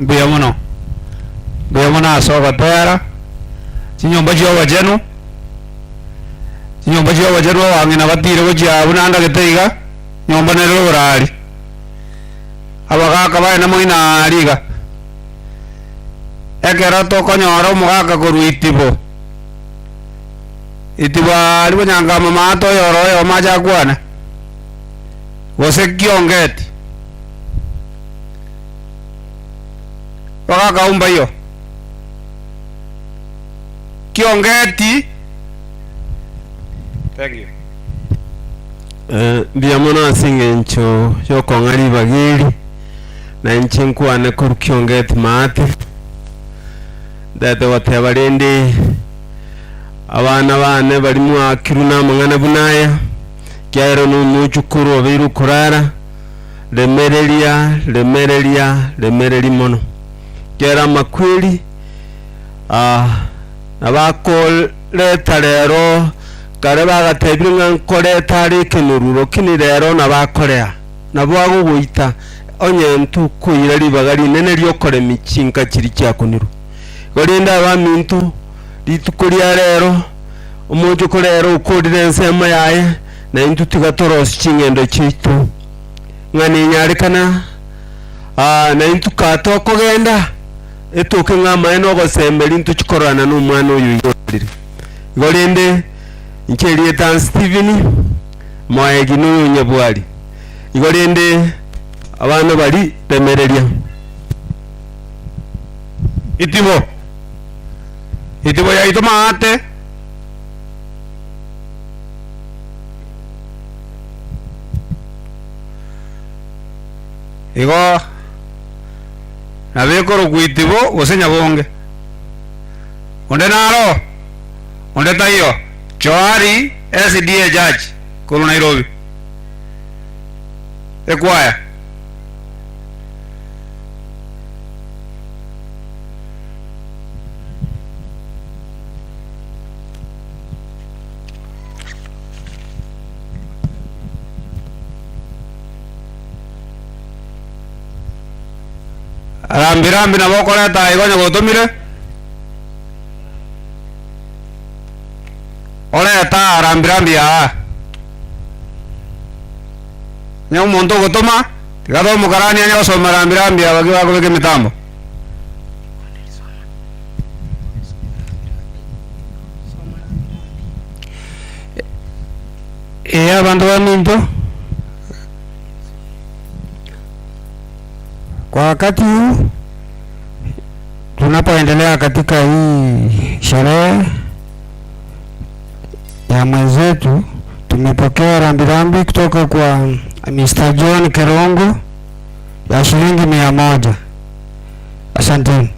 Mbuya mono. Mbuya mono ase ogotera, chinyomba chia obochenu, chinyomba chia obochenu abang'ina batire gochia buna ndagete iga, nyomba nere oborari. Abagaka baye namoino aaria iga. Ekero tokonyora omogaka korwa itibo, itibo aaria bonyangama maate oyoro oyomo ache akwane, gose kiongeti. Bagaka abwo mbaiyo. Kiongeti. Thank you. Mbuya mono ase eng'encho y'okong'a ribaga eri, na inche nkwane korwa Kiongeti maate, ntagete goteba rende abana bane baria mwakirwe na amang'ana buna aya, ekiagera na omochukuru obeire okorara, Remereria, remereria, remereria mono. Kera amakweri nabakoreta rero, kare bagatebire ng'a nkoreta are ekenoruro, lakini rero nabakorea, nabo agogoita onye ntokoira ribaga rinene riokoremia chinka chiria chiakunirwe. Igo rende abaminto, rituko ria rero, omochoko rero okorire ensemo yaye, Na intwe tiga torosie ching'endo chiaito, ng'a nenyarekana na intwe kaa tokogenda, etoke ng'a amaene ogosemeria ntochie kororana nomwana oyo iga orarire. Igo rende, inche erieta Stephen, Moegi na oyo Nyabwari. Igo rende, abana baria remereria. Itibo, itibo yaito maate. Igo nabo ekorokwa itibo gose nyabonge. Onde naro? Onde taiyo? Johari SDA Church korwa Nairobi. Ekwaya. Rambi rambi nabo okoreta igo onye gotomire, oreta aa rambi rambi aa. Onye omonto ogotoma, tiga tomokarani anye gosoma rambi rambi aba ki bakobeka emitambo. Ee abanto baminto, kwa wakati huu tunapoendelea katika hii sherehe ya mwenzetu, tumepokea rambirambi kutoka kwa Mr. John Kerongo ya shilingi 100. Asanteni.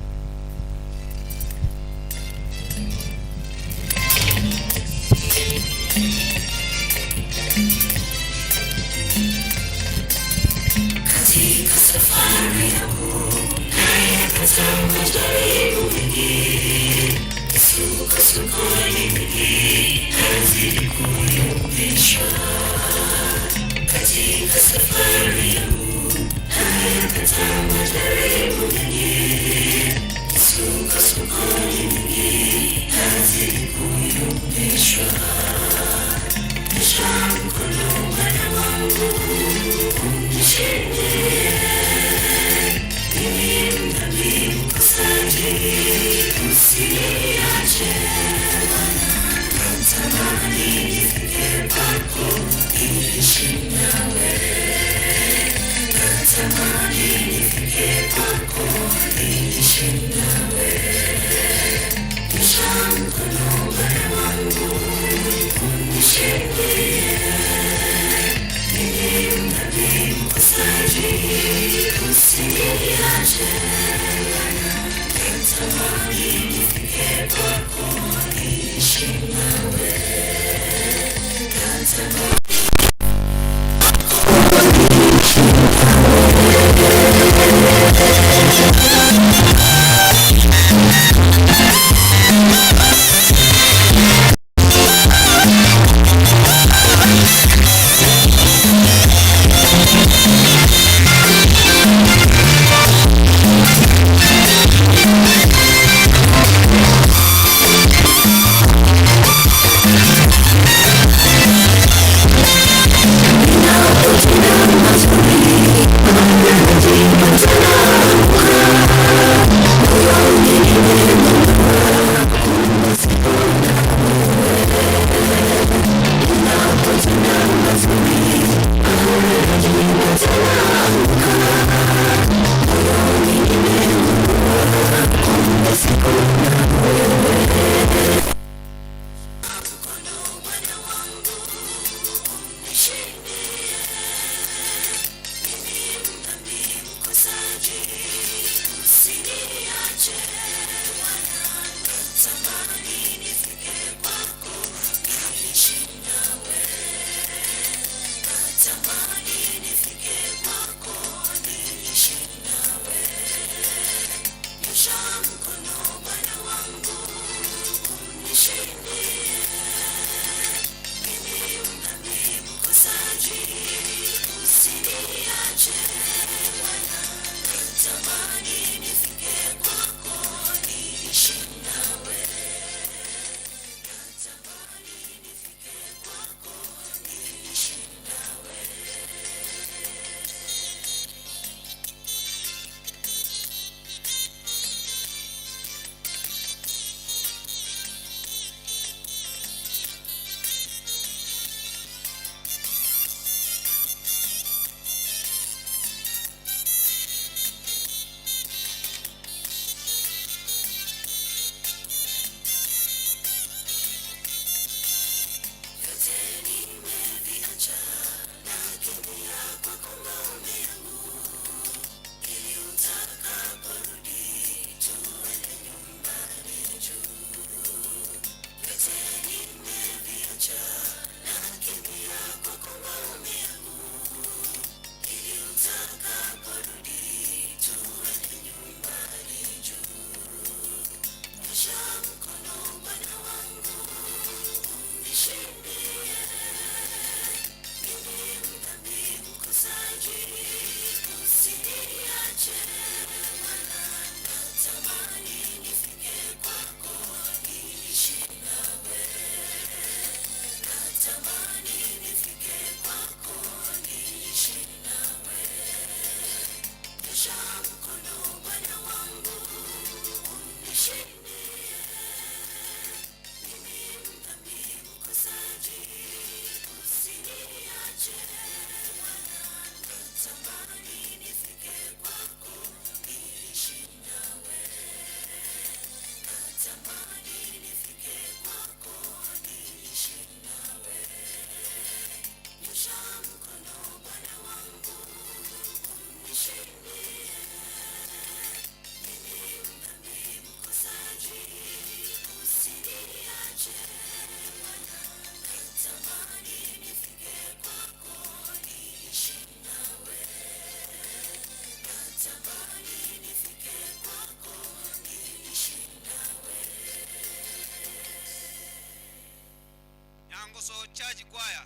Nyangoso Church Choir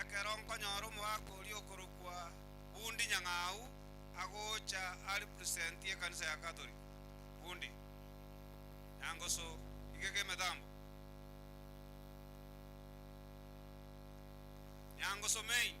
ekero nkonyora omogaka oria okorokwa Bundi Nyang'au agocha arepresent ekanisa ya Catholic. Bundi Nyangoso igeke emethambo. Nyangoso main.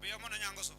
Mbuya mono Nyangoso.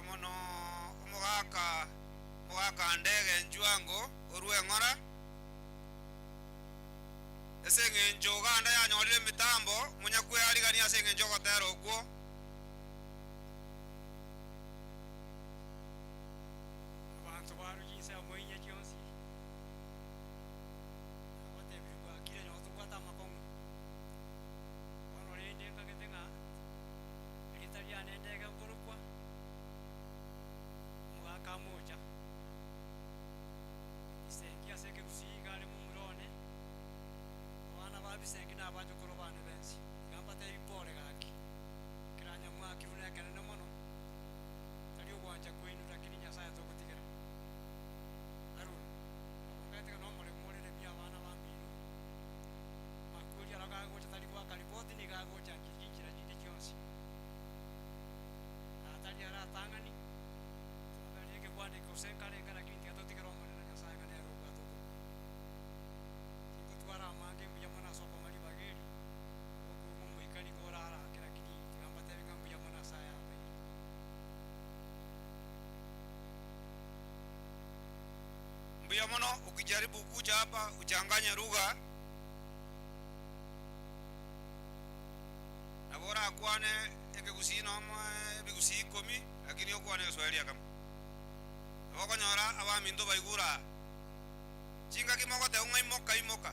Mbuya mono omogaka omogaka ndege nchwango orwe ng'ora ase eng'encho Uganda yanyorire emitambo munyakwearigania ase eng'encho ogotera okwo. Abantu baruginse amoinya chionsi abatebire bwakire nyo tubwata amakong'u bono rende nkagete ng'a erita riane ndege nkorokwa omogaka mocha isengi ase ekegusii iga are momurone abana ba bisengi na abachokoro bane bensi iga mbatebi pole gaki kiranya mwakirwe na ekenene mono tari ogwancha kwenu lakini Nyasaye togotigera Harun abongaeteka nomoremo oreremia abana ba mbino makuri aro gagocha tari gwaka ripoti niga agocha chinchira chinde chionsi atari aratang'ani twaberire ekegwandiko gose nkarenga lakini tiga totigere omonene Nyasaye ng'a nere obwate okobuya tingotwara amange mbuya mono ase okoma ribaga eri okoigwa omoika nigo orarake lakini tiga mbatebi ng'a mbuya mono ase aya abeire. Mbuya mono ukijaribu kuja hapa uchanganye lugha nabo orakwane ekegusii nomo ebigusii ikomi lakini okwane Kiswahili akamo nabo okonyora abaminto baigura chingaki mogoteba ng'a imoka imoka.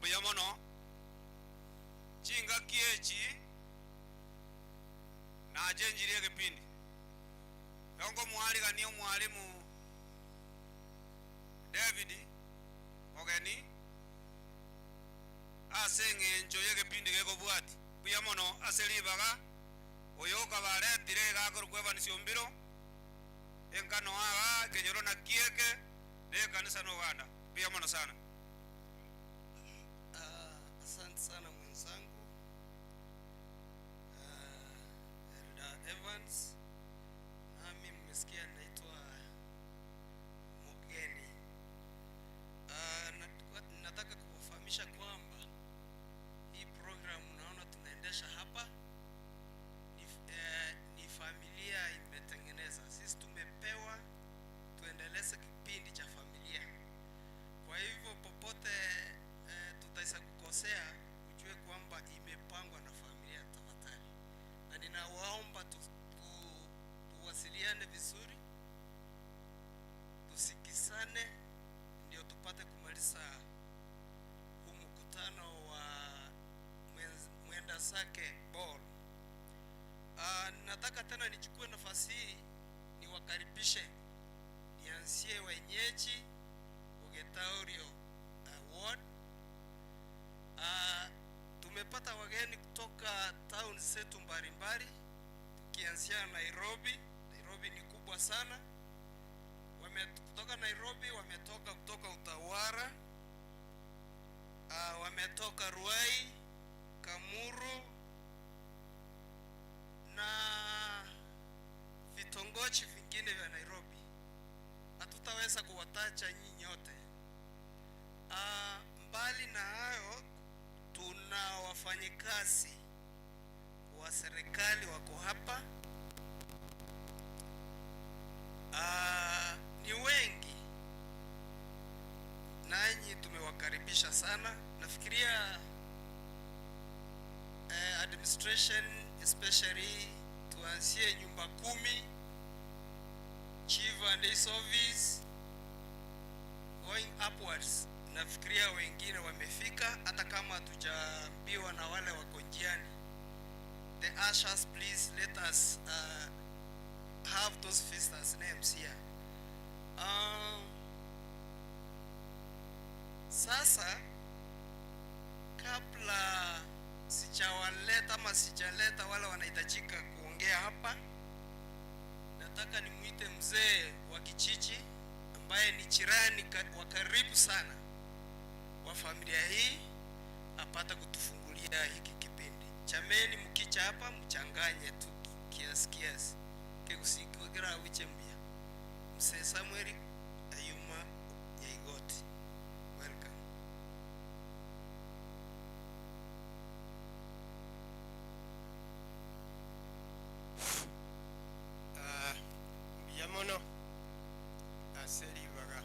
Mbuya mono chingaki echi nachenjirie egepindi yongo mwarigania omwalimu David Mogeni ase eng'encho ya egepindi gekobwati mbuya mono ase ribaga oyo okabaretire gakorokwa Evans Ombiro enkano aga kenyoro na kieke ne kanisa no Uganda mbuya mono sana. Asante sana mwenzangu Elder Evans, nami mmesikia naitwa Mugeni. Nataka kuwafahamisha kwamba hii program unaona tunaendesha hapa ni familia imetengeneza. Sisi tumepewa tuendeleze kipindi cha familia. Kwa hivyo popote tutaweza kukosea, ujue kwamba imepangwa na familia tafadhali. Na ninawaomba tuwasiliane vizuri, tusikizane, ndio tupate kumaliza huu mkutano wa mwenda zake ball. Nataka tena nichukue nafasi hii niwakaribishe, nianzie wenyeji Ugetaurio ward. Tumepata wageni kutoka town zetu mbalimbali, tukianzia Nairobi. Nairobi ni kubwa sana. Kutoka Nairobi, wametoka kutoka Utawara, wametoka Ruai, Kamuru na vitongoji vingine vya Nairobi. Hatutaweza kuwatacha nyinyi nyote. Mbali na hayo, tuna wafanyikazi wa serikali wako hapa. Ni wengi, nanyi tumewakaribisha sana. Nafikiria administration especially tuanzie nyumba kumi, chief and his office going upwards. Nafikiria wengine wamefika, hata kama hatujaambiwa na wale wako njiani. The ushers, please let us have those visitors names here. Sasa kabla sijawaleta ama sijaleta wale wanahitajika kuongea hapa, nataka nimuite mzee wa kijiji ambaye ni jirani wa karibu sana wa familia hii apate kutufungulia hiki kipindi. Chameni, mkicha hapa mchanganye tu kiasi kiasi kekusikira wiche mbia. Mzee Samuel Ayuma Nyaigoti, welcome. Mbuya mono ase ribaga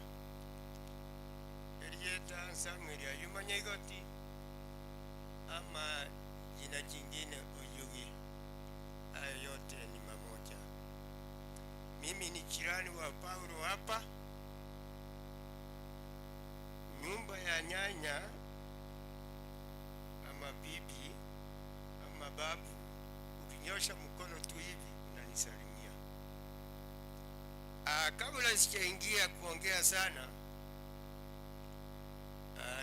erieta Samuel Ayuma Nyaigoti ama jina jingine Oyugi, hayo yote ni mamoja. Mimi ni jirani wa Paulo hapa, nyumba ya nyanya ama bibi ama babu, ukinyosha mkono tu hivi unanisalimia. Kabla sijaingia kuongea sana,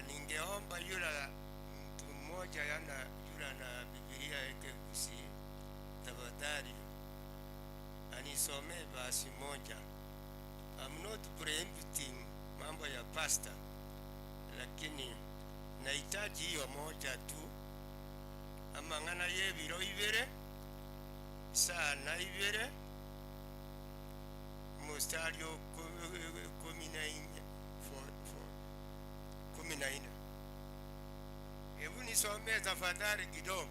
ningeomba yule mtu mmoja yana yule na Biblia yake kusi, tafadhali anisomee basi moja. I'm not preempting mambo ya pastor, lakini nahitaji hiyo moja tu. Amang'ana y'ebiro ibere sana ibere mstari 14, 14. Hebu nisomee tafadhali kidogo.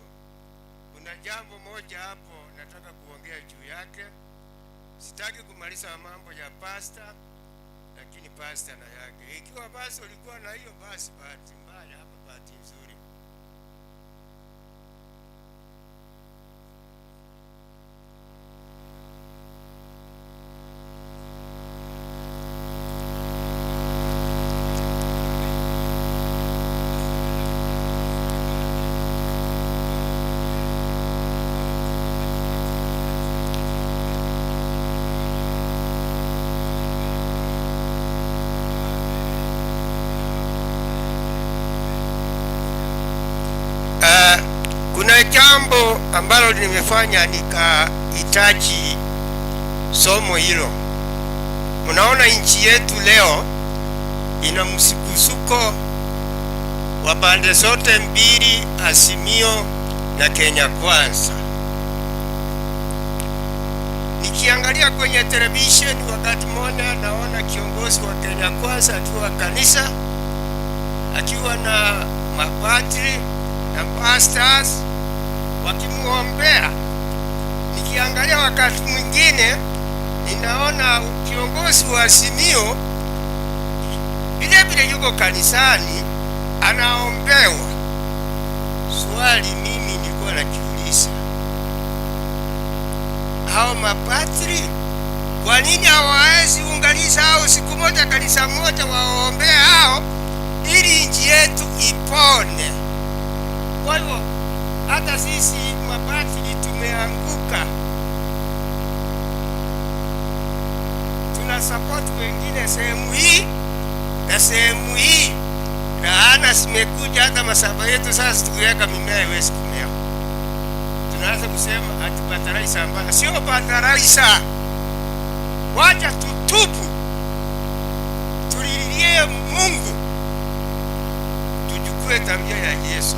Kuna jambo moja hapo nataka kuongea juu yake. Sitaki kumaliza mambo ya pastor, lakini pastor na yake. Ikiwa basi ulikuwa na hiyo, basi bahati mbaya hapa bahati nzuri. Kuna jambo ambalo limefanya nikahitaji somo hilo. Unaona, nchi yetu leo ina msukosuko wa pande zote mbili, Azimio na Kenya Kwanza. Nikiangalia kwenye television wakati mmoja naona kiongozi wa Kenya Kwanza akiwa kanisa, akiwa na mapadri na pastors wakimuombea. Nikiangalia wakati mwingine ninaona kiongozi wa Azimio vile vile yuko kanisani anaombewa. Swali mimi nilikuwa najiuliza, hao mapadri kwa nini hawawezi unganisha hao siku moja kanisa moja waombee hao ili nchi yetu ipone? Kwa hivyo hata sisi mapadri tumeanguka, tuna support wengine sehemu hii na sehemu hii. Laana zimekuja hata mashamba yetu sasa, tukiweka mimea haiwezi kumea. Tunaanza kusema ati fertilizer mbaya. Sio fertilizer, wacha tutubu, tulilie Mungu, tuchukue tabia ya Yesu.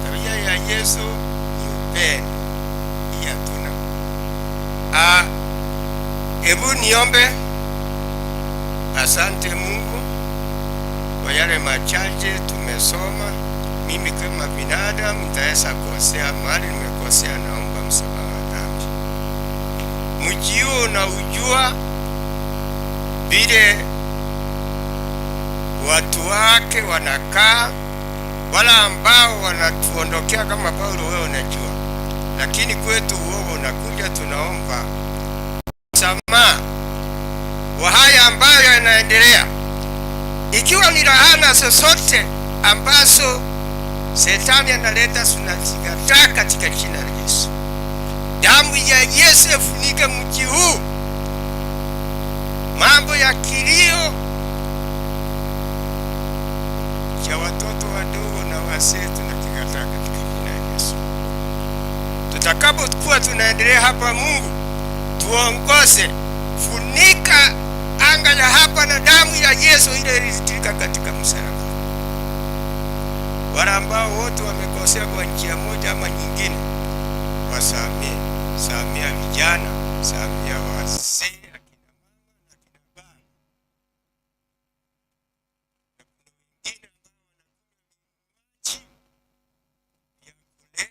Tabia ya Yesu ni upendo, hii hatuna. Ah, hebu niombe. Asante Mungu kwa yale machache tumesoma. Mimi kama binadamu nitaweza kosea, mahali nimekosea, naomba msamaha wa dhambi. Mji huu unaujua vile watu wake wanakaa, wala ambao wanatuondokea kama Paulo, wewe unajua, lakini kwetu uovu unakuja. Tunaomba msamaha wa haya ambayo yanaendelea, ikiwa ni laana zozote ambazo shetani analeta, tunazikataa katika jina la Yesu. Damu ya Yesu ifunike mji huu. Mambo ya kilio cha watoto wadogo na wazee tunakikataa katika jina la Yesu. Tutakapokuwa tunaendelea hapa, Mungu tuongoze, funika anga ya hapa na damu ya Yesu ile ilitiririka katika msalaba. Wale ambao wote wamekosea kwa njia moja ama nyingine, wasamee. Samea vijana, samea wazee, akina mama na akina baba. Na kuna wengine ambao wanakunywa vinywaji vya kulevya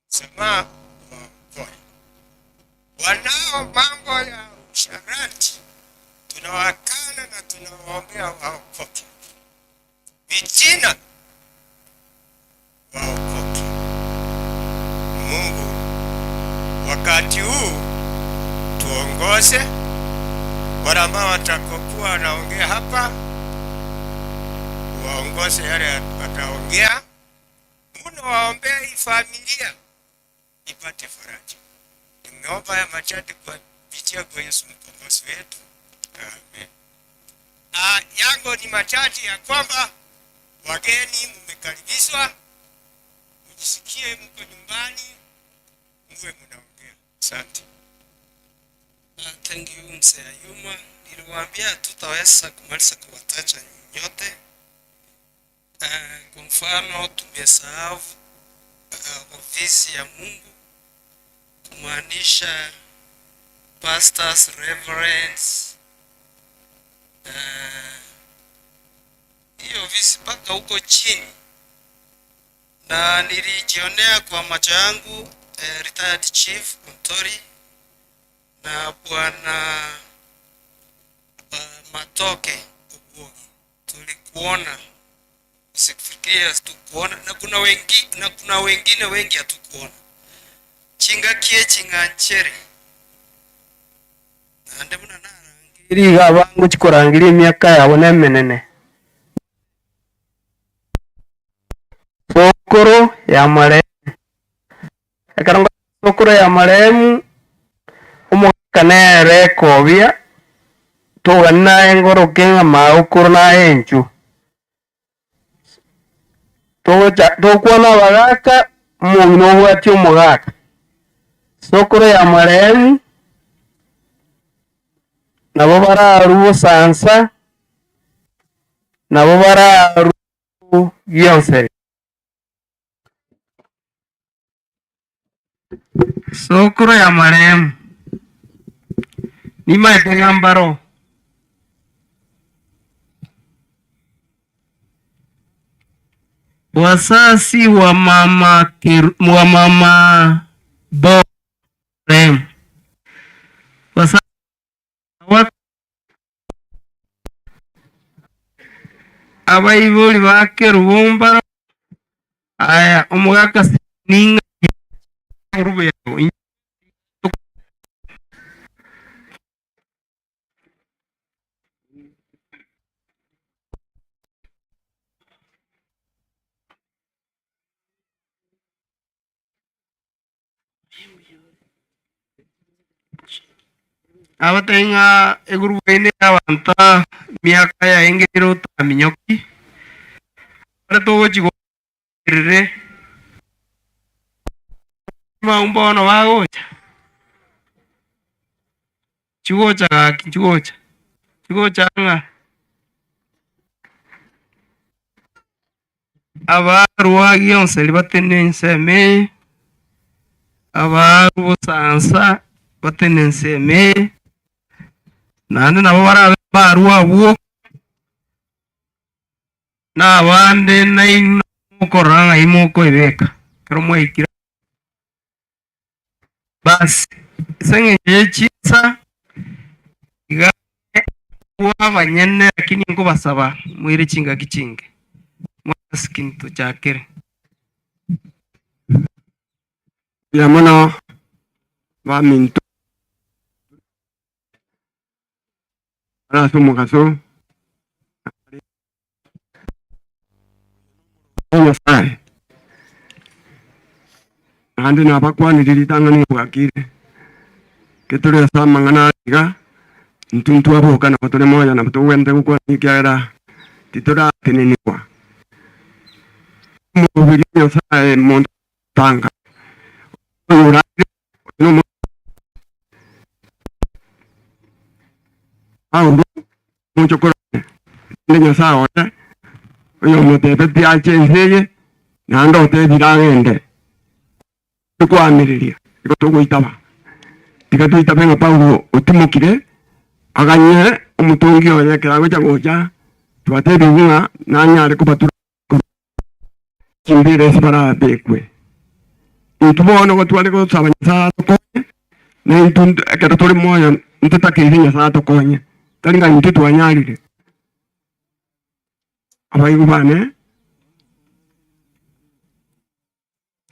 msamaha waokoe. Wanao mambo ya usharati tunawakana na tunawaombea waokoke. Vijana waokoke. Mungu, wakati huu tuongoze wale ambao watakokuwa wanaongea hapa, waongoze yale wataongea muno, waombea hii familia ipate faraja. Nimeomba haya machache kwa kupitia kwa Yesu mkombozi wetu. Amen. Yangu ni machache ya kwamba wageni mmekaribishwa, mjisikie mko nyumbani, muwe mnaongea. Asante. Thank you, Mzee Ayuma. Niliwaambia hatutaweza kumaliza kuwataja nyote. Kwa mfano tumesahau ofisi ya Mungu, kumaanisha pastors, reverends, hiyo ofisi mpaka huko chini, na nilijionea kwa macho yangu retired chief Ontori na bwana Matoke Obwogi, tulikuona, usifikirie hatukuona, na kuna wengine wengi hatukuona. Chingakie chinganchere nande muna narangi Iriga bangu chikorangiria emiaka yabo nemenene sokoro ya marehemu ekero sokoro ya marehemu omogaka nere ekobia togani naye ngoroke ng'a maokoro naye enchu. Togocha tokwana abagaka omong'ina obwati omogaka. Sokoro ya marehemu nabo bararu bosansa nabo bararu gionseri. Sokoro ya marehemu nimaete ng'a mbaro. Wasasi wa mama wa mama bo marehemu. Wasasi wa abaibori ba Kerubo mbaro aya omogaka ninga rubero. Abatenga egurupu ene abanta miaka yaengere otaminyoki bare togochigorere maumbono bagocha chigocha gaki chigocha chigocha ng'a abarwa gionseri batene ensemo eye abarwa bosansa batene ensemo eye naende nabo barabe barwa abwo na abande naino mokorora ng'ai mokoebeka ekero mwaikire basi ase eng'encho ya chinsa iga abanyene lakini nkobasaba mwire chingaki chinge mwasiki tuchakire. Mbuya mono baminto ase omogaso Nyasaye naende nabakwanirie ritang'ani bwakire ketore ase amang'ana iga intwe ntwaboka nabo tore moyo nabo togwente gokwana ekiagera titoratenenigwa omobiri Nyasaye monto tanga oyo orarire oyo Paulo mochokoro ne Nyasaye oye oyo omotebeti ache ense eye naende otebire agende tokwamiriria igo togoitaba tiga toitabe ng'a Paulo otimokire aganye omotongi oye ekero agocha gocha twatebiwe ng'a nanyare kobatura chimbere ase barabekwe intwe bono gotware gosaba Nyasaye atokonye na intwe ekero tore moyo ntetakeire Nyasaye atokonye tari ng'a intwe twanyarire abaigu bane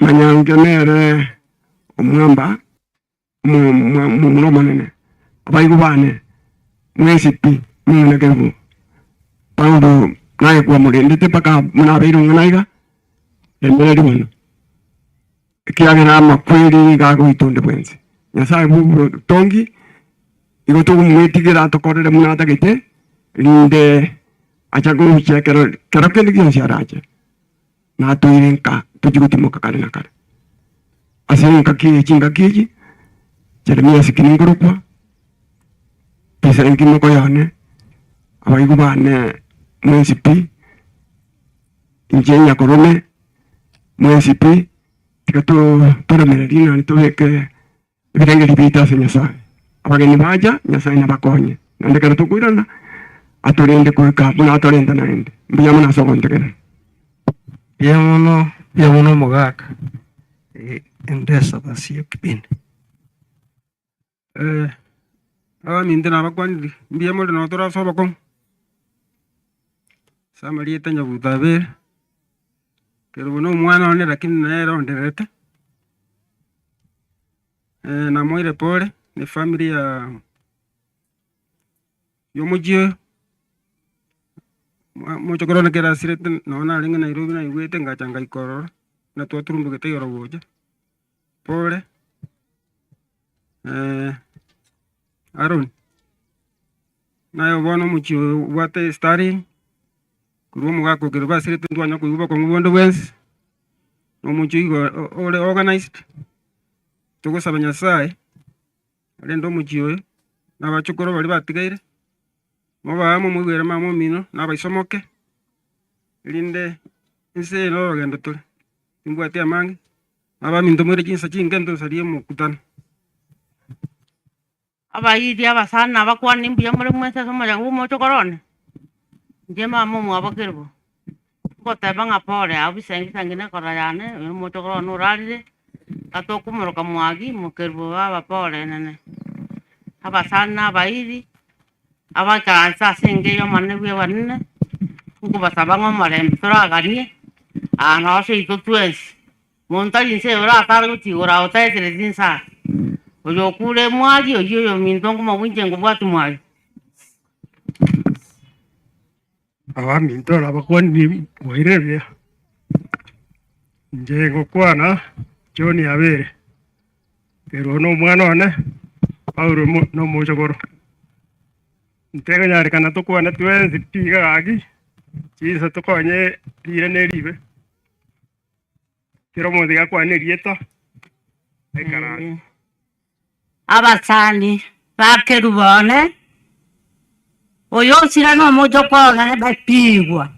manyange nere omwamba omomura omonene abaigu bane mwesi pi mung'ina Kerubo Paulo naye kwamorendete mpaka munabeire ng'ana iga remereri mono ekiagera amakweri gagoitonde bwensi Nyasaye bw'obotongi igo togomwetigera atokorere muna atagete rinde acha gochia kero kero kende gionsi arache natoire nka tochigotimoka kare na kare ase nkaki echi ngaki echi Jeremia sikini ngorokwa pesa nkimoko yone abaigu bane mwensi pi inche nyakorome mwensi pi tiga toremererie nani tobeke ebirengeri biito ase Nyasaye abageni bacha Nyasaye nabakonye naende kero tokoirana atorende goika buna atorenta naende mbuya mono ase ogontegerera. Mbuya mono omogaka. Endesa basi ekipindi. Abaminto nabakwanire mbuya more nabo tore ase obokong'u ase amarieta Nyabuto abere, Kerubo na omwana one lakini nere ondererete, namoire pole na efamiri ya ya omochie oyo, mochokoro one kero asirete nonye narenge Nairobi naigwete ngacha ngaika ororo, buna twaturumbugete igoro gocha, pole Aaron, naye bono omochie oyo obwate estaring. Korwa omogaka okere basirete ntwanya koigwa bokong'u bonde bwensi, na omochie igo ore organized, togosaba Nyasaye, arende omochie oyo, na abachokoro baria batigaire, mobe amo moigwere mama omino, na abaisomoke, erinde ense eye na orogendo tore, timbwati amange, abaminto moire chinsa chinke ntosarie omokutano. Abairi abasani nabakwani mbuya more mwensi ase omochanga bwa omochokoro one, inche mama omwabo Kerubo, ngoteba ng'a pole abwo bisengi sengi na ekora yane, oyo omochokoro one orarire, gatokomoroka mwagi mokerubo baba pole nene. Abasani na abairi, abaikaranse ase enka eye omonene bwa abanene, nkobasaba ng'a omorembe toraganie, aa noo seito twensi, monto tari nse oratare gochia igoro agotaetereti nsa. Oyo okure mwari oywo oyo ominto nkomobua nkobwati mwari. Abaminto nabakwani bwairire buya, inche ngokwana John Abere, Kerubo na omwana one, Paulo na omochokoro. Ntekonyarekana tokwane twensi pi iga gaki, chinsa tokonye rire na eribe, kera omonto iga akwane erieta, aikaranse. Abasani ba Kerubo one, oyo osira na omochoko one bapigwa.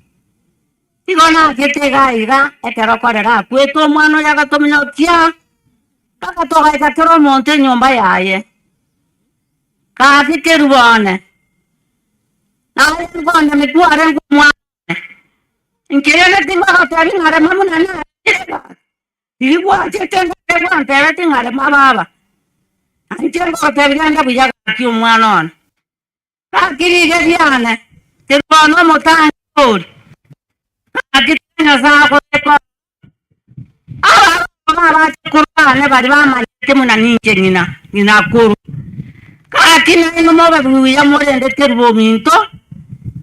Igo nachete iga iga, ekero korera akwete omwana oyo agatominyokia, mpaka togaika kera omonto enyomba yaye. Gaki Kerubo one, naye nkonde mitware omwana one, nkirende tigwagotebia ng'a rema buna naremire gaki, riria gwachete ngotebia gwantebeti ng'a rema baba, inche ngogotebia genda buya gaki omwana one. Gaki riria riane, Kerubo one omotangi ori, gaki Nyasaye agotekora. Aba abache korwane bari bamanyete muna ninche ng'ina ng'ina koro. Gaki nainwe mobe buya morende Kerubo ominto,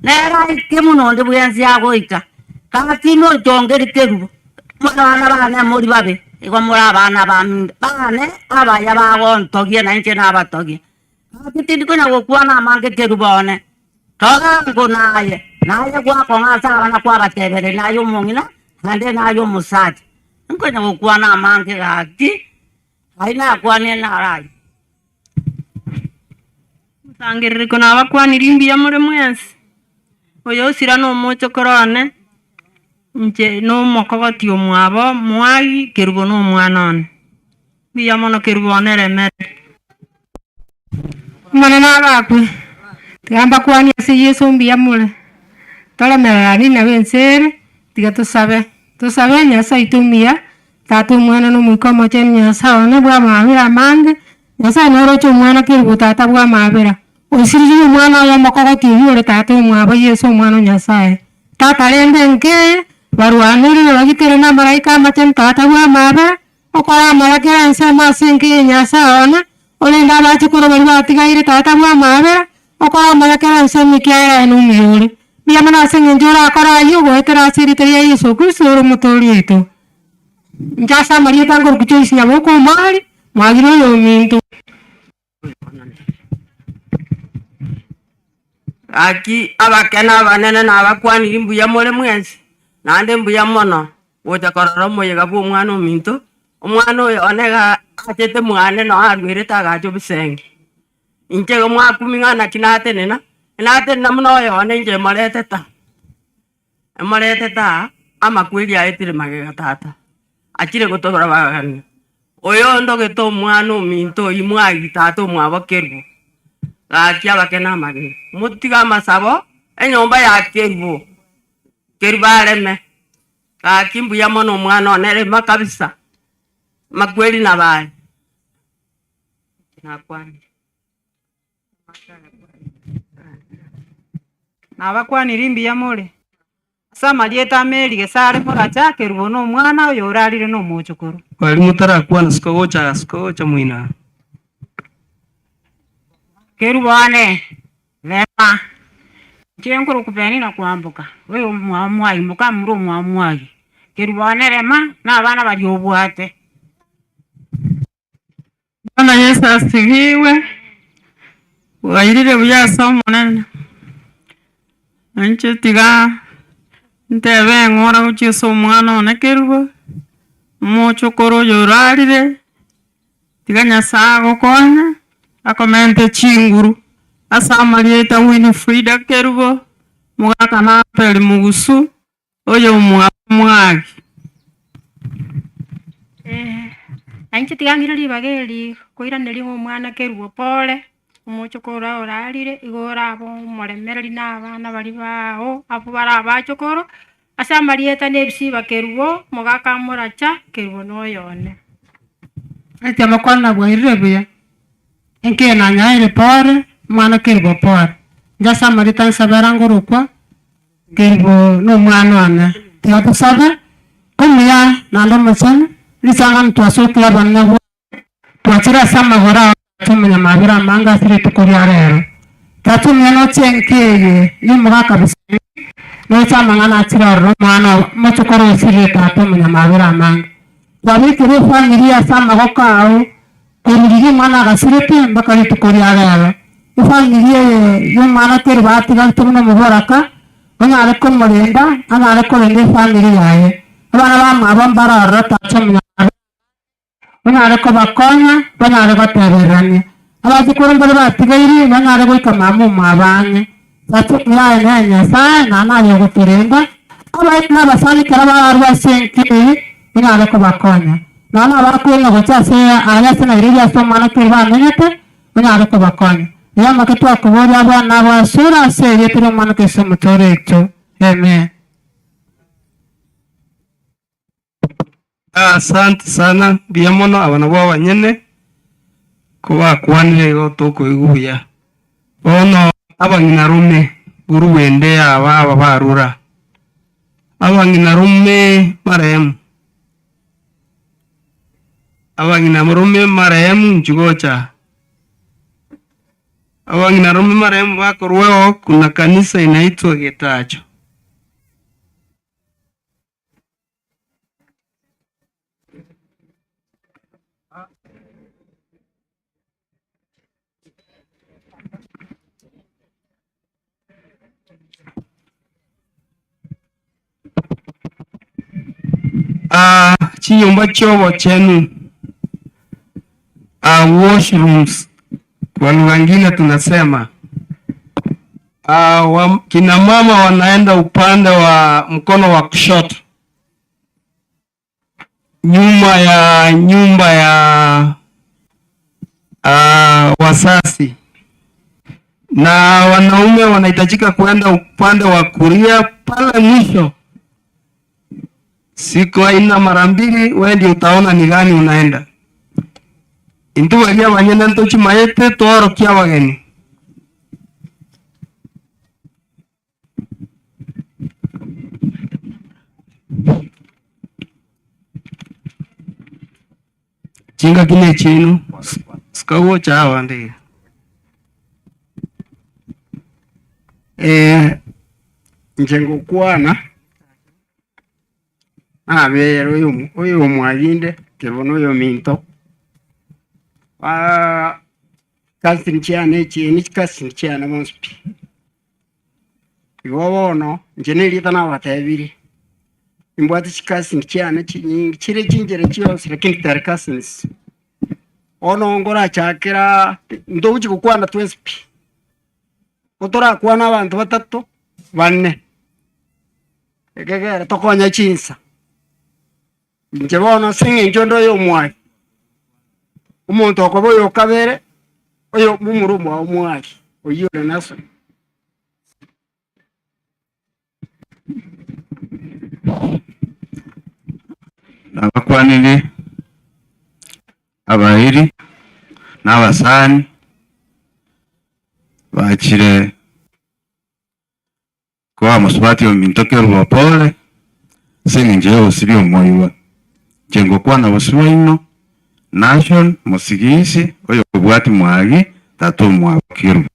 nere aike muno onde bwensi agoika. Gaki mochongeri Kerubo, abana bane mori babe, igo more abana bane abaya bagontogia na inche nabatogia. Gaki tindi konya gokwana amange Kerubo one, torango naye, naye gwakong'a ase abana kwabatebere naye omong'ina, naende naye omosacha. Nkonya gokwana amange gaki, ai nakwanire narayi. Mosangerereko nabakwanirie mbuya more mwensi, oyo osira na omochokoro one, inche na omokogoti omwabo mwagi, Kerubo na omwana one. Mbuya mono Kerubo one eremere. Omonene abakwe, tiga mbakwanie ase Yeso mbuya more, toremererani nabo ense ere, tiga tosabe, tosabe Nyasaye oito omuya, Tata omwana na omoika omochenu Nyasaye one bwa amabera amange, Nyasaye noroche omwana Kerubo tata bwa amabera, osiririe omwana oyo omokogoti oywo ore tata omwabo Yeso omwana o Nyasaye. Tata rende nkeye, barwanerire bagitere na amalaika amachenu tata bwa amabera, okora amaya kera ensemo ase enkeye Nyasaye one, orende abachokoro baria batigaire tata bwa amabera, okora amaya kera ensemo ekiagera aye na omuya ore. Mbuya mono ase eng'encho orakore aywo, goetera ase erieta ria Yeso Kristo ore omotoori oito. Inche ase amarieta nkorukia Joyce Nyaboke Omari, mwagire oyo ominto. Gaki abake na abanene nabakwanirie mbuya more mwensi, naende mbuya mono gocha korora omoyega bwa omwana ominto, omwana oyo one iga achete mwane noo arwerete agacha obisengi. Inche igo mwakumi ng'a naki natenena, natenena buna oyo one inche emoretete aa, emoretete aa, amakweri aetire magega tata, achire gotorabagania. Oyo ondogete omwana ominto oyio mwagi tata omwabo Kerubo, gaki abake na amagena, motige amasabo, enyomba ya Kerubo, Kerubo areme, gaki mbuya mono omwana one rema kabisa, amakweri nabo aye. Nakwanire. Nabakwanirie mbuya more, ase amarieta a Mary Gesare Moracha Kerubo na omwana oyo orarire na omochokoro. Baria motarakwana suka gocha aa, suka gocha moino aa. Kerubo one, rema, inche nkorokwa Penina Kwamboka, oyo omwabo mwagi, mokamura omwabo mwagi. Kerubo one rema, na abana baria obwate. Bwana Yesu asifiwe, bwairire buya ase Omonene, inche tiga Ntebe eng'ora gochia ase omwana one Kerubo, omochokoro oyo orarire, tiga Nyasaye agokonye, akomente chinguru, ase amarieta Winifrida Kerubo, mogaka na Abel Mugusu, oyo omwabo Mwagi. Na inche tiga ng'ire ribaga eri koiraneria ng'a omwana Kerubo pore, omochokoro orarire, igo orabe omoremereri na abana baria bao, abwo bare abachokoro, ase amarieta na ebisiba Kerubo, mogaka moracha, Kerubo na oyone. Aiti amakwana bwairire buya, enke nanyaire pore, omwana Kerubo pore. Inche ase amarieta nsabera ngorokwa, Kerubo na omwana one. Tiga tosabe, omuya naende omochenu, risang'ani twasokire abanene bwane, twachire ase amagoro ao tata omonyamabera amange ase rituko ria rero. Tata omuya noche enka eye ya omogaka Bisengi, noche amang'ana achire ororo omwana oo mochokoro osirire tata omonyamabera amange. Kwabekire efamiri ase amagoko ao, korwa riria omwana agasirete mpaka rituko ria rero. Efamiri eye ya omwana teri batigarete buna omoboraka, onyare komorenda, anyare korenda efamiri yaye. Abana bamwabo mbare ororo tata omonyamabera amange, onyare kobakonya, banyare gotebererania. Abachukuru mbare batigaire, banyare goika mama omwabo ang'e. Tata omuya aye naye Nyasaye, na naye ogotorenda, abairi na abasani ekero bararue ase enka eye, onyare kobakonya. Nonya nabakweng'a gochia ase aria ase Nairobi ase omwana keri bamenyete, onyare kobakonya. Igo amake twakoboria abana abo asore ase erieta ri'Omwana Kristo Omotoori oito. Amen. Asante sana, mbuya mono aba nabwo abanyene, ko bakwanire igo tokoigwa buya. Bono abang'ina rome korwa ende aba aba barura, abang'ina rome marehemu, abang'ina rome marehemu inchuo gocha. Abang'ina rome marehemu bakorwa oo kuna kanisa inaitwa Getacho. Ah, chinyomba chi'obochenu, ah, washrooms kwa lugha ingine tunasema. Ah, wa, kina mama wanaenda upande wa mkono wa kushoto nyuma ya nyumba ya wasasi, na wanaume wanahitajika kuenda upande wa kulia pale mwisho. Siku aina mara mbili, wewe ndio utaona ni gani unaenda. Intu baria banyene ntochimaete tworokia abageni. Chingaki ne chiaino, sikagocha abande iga. Eh, inche ngokwana nabere oyo oyo omwaginde kero na oyominto cousin chiane echi cousin chiane bonsi pi. Igo bono inche na erieta nabatebirie, nimbwate chicousin chiane chinyinge chire chinchera chionsi lakini tari cousins. Bono nkorachakera ntogochi gokwana twensi pi, ko torakwana abanto batato bane, ekegera tokonya chinsa. Inche bono ase eng'encho onde oyo omwari, omonto okoba oyo okabere, oyo momura omwabo omwari, oyio ore Nason. Nabakwanire abairi na abasani bachire koa mosubati ominto Kerubo pole ase eng'encho ya obosibia omoigwa. Inche ngokwana bosio bwaino, Nashon mosigisi oyo obwati mwagi tata omwabo Kerubo.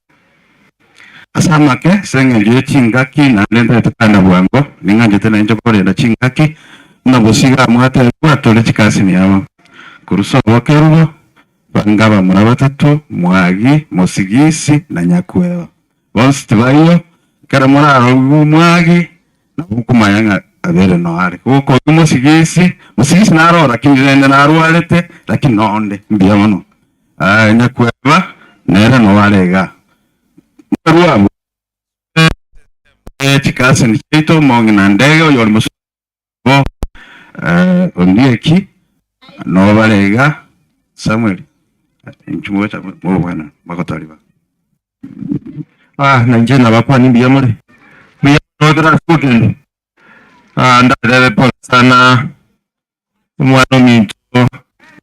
Ase amake ase eng'encho ya chingaki naende ntagete kogenda bwango, ning'anchete nainche korenda chingaki, buna bosiga amwatebwa tore chikasini abo. Korwa sobo Kerubo, banga abamura batato, Mwagi, Mosigisi na Nyakweba. Bonsi tibaiyo, ekero morarogwe Mwagi, Nabo nkomanya ng'a abere noare. Goko mosigisi, mosigisi naro lakini rende narwarete, lakini nonde mbuya mono. Nyakweba nere noare iga. Mwarwa chikasi ni chiaito mong'ina ndege oyo ori mosu bo ondieki nobare iga Samuel inchumucha mubwana magotori ba. Na nje nabakwani mbuya more. Mbuya notera sukende. Ndarebe pole sana omwana ominto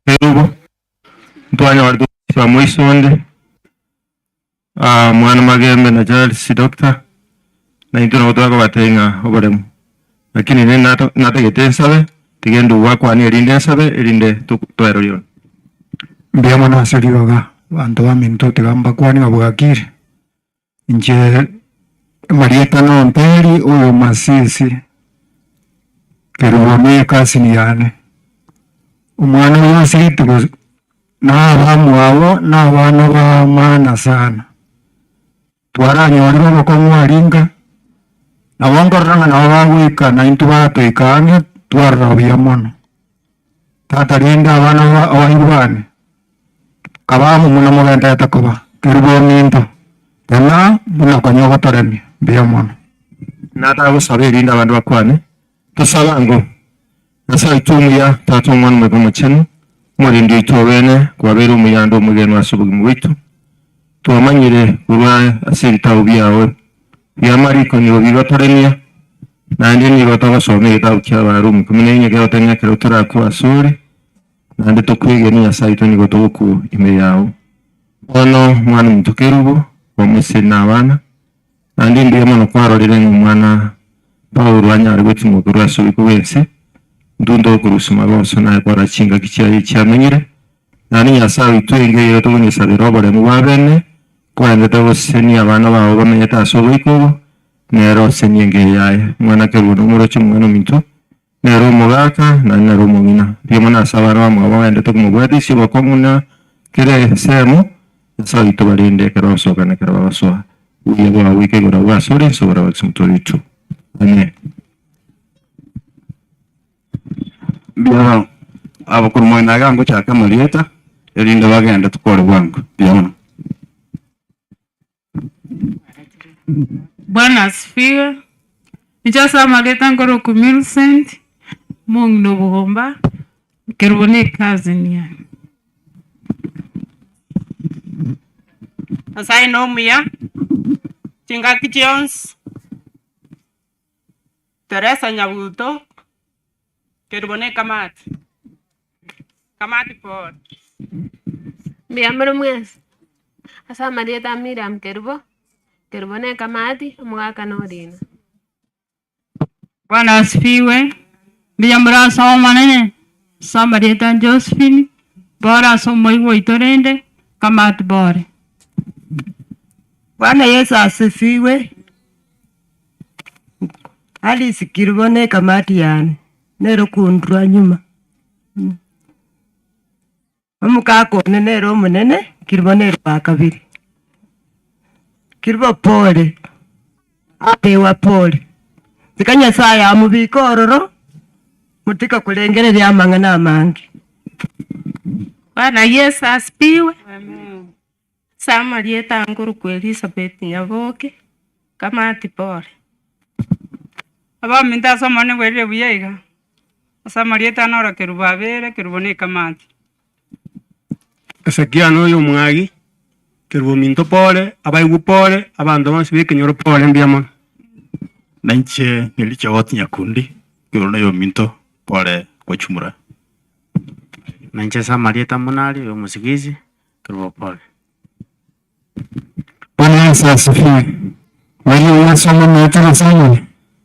Kerubo. Ntwanya wari mwisonde. Mwana Magembe na Charles doctor. Na intwe nabo twakobatenga oboremu. Lakini ne natagete ensabe tigende gwakwani erinde ensabe erinde twerorire. Mbuya mono ase ribaga banto baminto tiga mbakwani babwakire. Inche Marieta Nomperi oyo Masisi Kerubo ne cousin yane. Omwana oyo asirete na abamwabo na abana ba maana sana. Twaranyorire obokong'u aringa nabo nkorora ng'a nabo bagoika na intwe batoika ang'e twarora buya mono. Tata rende abana abaibwa bane kabamu muno mogenderete koba Kerubo ominto tena buna konya ogotoremia mbuya mono. Nataka gosaba erinde abandu bakwane tosaba ngo Nyasaye oito omuya tata omwana omweka omochenu omorindi oito obene kwabere omuyando omogeni ase obogima bwaitu twamanyire korwa ase ebitabu biawe bia mariko nigo bigotoremia naende nigo togosoma egetabu kia Abarumi 14 kegoteng'ia ekero torakwa ase ore naende tokwegenia Nyasaye oito nigo togokwa ime yao. Bono omwana ominto Kerubo omoseri na abana naende mbuya mono kwarorire ng'a omwana Paulo anyare goting'wa korwa ase oboiko bwa ense ntunto okorusia magoso naye kwarora chingaki chiaye chiamenyire naende Nyasaye oito enge eye tokonyesabera oboremu bwa bene kwaendete gosesenia abana babo bamenyete ase oboiko obo nere osenie enge yaye omwana Kerubo nomoroche omwana ominto nere omogaka naende nere omong'ina mbuya mono ase abana bamwabo bagendete komobwatisia obokong'u na kera ensemo Nyasaye oito barinde ekero bagosoka na ekero bagosoa buya bwabo goika igoro abwo ase ore nsobora bwakisi omotori oito. Amen. Mbuya abakuru moina iga ngochaka amarieta erinde bagende tukore bwango. Mbuya mono. Bwana asifiwe. Inche ase amarieta nkoroku Millicent, mong'ina obogomba, Kerubo ne ecousin yane. Nyasaye nomuya, chingaki chionsi, Teresa Nyabuto, Kerubo ne kamati. Kamati pole. Mbuya more mwensi. Ase amarieta a Miriam Kerubo, Kerubo ne kamati, omogaka norina. Bwana asifiwe. Mbuya more ase omonene, ase amarieta Josephine, bora ase omoigwa oito rende, kamati bore. Bwana Yesu asifiwe. Alice Kerubo ne kamati yane nere okondrwa nyuma. Omokaka one nere omonene, Kerubo nere wa kabere. Kerubo pole, apewa pole. Tika Nyasaye amobika ororo, motika korengereria amang'ana amange. Bwana Yesu asifiwe. Ase amarieta nkorokwa Elizabeth Nyaboke, kamati pole. Abaminto ase omone bwerire buya iga. Ase amarieta noro Kerubo abere, Kerubo ne kamati. Ezekia noyo omwagi, Kerubo minto pole, abaigwa pole, abanto bonsi bekenyoro pole mbuya mono. Nainche nericha Nyakundi, Kerubo noyo minto pole kwachumura. Nainche ase amarieta monari oyo omosigisi, Kerubo pole. Bwana Yesu asifiwe. Wali Yesu amamete sana.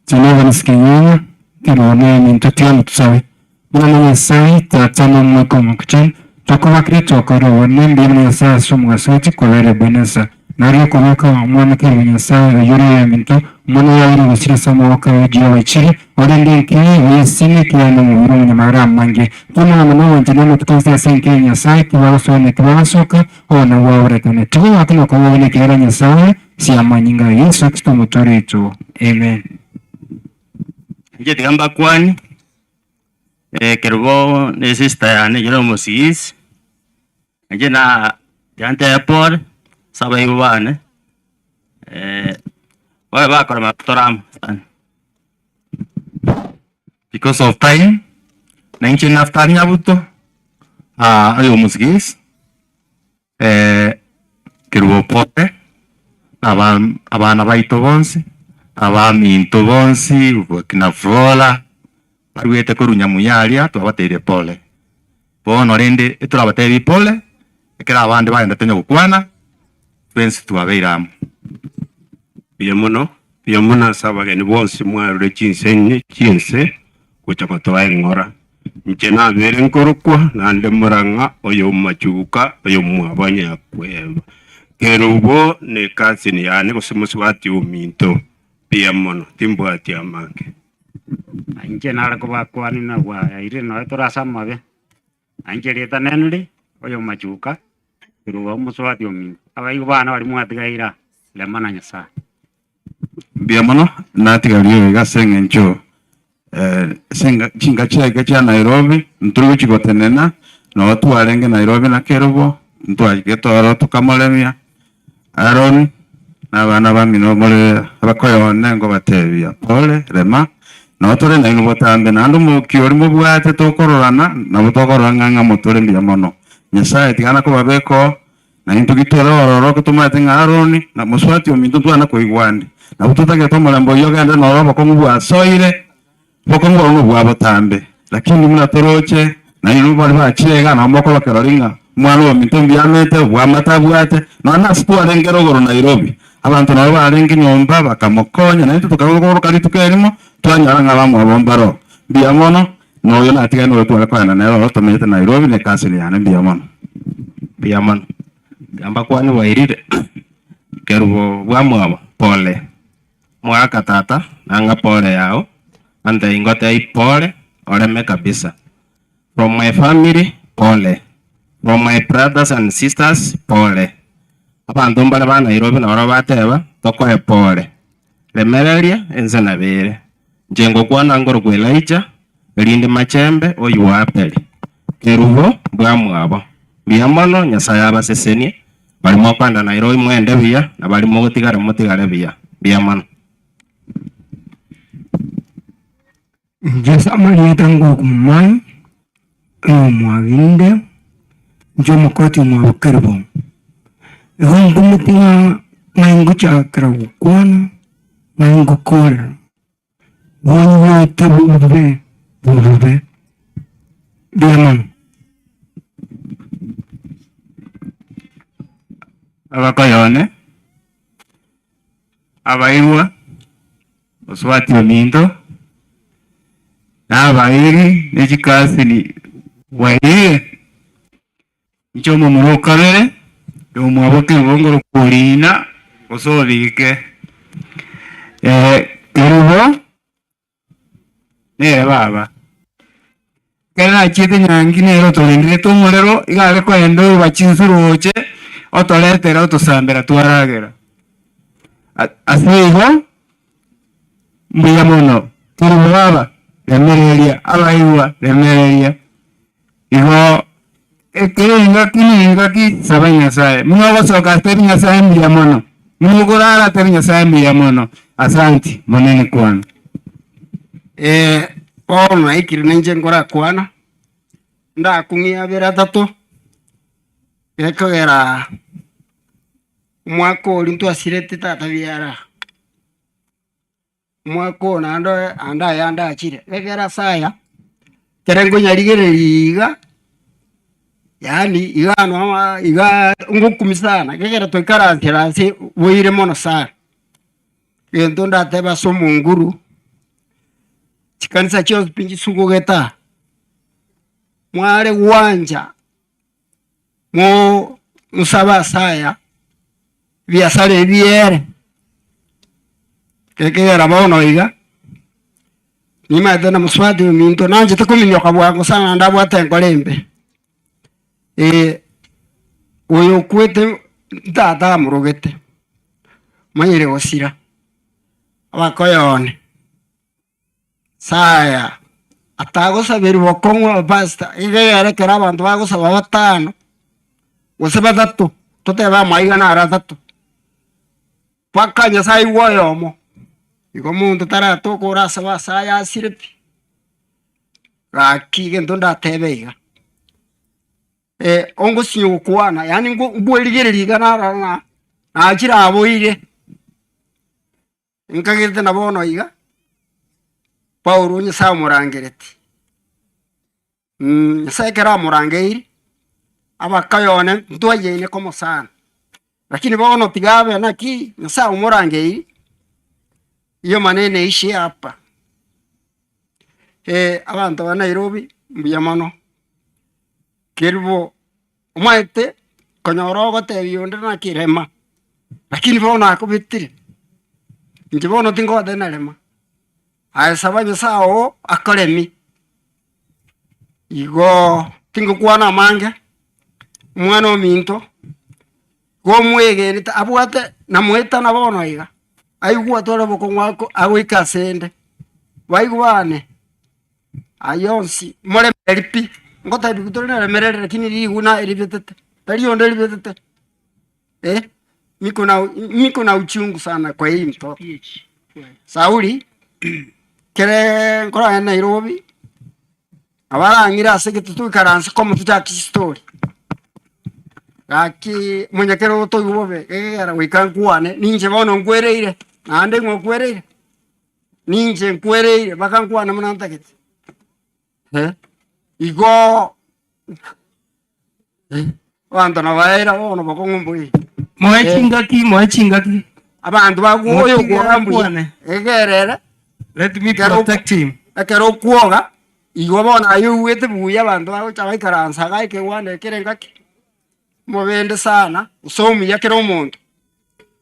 Tunaba nisikinyanya Kerubo ne minto tiano tusabe. Mwana Nyasaye tata no mwako mkuchan. Twakuba Kristo akoro nembe Nyasaye ase omogaso kwabere benesa. Nario kobeka omwana Kerubo Nyasaye oyore ya minto omwana yabere gosira ase amaboko aye wachiri orende nkeye oyesine kiana omobere omonyamagara amange. Tomwana nowancha nomotuko ase nkeye Nyasaye kibagosoa kibagosoka ona bwaborekane. Tugwaka nokobone kera Nyasaye siamanyinga Yesu Kristo omotori oito. Amen. Inche tiga mbakwani, Kerubo ne sister yane ere omosigisi, inche na tiga ntebe pore, ase abaibwa bane, babe bakorema tore amo, asante. Because of time, na inche Naftali Nyabuto, oyo omosigisi, Kerubo pore, aba abana baito bonsi, abaminto bonsi, kina Flora, barwete korwa Nyamuya aria, twabateire pole. Bono rende, etorabatebi pole, ekero abande bagendete onye gokwana, twensi twabeire amo. Mbuya mono, mbuya mono ase abageni bonsi mwarure chinsenye chiense gocha gotoa eng'ora. Inche nabere nkorokwa naende morang'a oyo omomachuka oyo mwabo nyakweba. Kerubo ne cousin yane gose mosubati ominto. Mbuya mono, timbwati amange. Inche nare kobakwani na bwayaire noe tore ase amabe, na inche rieta Henry, oyo omomachuka, kerubo omosubati ominto. Abaibwa bana baria mwatigaire aa, rema na Nyasaye. Mbuya mono, natigaria iga ase eng'encho chinga chiaika chia Nairobi, ntori gochi gotenena, nabo twarenge Nairobi na Kerubo, ntwachigete oro tokamoremia, Aaron, na abana bamino more abakoyone ngobatebia pole, rema, nabo tore nainwe botambe, naende omokia oria mobwate tokororana, nabo tokorora ng'a ng'a motore mbuya mono. Nyasaye tigana kobabeka oo, na intwe gitore ororo tomaete ng'a Aaron, na mosubati ominto ntwana koigwa ande. Nabo totagete omorembe oyio ogende noro obokong'u bwasoire, obokong'u obo nobwa botambe. Lakini buna toroche, nainwe baria bachire iga nabo mokorokera oria ng'a omwana ominto mbuya amete, obwamate abwate, nonya nase twarenge rogoro Nairobi, abanto nabo barenge nyomba bakamokonya, naintwe tokagoroka rituko erimo, twanyora ng'a abamwabo mbaro. Mbuya mono, na oyo natigane noyo tware koenda nere oro tomenyete Nairobi, na ecousin yane mbuya mono. Mbuya mono. Mbakwani bwairire, Kerubo bwamwabo, pole. Mwaka tata, nang'a pole yao, ante ingotei pole, oreme kabisa. From my family, pole. From my brothers and sisters, pole. Abanto mbare ba Nairobi nabo bateba, tokoe pole. Remereria, ense nabere. Inche ngokwana ngorokwa Elijah, erinde Machembe, oywo wa Aperi. Kerubo bwamwabo. Mbuya mono, Nyasaye abasesenie, bari mokoenda Nairobi mwende buya, na bari mogotigara motigare buya. Mbuya mono. Inche ase amarieta ngokumanya, omwaginde, inche omokoti omwabo Kerubo. Igo nkumeti ng'a ng'ai ngochakera gokwana, ng'ai ngokorera, bonyote bobe bobe, mbuya mono. Abakoyone, abaibwa, oswati ominto, na abairi, na echikasini bwairire, inche omomura okabere, omwabo Kerubo ngorokwa Orina, gose obike. Kerubo, nere baba. Ekero nachiete nyangi nere otorenderete omorero, iga are koenda oiba chinsu roche, otoretera otosambera twaragera. Ase igo, mbuya mono, Kerubo baba, remereria, abaibwa, remereria. Igo, ekero engaki na engaki, saba Nyasaye. Buna ogosoka tebi Nyasaye mbuya mono, buna okorara tebi Nyasaye mbuya mono. Asanti, monene kwana. Bono naikire nainche nkorakwana, ndakung'ia abere atato, gekogera omwaka oria ntwasirete tata biara, omwaka oyo naende ande ayande achire, ekero ase aya, ekere nkonyarigereria iga, yaani iga noa iga ngokumia sana, ekegera twaikaransera ase boire mono sana. Egento ndatebe ase omonguru, chikanisa chionsi pi nchisugugete aa, mware gwancha mo mosabe ase aya, ebiasara ebi biere, gekegera bono iga, nimanyete na mosubati ominto nanchete kominyoka bwango sana naende abwate enkoro embe, oyo okwete tata amorogete, omanyire gosira, abakoyone. Saya atagosaberi bokong'u pastor igerekera abantu bagosaba batano gose batatu toteba maigana ara atatu paka Nyasaye iwoyomo igo omonto taratoka orasaba asaya asire pi gaki gento ndatebe iga ongosinya gokwana yaani ngwerigereria iga narara nachiraboire nkagete na bono iga Paulo Nyasaye omorangereti Nyasaye ekero amorangeire abakayone ntwayeine komo sana lakini bono tigabe naki Nyasaye omorangeire iyo manene ishi hapa abantu ba Nairobi mbuya mono Kerubo omwaete konyora ogotebia onde nakirema lakini bono akobetire inche bono tingogotebia narema aesaba Nyasaye oo akoremi igo tingokwana amange omwana ominto igo omwegerete abwate namwetana bono iga aigwa atware obokong'u agoika ase ende baigwane ayonsi moremeri pi ngotebi tore naremerere lakini riguna eribetete tari onde eribetete niko na uchungu sana kwa hii mtoto Sauli kere nkora Nairobi abarangira ase gitutu ikaranse komo tuchaki story gaki mwenyekero toibobe egera goika nkwane ninche bono nkwereire naende ng'okwereire ninche nkwereire baka nkwane muna ntagete igo abanto nabaera bono bokong'u mbui Moe chingaki, moe chingaki. Abantu baguoyo kuoga mbuya egerere Let me protect him. Ekero okwoga igo bono aye ouwete buya abanto bagocha baikaransa iga ekegwana ekere ngaki mobende sana osomiya kera omonto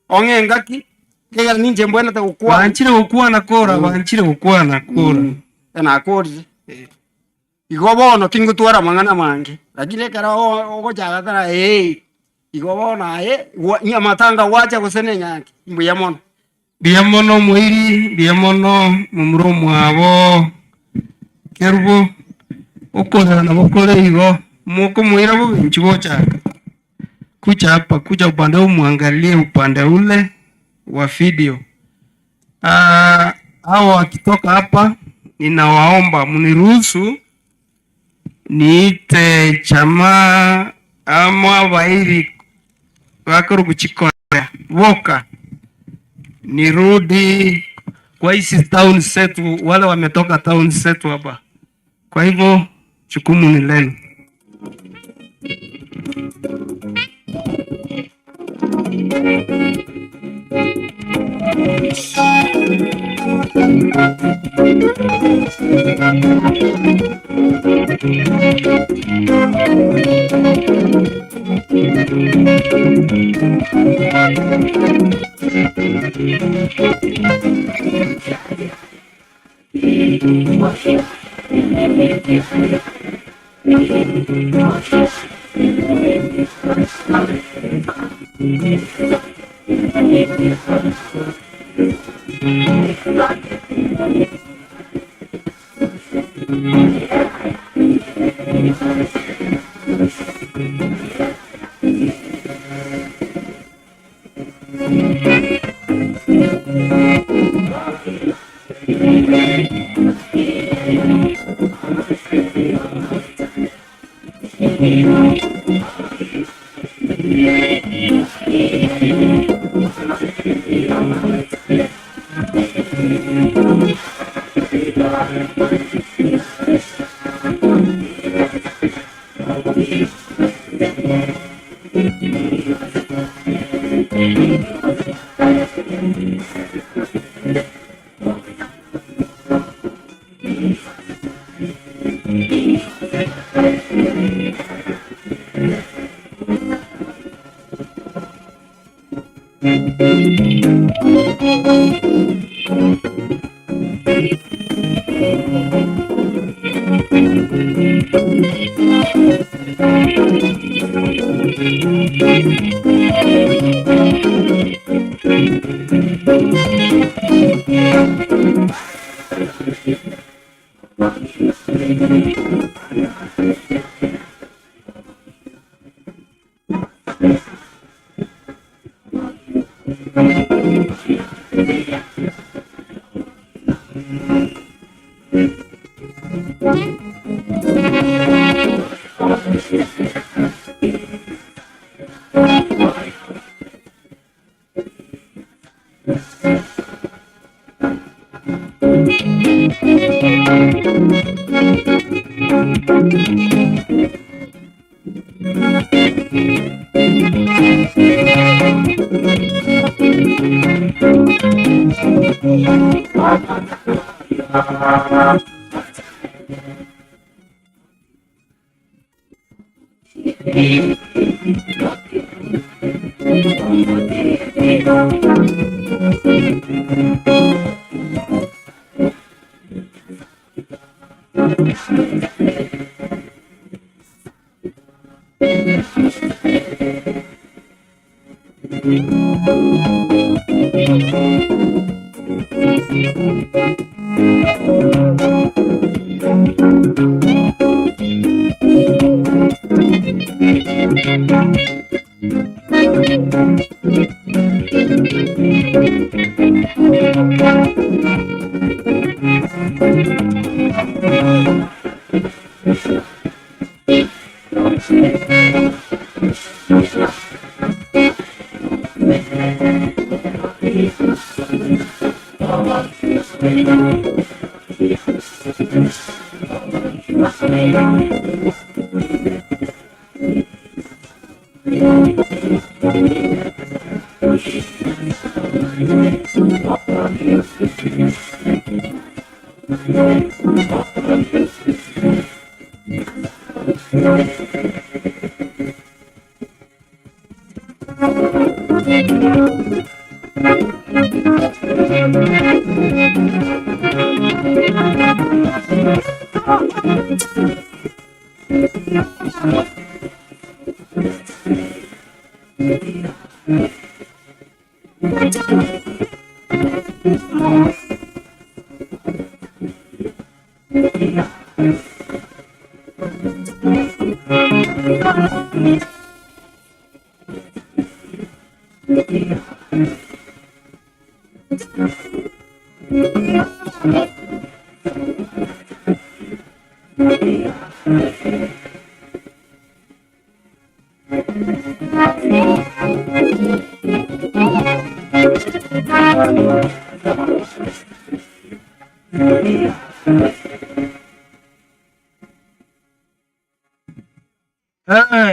ong'e engaki kegera ninche mbwenerete gokwana Banchire gokwana kora, banchire gokwana kora. Nakorire igo bono tingotwara mang'ana mange lakini ekero ogochagatara igo bono aye amatanga gwacha gose na enyangi mbuya mono Mbuya mono moiri, mbuya mono momura omwabo Kerubo okorera nabo kore igo mokomoira bobe inchi gochaka kucha hapa kuja upande huu muangalie upande ule wa video. Hao wakitoka hapa ninawaomba mniruhusu niite chama ama bairi bakoruguchikorea woka nirudi kwa hizi town zetu, wale wametoka town zetu hapa. Kwa hivyo jukumu ni lenu.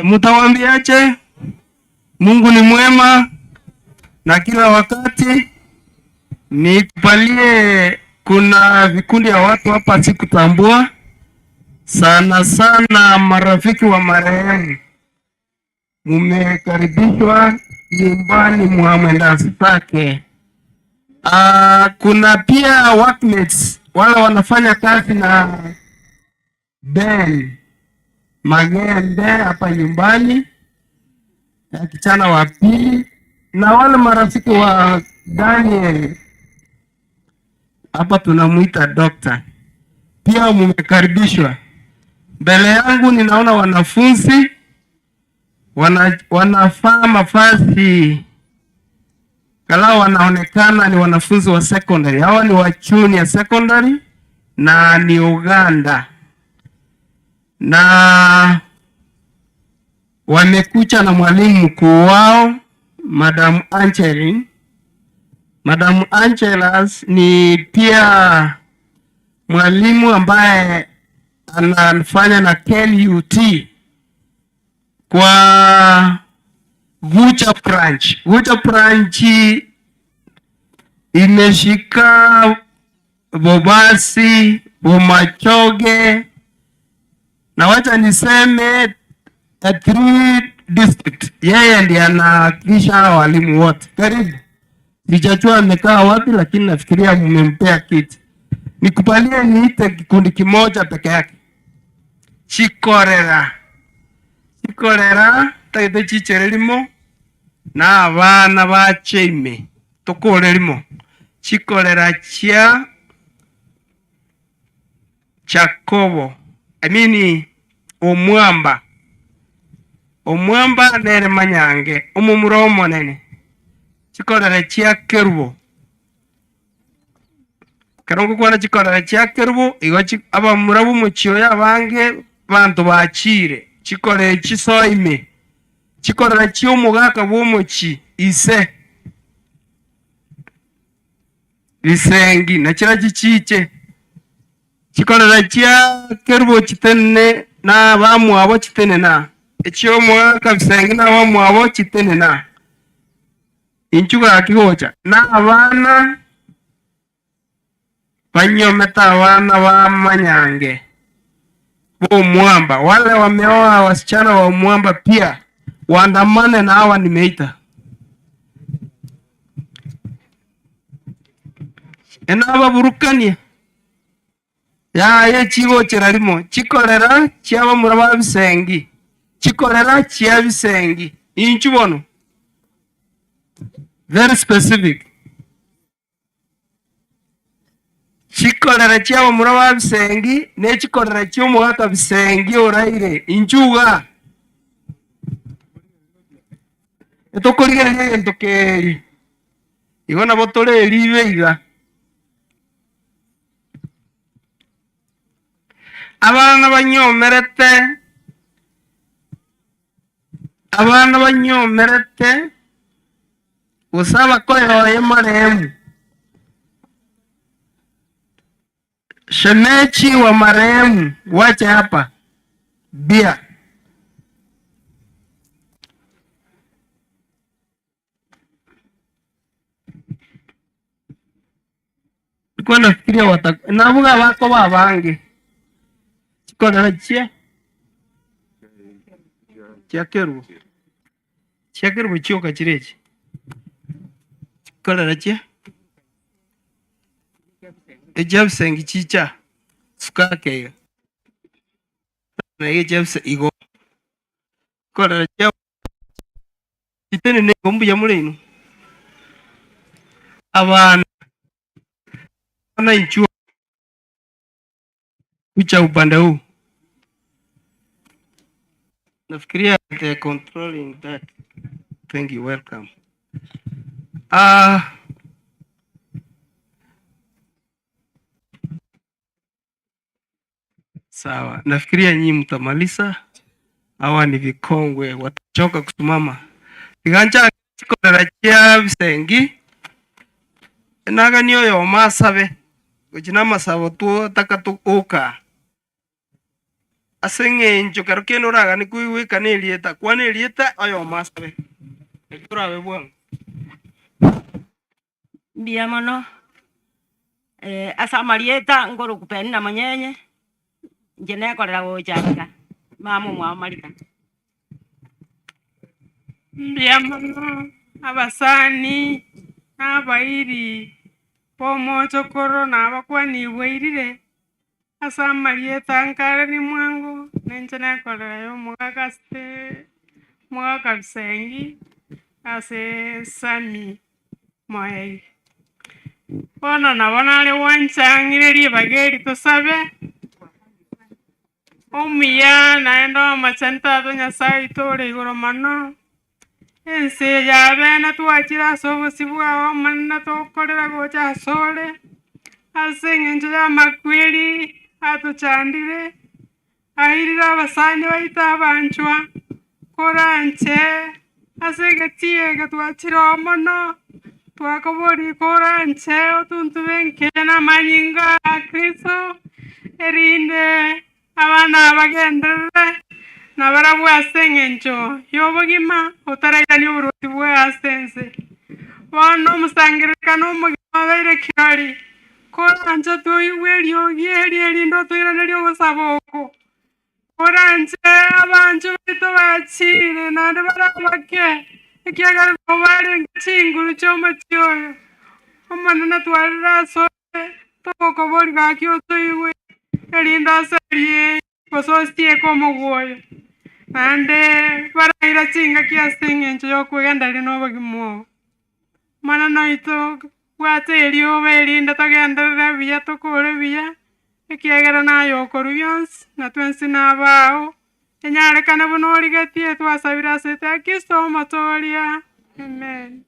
Mutawambiache? Mungu ni mwema na kila wakati. Nikupalie, kuna vikundi ya watu hapa sikutambua sana sana, marafiki wa marehemu, mumekaribishwa nyumbani mwa mwendazake. Kuna pia workmates wale wanafanya kazi na Ben Magembe hapa nyumbani ya kijana wa pili, na wale marafiki wa Daniel hapa tunamuita doctor, pia mumekaribishwa. Mbele yangu ninaona wanafunzi wanafaa mavazi kalau wanaonekana ni wanafunzi wa secondary. Hawa ni wa junior secondary na ni Uganda, na wamekuja na mwalimu mkuu wao Madam Angeline. Madam Angelas ni pia mwalimu ambaye anafanya na KUT kwa Gucha branch. Gucha branch imeshika Bobasi, Bomachoge, na wacha niseme the 3 district. Yeye ndiye anawakilisha walimu wote. Karibu. Sijajua amekaa wapi, lakini nafikiria mmempea kiti. Nikubalie niite kikundi kimoja peke yake. Chikorera. Chikorera taite chichererimo na abana bacheime tukorerimo. Chikorera chia Jacobo. I mean Omwamba. Omwamba nere manyange, omumuro omonene. Chikorera chia Kerubo. Kerongo kwana chikorera chia Kerubo, igo abamura b'omuchio yabange bantu bachire. Chikorera chisoime. Chikorera chia omogaka bw'omochi ise. Bisengi na chira chichiche. Chikorera chia Kerubo chitene na bamwabo chitene na. Echio omogaka bisengi na bamwabo chitene na. Inchuga akigocha na abana Banyomete abana ba Manyange bo Mwamba, wale wameoa wasichana wa Mwamba pia waandamane na hawa nimeita. Enababurukania yaye chigochera rimo chikorera chiabamura ba bisengi chikorera chia bisengi inchu bono very specific chikorera chiabamura ba bisengi ne chikorera chiomogaka bisengi oraire inchuga etokorigereria egento keri igo nabo tore eribe iga. Abana banyomerete abana banyomerete gusaba koyoye marehemu shemechi wa marehemu wache hapa bia nilikuwa nafikiria navuga bako babange chikorera chia chiakerubo chiakerubo chioka chirechi chikorera chia echiabisengi chicha sukakeiga naige chiabise igo chikorera chia chitenene igo mbuya more inwe abana na inchua kucha upande huu nafikiria they controlling that. Thank you, welcome. Sawa, nafikiria nyinyi mtamaliza. Hawa ni vikongwe watachoka kusimama. Iganja chikorera chia bisengi naga oyo masabe gochi na amasabo twataka tuuka ase eng'encho kero kende oragani koigweka na erieta kwana erieta oyo masabe eki torabe bwango. Mbuya mono ase amarieta nkoroku Penina Monyenye inche nekorera gochaka mama omwabo Marita. Mbuya mono abasani na abairi bomochokoro na abakwani bwairire ase amarieta nkareni mwango ninche nekorera ya omogaka ase omogaka bisengi ase Sami Moegi. Bono nabo nare gwanchang'ire ribaga eri tosabe omuya naende omachani tata Nyasaye oito ore igoro mono ense ya bene twachire ase obosi bwao omonene tokorera gocha ase ore ase eng'encho ya amakweri atochandire airire abasani baito abanchwa koranche ase egetie eke twachire oo mono twakobori koranche otuntube nkere na amanyinga ya Kristo erinde abana bagenderere na barabwo ase eng'encho ya obogima otarairania oborwoti bwa ase ense. Bono omosangererekano omogima obeire kirori koranche toigwe eriogi eri erinde otoiranerie ogosaba oko koranche abancho baito bachire naende barabake ekiagera nabo barenge chinguru chia omochie oyo omonene twarire ase ore togokobori gaki otoigwe erinde aserie gose osieke omogwoyo naende baraira chingaki ase eng'encho ya okwegendereria na obogima obo. Omonene oito bwate erioba erinde togenderere buya tokore buya ekiagera naye okorwa bionsi na twensi na abao enyarekane buna origetie twasabire ase ete Kristo omotoria. Amen.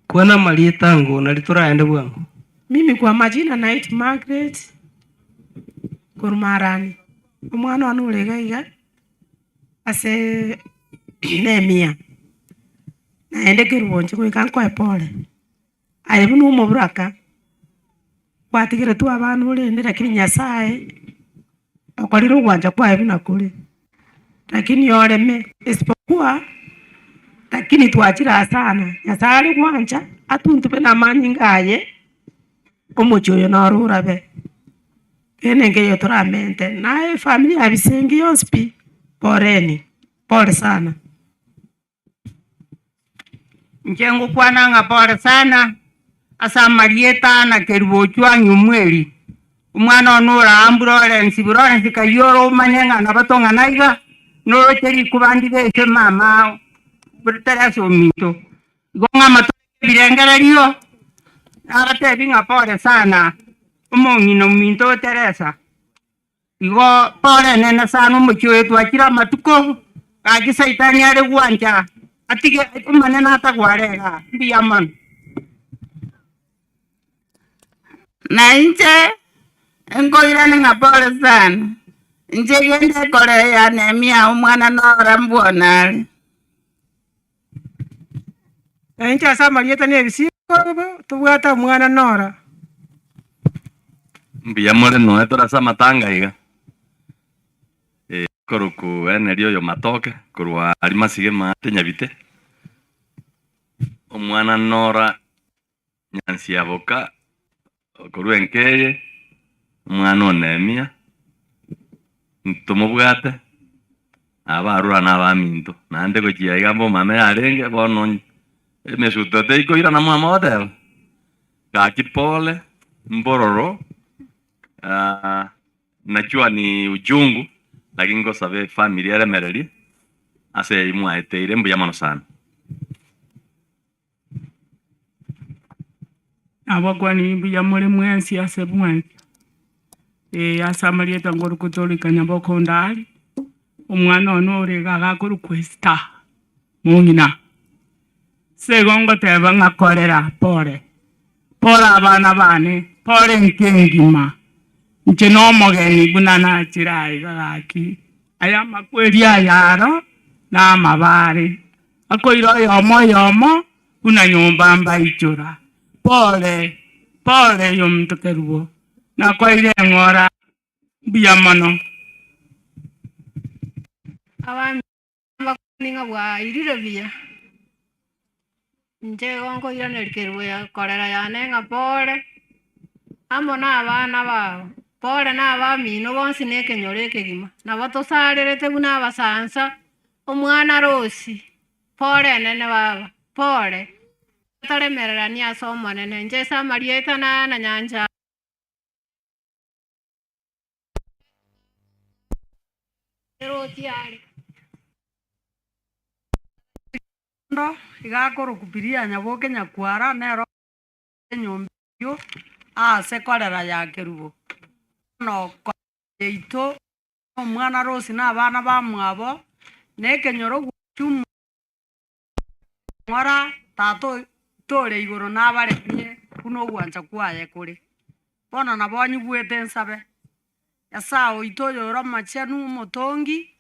Kwana marieta ngo nari toraende bwango. Mimi kwa majina naitwa Margaret Korumarani. Omwana one ore iga iga ase Nehemia. Naende kerubo inche goika nkoe pole. Aye buna omoburaka gwatigeretwe abana orende lakini Nyasaye okorire ogwancha kwaye buna kore. Lakini oreme isipokuwa lakini twachire sana Nyasaye are gwancha atuntube na amanyinga aye Omochie oyo noro orabe, kende nkeiyo toramente, naye efamiri ya Bisengi yonsi pi, poreni, pole sana. Inche ngokwana ng'a pole sana, ase amarieta na Kerubo Ochwang'i Omweri, omwana one ore aa Lawrence, Lawrence kaywo ore omanye ng'a nabo tong'ana iga, noroche rikuba ndire ase mama Teresa ominto. Igo ng'a amatuko ebirengererio, nabatebi ng'a pole sana, omong'ina ominto Teresa. Igo pole nene sana omochie oyo twachire amatuko, gaki saitani are gwancha, atige omonene atagware igaa, mbuya mono. Na inche nkoirane ng'a pole sana, inche gende korea Nehemia omwana nora mbwona are. Na inche ase amarieta na ebisiko tobwate omwana nora. Mbuya more noe tore ase amatanga iga. Koroku Henry oyo Matoke korwa aria Masige maate Nyabite. Omwana Nora Nyansiaboka korwa Enkeye, omwana o Nehemia, ntomobwate, abarura na abaminto. Naende gochia iga mbomame yarenge, bono emesuto teikoirana mwama goteba. Gaki pole, mbororo, najua ni uchungu, lakini ngosabe family eremererie, ase mwaeteire mbuya mono sana. Nabakwani mbuya more mwensi ase mwensi. Ase amarieta ngorokotoleka Nyaboko Ndari, omwana one ore iga agakorokwa Esther mong'ina. Ase igo ngoteba ng'a korera pole, pole abana bane, pole enka engima. Inche na omogeni buna nachire aye iga gaki, aya amakweri aya aro, na amabare, akoira oyomo oyomo, buna nyomba mbaichora. Pole, pole yominto Kerubo, nakoeire eng'ora, mbuya mono. Abana ng'a bwairire buya, inche igo nkoiraneria Kerubo ya korera yane ng'a pole, amo na abana bao, pole na abamino bonsi na ekenyoro ekegima. Nabo tosarerete buna abasansa, omwana Rosi, pole enene baba, pole. Toremererani ase omonene, inche ase amarieta na na nyancha. Rosi are. Ndo iga akorokwa Biria Nyaboke Nyakwara nero enyomba eywo ase korera ya Kerubo. Bono yaito omwana Rosi na abana bamwabo, na ekenyoro gochia ng'ora tata tore igoro nabaremie buna ogwancha kwaye kore. Bono nabo nyigwete nsabe, Nyasaye oito oyore omachenu omotongi,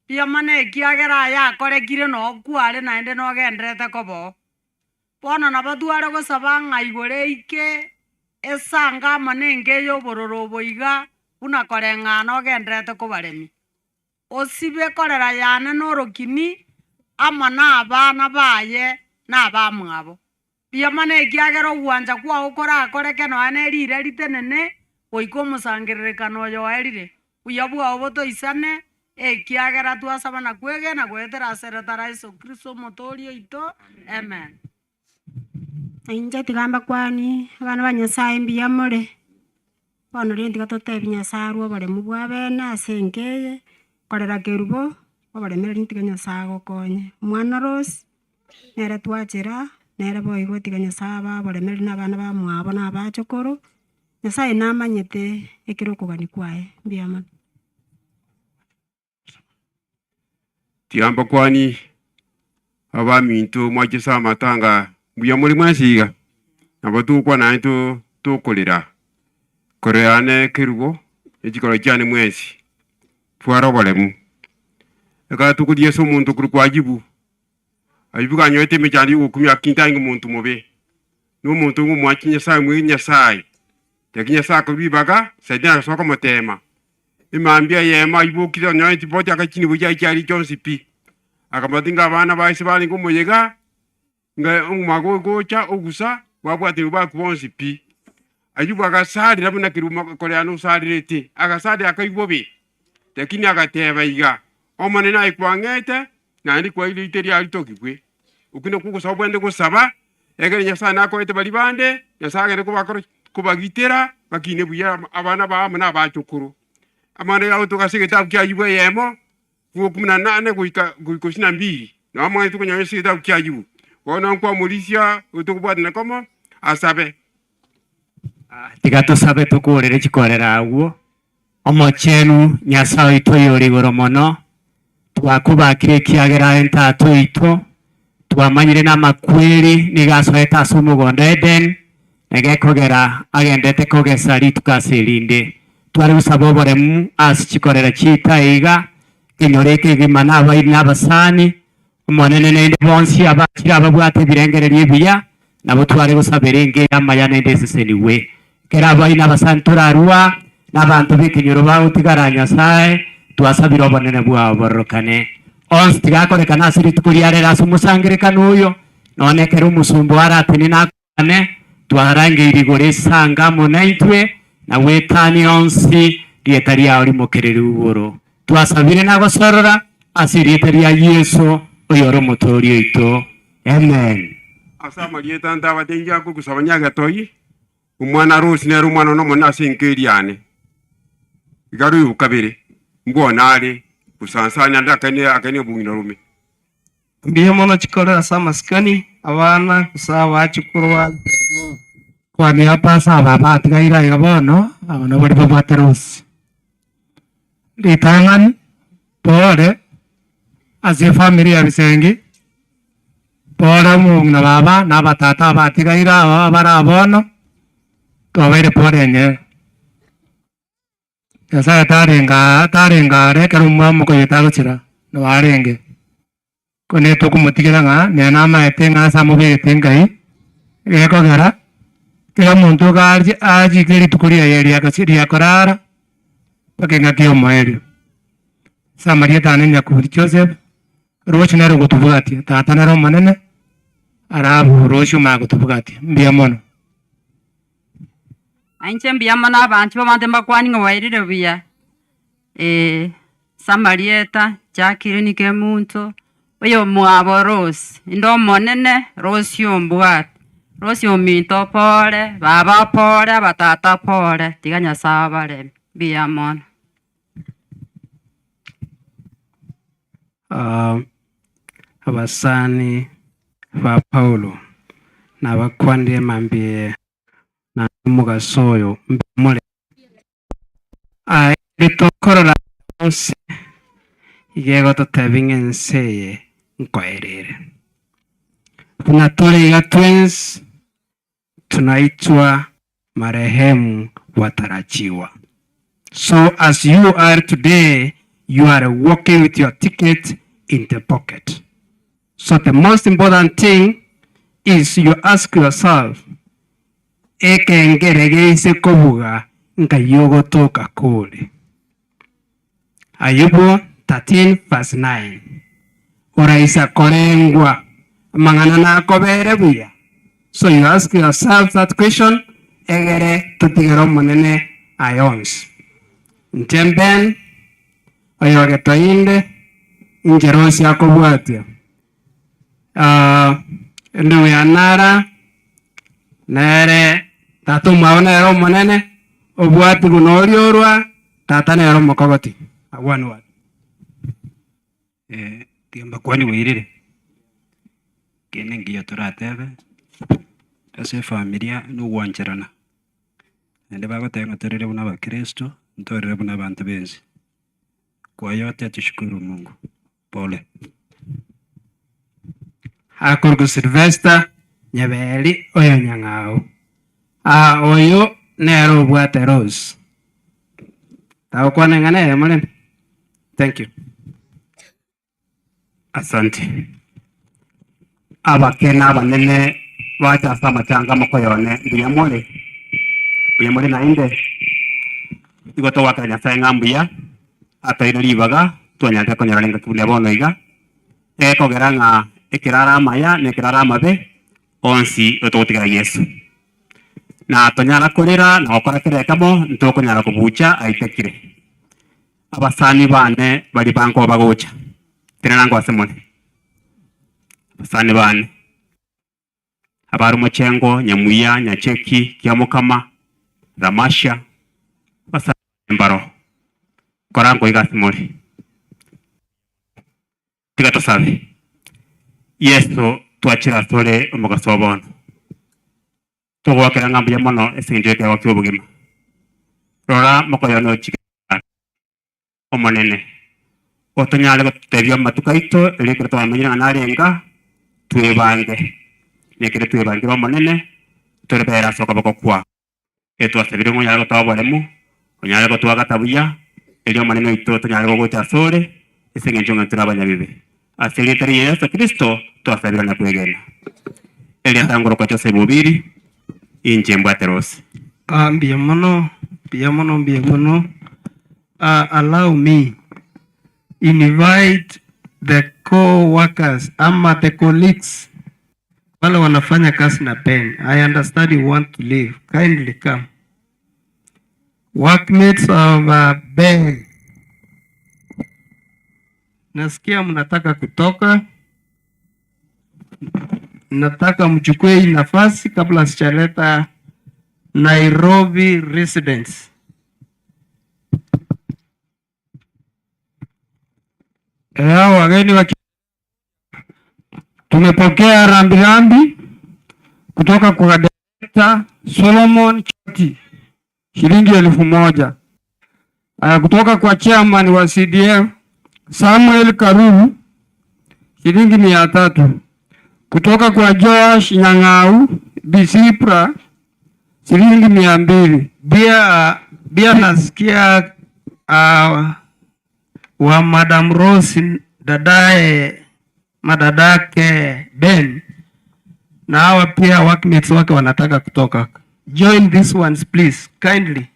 mbuya ekiagera aya akorekire nokware naende nogenderete koboo. Bono nabo tware gosaba ng'a igoro eike, esanga amo na enka eye obororo obo iga, buna koreng'ana ogenderete kobaremia. Osibe korera yane na orokini, amo na abana baye na abamwabo. Mbuya mono ekiagera ogwancha kwago korakoreke nonya na erire ritenene, goika omosangererekano oyo oerire. Buya bwao botoisane, ekiagera twasaba na kwegena goetera ase erieta ria Yeso Kristo omotoori oito, amen. Inche tiga mbakwani, abana ba Nyasaye mbuya more, bono rende tiga totebi Nyasaye arwe oboremu bwa bene ase enka eye, korera Kerubo, oboremereri tiga Nyasaye agokonye. Omwana Rose, nere twachera, nere boigo tiga Nyasaye abe oboremereri na abana bamwabo na abachokoro, Nyasaye namanyete ekero okogania kwaye, mbuya mono. Tiga mbakwani abaminto mwachese amatanga mbuya more mwensi iga, nabo togokwana naende tokorera korera ane Kerubo echikoro chiane mwensi, tware oboremu. Ekero tokoria ase omonto korwa Ayibu, Ayibu kanyorete emechando ya ogokumia lakini tarenge omonto mobe, na omonto ng'omwanchi Nyasaye mweri Nyasaye. Lakini Nyasaye akarwa ribaga, Saitani agasoa komotema. Emambia eyemo aibokire onyorete chiboti aka chinibo chiaye chiaria chionsi pi. Akamotinga abana baye ase barenge omoyega, ng'a omwaka ogocha ogusa, babwaterwa bakwa bonsi pi. Ayubu agasarira buna Kerubo korea nosarirete, agasarira akaigwa bobe, lakini agateba iga, Omonene aikwang'ete, naende kwairete riaritokigwe. Okwo nokwo ogosaba bwende gosaba, ekero Nyasaye nakoete baria bande, Nyasaye agende kobakora ki? Kobagitera, bakine buya abana bao amo na abachokoro. Amang'ana aya agotoka ase egetabu kia Ayubu eyemo, fungu kumi na nane goika goika isini na mbili, nabo amang'ana tokonyora ase egetabu kia Ayubu. Bono nkwamorisia oyo tokobwatana komo, asabe. Tiga tosabe tokoorere chikorera agwo. Omochenu, Nyasae oito oyore igoro mono, twakobakire ekiagera aye Tata oito, twamanyire namakweri nigo asoete ase omogondo Eden, na gekogera agendete kogesa rituko ase erinde. Tware gosaba oboremu ase chikorera chiaito aiga, ekenyoro ekegima na abairi na abasani, Omonene naende bonsi abachire ababwate ebirengererio ebiya, nabo tware gosabera enka y'amaya naende esesenigwe. Ekero abaini abasani torarua, na abanto b'ekenyoro bagotigara Nyasae, twasabire obonene bwao bororokane. Onsi tigakorekana ase rituko ria rero ase omosangerekano oyo, nonya ekero omosomba oo aratenene akwane, twarangeirie igoro esanga amo naintwe, na gwetania onsi rieta riao rimokererigwe igoro. Twasabire na gosorora ase erieta ria Yeso, oyore Omotooria oito. Amen. Ase amarieta ntabatengi akogusaba nyagetoi, omwana Rose nere omwana one omonene ase enka eria yane. Iga are oyokabere, mbwone are gosansania ande akene akene obong'ina rome. Mbuya mono chikore ase amasikani, abana gose abachukuru ba. Kwania ase aba abatigaire aiga bono, aba nabo baria babwate Rose. Ritang'ani pore ase efamiri ya Bisengi, pore omong'ina baba na abatata abatigaire aba abare aa bono, twabaire pore enyene. Nyasaye tarenge aa tarenge are ekero omwami okoyeta agochira, nabo arenge. Ko nere tokomotigera ng'a nere namaete ng'a ase amobegete Ngai, gekogera, kera omonto iga arie achike rituko riaye riagochi riakorara, mpaka engaki y'omoerio. Ase amarieta ane Nyakundi Joseph, roche nere ogotobwatia, tata nere omonene, alafu roche omanye gotobwatia, mbuya mono. Na inche mbuya mono abanchwa bamante mbakwanie ng'a bwairire buya, eh, ase amarieta Jacqueline Kemunto, oyomwabo Rose, inde omonene Rose ombwate, Rose ominto pore, baba pore, abatata pore, tiga Nyasaye abareme, mbuya mono. Abasani ba Paulo nabakwanire mambia eye, na omogaso oyo mbimore. Aye ritokorora onsi, iga egototebia ng'a ense eye nkoerere. Buna tore iga twensi, tunaitwa marehemu watarajiwa. So as you are today, you are walking with your ticket in the pocket. So the most important thing is you ask yourself, ekengere geise kobuga nkai ogotoka kore? Ayubu 13 verse 9. Oraisa korengwa amang'ana nakobere buya? So you ask yourself that question egere totigere Omonene aye onsi. Inche Ben, oyogetoinde, inche Rose akobwatia. Endugu ya Nara, nere tata omwabo nere omonene, obwati buna oria orwa, tata nere omokogoti. Agwo one word. Tiga mbakwanie bwairire, kende nkiya toratebe, ase efamilia na ogwancherana, naende bagoteba ng'a torere buna abakristo, ntorere buna abanto bensi. Kwa yote tushukuru Mungu. Pole. Akorokwa Sylvester Nyaberi oyo Nyang'au. Aa oyo nere obwate Rose. Tagokwana ing'ana eyemo rende. Thank you. Asante. Abake na abanene bacha ase amachanga amokoyo one, mbuya more? Mbuya more naende? Igo togoakera Nyasae ng'a mbuya atoire ribaga twanyarete konyora engaki buna bono iga, ekogera ng'a ekero are amaya na ekero are amabe, onsi igo togotigera Yeso. Na tonyara korera na gokora kere ekemo ntokonyara kobucha aitekire. Abasani bane bari banko bagocha. Tenenango ase more. Abasani bane. Abaru Mochengo, Nyamuya, Nyacheki, Kiamokama, Ramasha, abasani mbaro. Korango iga ase more. Tiga tosabe. Yesu twachira asore omogaso wa bono. Togwakera ng'a mbuya mono ase eng'encho y'ekeegwa kia obogima. Rora mokoyo nochike omonene. Otonyare gotebia amatuko aito erio ekero twamenyire ng'a narenga twebange. Nekere twebangire omonene torebere ase okoboko kwao. Etwasabire ng'a onyare gotoa oboremu, onyare gotoa buya, erio omonene oito tonyare gogocha asore ase eng'encho ng'a tore abanyabibe. Ase erieta ria Yeso Kristo twasabire na kwegena. Erieta ngorokwa Joseph Obiri, inche mbwate Rose. Ah, mbuya mono, mbuya mono, mbuya mono. Allow me invite the co-workers ama the colleagues wale wanafanya kazi na Ben. I understand you want to leave. Kindly come. Workmates of Ben. Nasikia mnataka kutoka. Nataka mchukue hii nafasi kabla sijaleta Nairobi residents. Hao wageni wa tumepokea rambirambi kutoka kwa Director Solomon Choti shilingi 1000. Kutoka kwa chairman wa CDF Samuel Karuru shilingi 300. Kutoka kwa Joash Nyang'au Bisipra shilingi 200. Bia nasikia wa Madam Rose dadae madadake Ben na hawa pia workmates wake wanataka kutoka. Join these ones please kindly.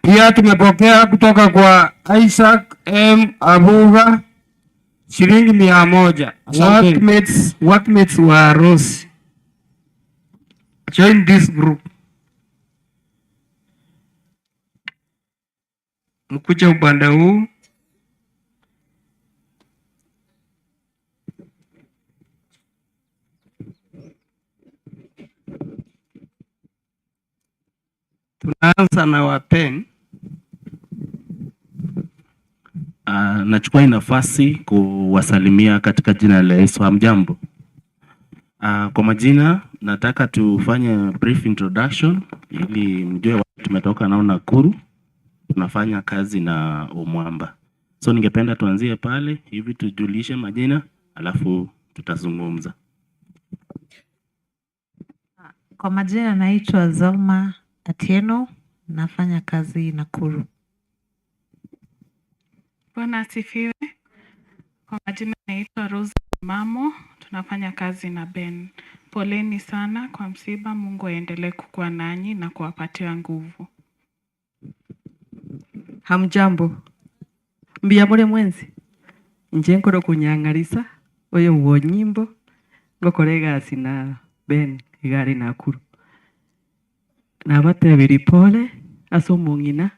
Pia tumepokea kutoka kwa Isaac M Abuga shilingi 100. Asante. Workmates wa Rose. Join this group. Mkuja upande huu. Tunaanza na wapen. Nachukua hii nafasi kuwasalimia katika jina la Yesu. Hamjambo. Kwa majina nataka tufanye brief introduction ili mjue wapi tumetoka nao Nakuru. Tunafanya kazi na Omwamba. So ningependa tuanzie pale hivi tujulishe majina alafu tutazungumza. Kwa majina naitwa Zalma Atieno, nafanya kazi Nakuru. Bwana asifiwe. Kwa majina naitwa Rose Mamo, tunafanya kazi na Ben. Poleni sana kwa msiba, Mungu aendelee kukuwa nanyi na kuwapatia nguvu. Hamjambo. Mbuya more mwensi. Inche nkoro kunyang'arisa oyo bwo nyimbo ngokora egasi na Ben igare Nakuru. Nabatebiri pole ase omong'ina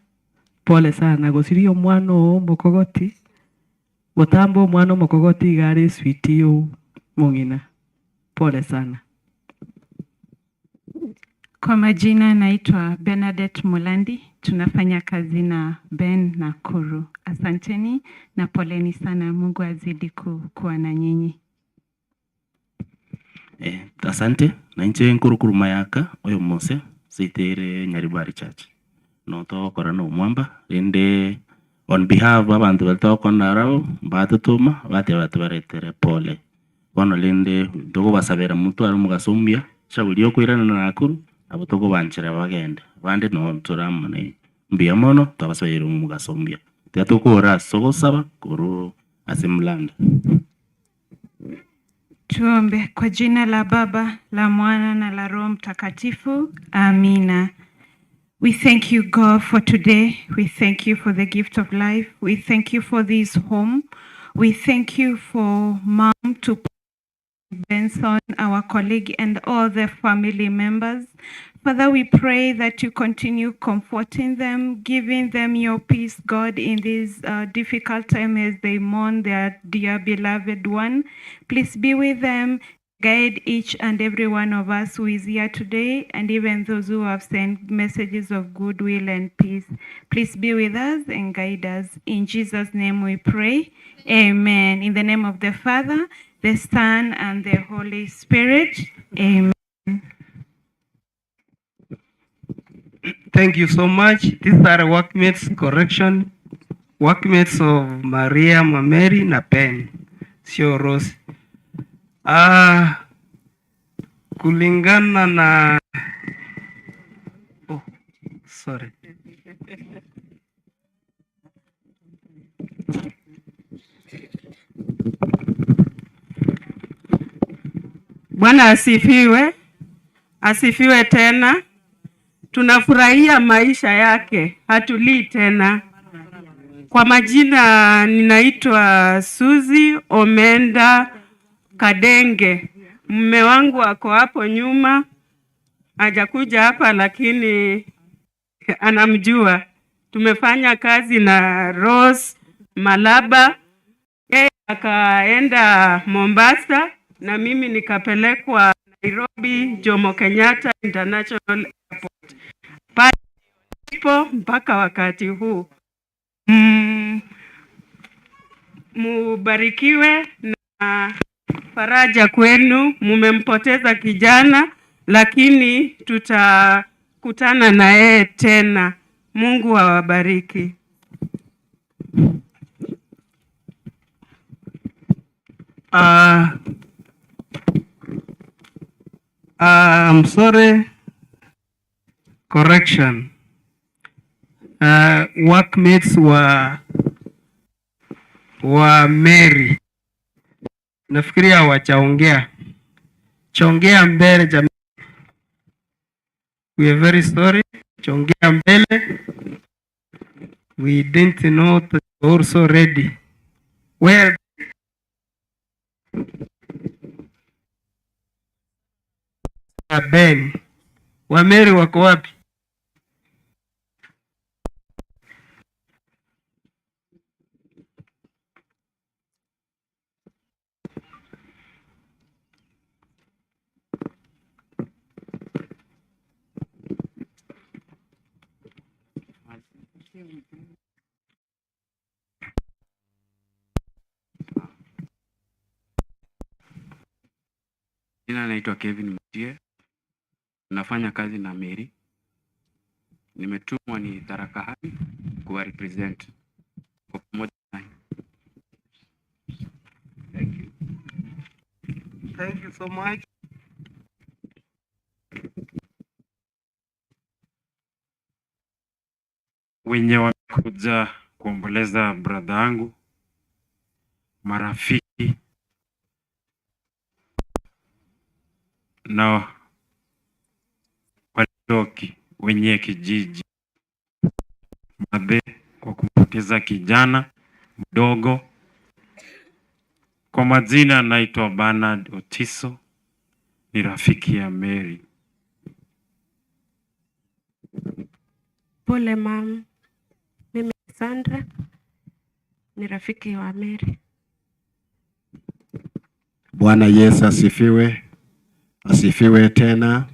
pole sana gosiria omwana oo omokogoti gotamba omwana omokogoti igare eswiti yo omong'ina pole sana. Kwa majina naitwa Bernadette Mulandi, tunafanya kazi na Ben Nakuru. Asanteni na poleni sana, Mungu azidi kuwa na nyinyi. Asante na inche nkurukuru mayaka oyo mose sitere Nyaribari Church. No togokora na Omwamba rende on behalf abantu bari togokora narabo batutuma batia batubaretere pole. Bono rende togobasabera mutware omogaso omuya shauri okoirana na Nakuru abo togobanchera bagende bande no toramone mbuya mono twabasabeire omogaso omuya tiga tokora ase ogosaba korwa ase mlanda. Tuombe. Kwa jina la Baba, la Mwana na la Roho Mtakatifu. Amina. We thank you, God, for today. We thank you for the gift of life. We thank you for this home. We thank you for mom to Benson, our colleague, and all the family members. Father, we pray that you continue comforting them, giving them your peace, God, in this difficult time as they mourn their dear beloved one. Please be with them. Guide each and every one of us who is here today, and even those who have sent messages of goodwill and peace. Please be with us and guide us. In Jesus' name we pray. Amen. In the name of the Father, the Son, and the Holy Spirit. Amen. Thank you so much. These are workmates correction, workmates of Maria Mameri na Ben, sio Rose. Ah, kulingana na, oh, sorry. Bwana asifiwe, asifiwe tena. Tunafurahia maisha yake, hatulii tena. Kwa majina ninaitwa Suzy Omenda Kadenge. Mume wangu ako hapo nyuma, hajakuja hapa lakini anamjua. Tumefanya kazi na Rose Malaba, yeye akaenda Mombasa na mimi nikapelekwa Nairobi Jomo Kenyatta International Airport. Pale ipo mpaka wakati huu. Mubarikiwe na faraja kwenu. Mumempoteza kijana, lakini tutakutana na yeye tena. Mungu awabariki. I'm sorry, correction. Workmates wa Mary, nafikiria wachaongea chongea mbele jamii. We are very sorry, chongea mbele. We didn't know that you were also ready. Where Ben wa Mary wako wapi? Jina naitwa Kevin Mutie, nafanya kazi na Mary. Nimetumwa ni Tharakahani kuwa represent kwa pamoja naye. Thank you. Thank you so much. Wenye wamekuja kuomboleza brother yangu, marafiki na walioki wenye kijiji madhe kwa kumpoteza kijana mdogo. Kwa majina naitwa Bernard Otiso, ni rafiki ya Mary. Pole mam, mimi ni Sandra, ni rafiki wa Mary. Bwana Yesu asifiwe, asifiwe tena.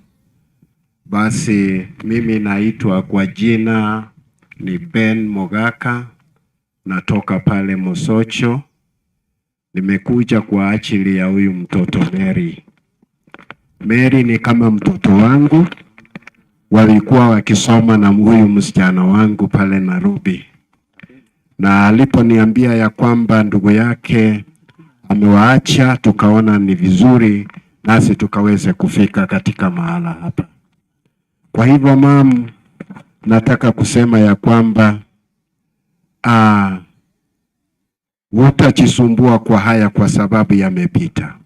Basi mimi naitwa kwa jina ni Ben Mogaka, natoka pale Mosocho. Nimekuja kwa ajili ya huyu mtoto Mary. Mary ni kama mtoto wangu, walikuwa wakisoma na huyu msichana wangu pale Nairobi, na aliponiambia ya kwamba ndugu yake amewaacha, tukaona ni vizuri nasi tukaweze kufika katika mahala hapa. Kwa hivyo mam, nataka kusema ya kwamba hutajisumbua kwa haya kwa sababu yamepita,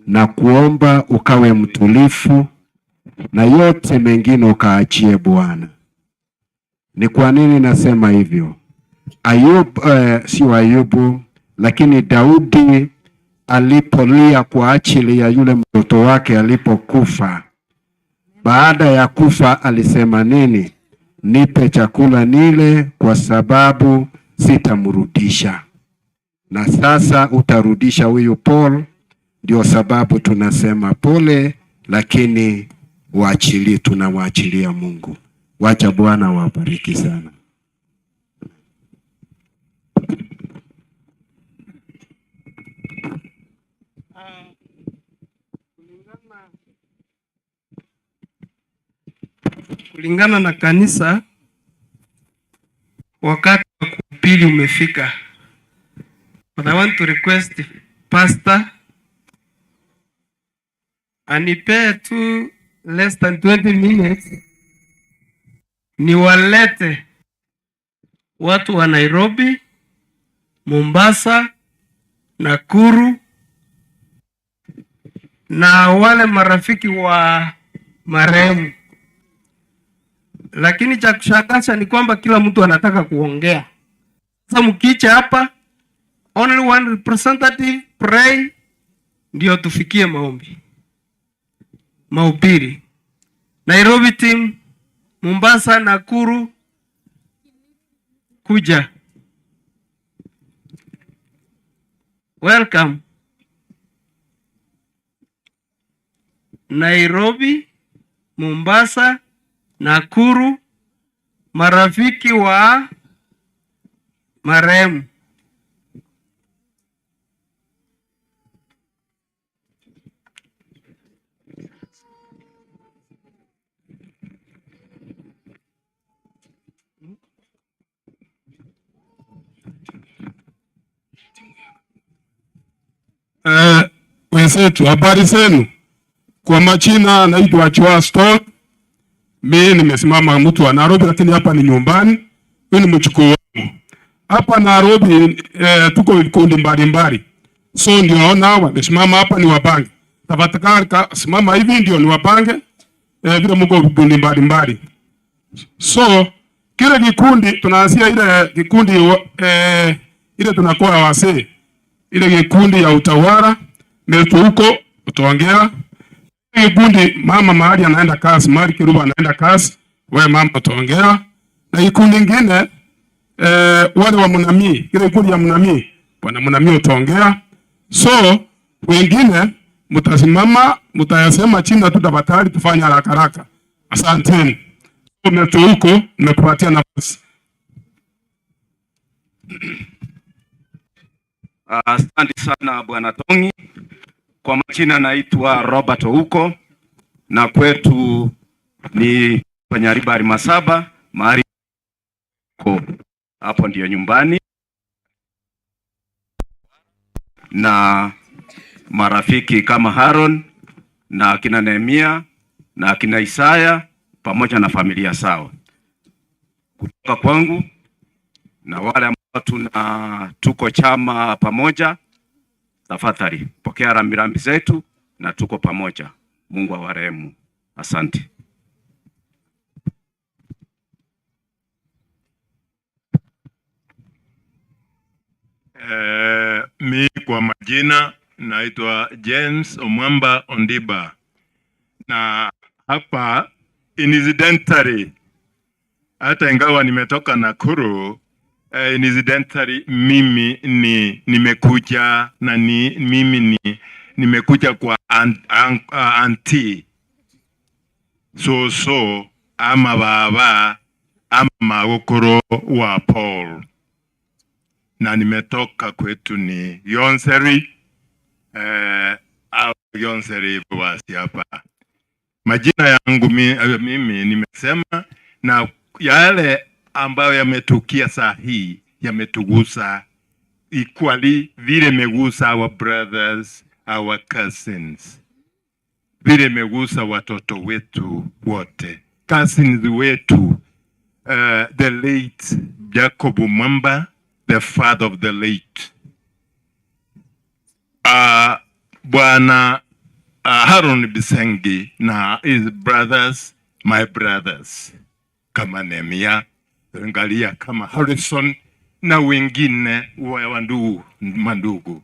na kuomba ukawe mtulifu na yote mengine ukaachie Bwana. Ni kwa nini nasema hivyo? Ayubu, sio Ayubu, lakini Daudi alipolia kwa ajili ya yule mtoto wake alipokufa. Baada ya kufa alisema nini? Nipe chakula nile, kwa sababu sitamrudisha. Na sasa utarudisha huyu Paul. Ndio sababu tunasema pole, lakini waachilie, tunawaachilia Mungu. Wacha Bwana wabariki sana. Kulingana na kanisa, wakati wa kuhubiri umefika. But I want to request pastor anipee tu less than 20 minutes niwalete watu wa Nairobi, Mombasa, Nakuru na wale marafiki wa marehemu. Lakini cha kushangaza ni kwamba kila mtu anataka kuongea. Sasa mkicha hapa, only one representative pray, ndio tufikie maombi, mahubiri. Nairobi team, Mombasa, Nakuru, kuja. Welcome. Nairobi, Mombasa, Nakuru, marafiki wa marehemu. Wenzetu, habari zenu? Kwa majina naitwa Joa Stock. Mimi nimesimama mtu wa Nairobi, lakini hapa ni nyumbani. Huyu ni mchukuu wangu. Hapa Nairobi tuko vikundi mbalimbali. So ndio naona wamesimama hapa ni wapange. Tafadhali simama hivi ndio ni wapange. Vile mko vikundi mbalimbali. So kile kikundi tunaanzia ile kikundi ile tunakuwa wasee. Ile kikundi ya utawala metu huko utaongea. Kikundi mama mahali anaenda kazi, mahali Kiruba anaenda kazi, wewe mama utaongea. Na kikundi kingine wale wa Munami, ile kikundi ya Munami, bwana Munami utaongea. So wengine mtasimama, mtayasema chini na tutabatari tufanye haraka haraka. Asanteni. Metu huko nimekupatia nafasi. Asante sana Bwana Tongi. Kwa majina naitwa Robert Ouko na kwetu ni Panyaribari Masaba mahali hapo ndio nyumbani, na marafiki kama Haron na akina Nehemia na akina Isaya pamoja na familia sawa. Kutoka kwangu na wale ambao tuko chama pamoja, tafadhali pokea rambirambi zetu na tuko pamoja. Mungu awarehemu. Asante. Mi kwa majina naitwa James Omwamba Ondiba, na hapa incidentally, hata ingawa nimetoka Nakuru, incidentally mimi ni nimekuja na ni mimi ni nimekuja kwa auntie so ama baba ama magukuru wa Paul, na nimetoka kwetu ni Yonseri, au Yonseri basi hapa. Majina yangu mimi nimesema, na yale ambayo yametukia saa hii yametugusa equally vile imegusa our brothers, our cousins, vile imegusa watoto wetu wote, cousins wetu, the late Jacob Mwamba, the father of the late Bwana Haron Bisengi na his brothers, my brothers kama Nehemia, angalia kama Harrison na wengine wa mandugu.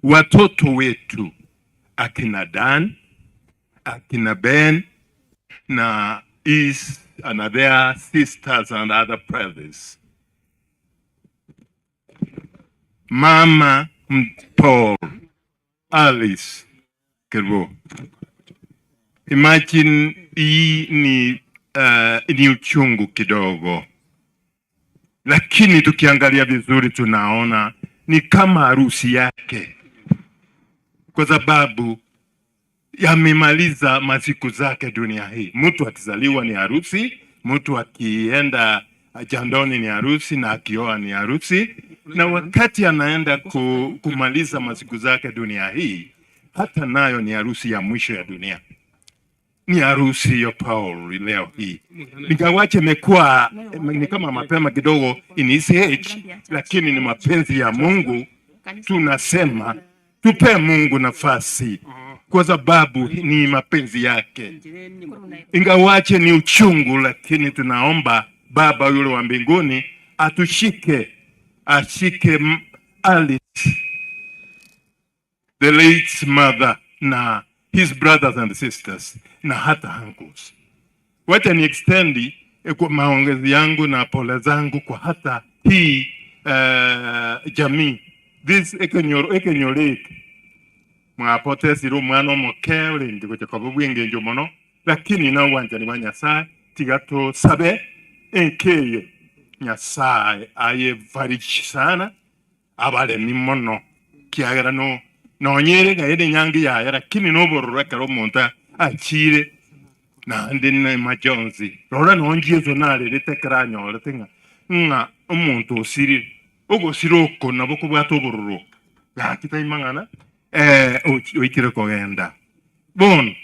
Watoto wetu akina Dan, akina Ben na his and their sisters and other brothers. Mama Paul, Alice Kerubo. Imagine hii ni uchungu kidogo, lakini tukiangalia vizuri tunaona ni kama harusi yake, kwa sababu yamemaliza masiku zake dunia hii. Mtu akizaliwa ni harusi, mtu akienda jandoni ni harusi, na akioa ni harusi, na wakati anaenda kumaliza masiku zake dunia hii, hata nayo ni harusi ya mwisho ya dunia. Ni harusi ya Paul leo hii. Ingawaje imekuwa ni kama mapema kidogo in his age, lakini ni mapenzi ya Mungu. Tunasema tupe Mungu nafasi kwa sababu ni mapenzi yake. Ingawache ni uchungu, lakini tunaomba Baba yule wa mbinguni atushike, ashike Alice, the late mother, na his brothers and sisters na hata uncles. Wacha ni extend kwa maongezi yangu na pole zangu kwa hata hii jamii this ekenyoreke mwapotesire omwana omoke orenge gocha koba bwengencho mono, lakini na obwanchani bwa Nyasaye tiga tosabe enkeye Nyasaye ayefariji sana abaremi mono kiagera no nonyere gaire nyangi yaye, lakini nobororo ekero omonto achire naende na majonzi rora nonjieso narerete ekero anyorete ng'a ng'a omonto osirire ogosira oko nabo kobwata obororo gaki taimang'ana oikire kogenda bono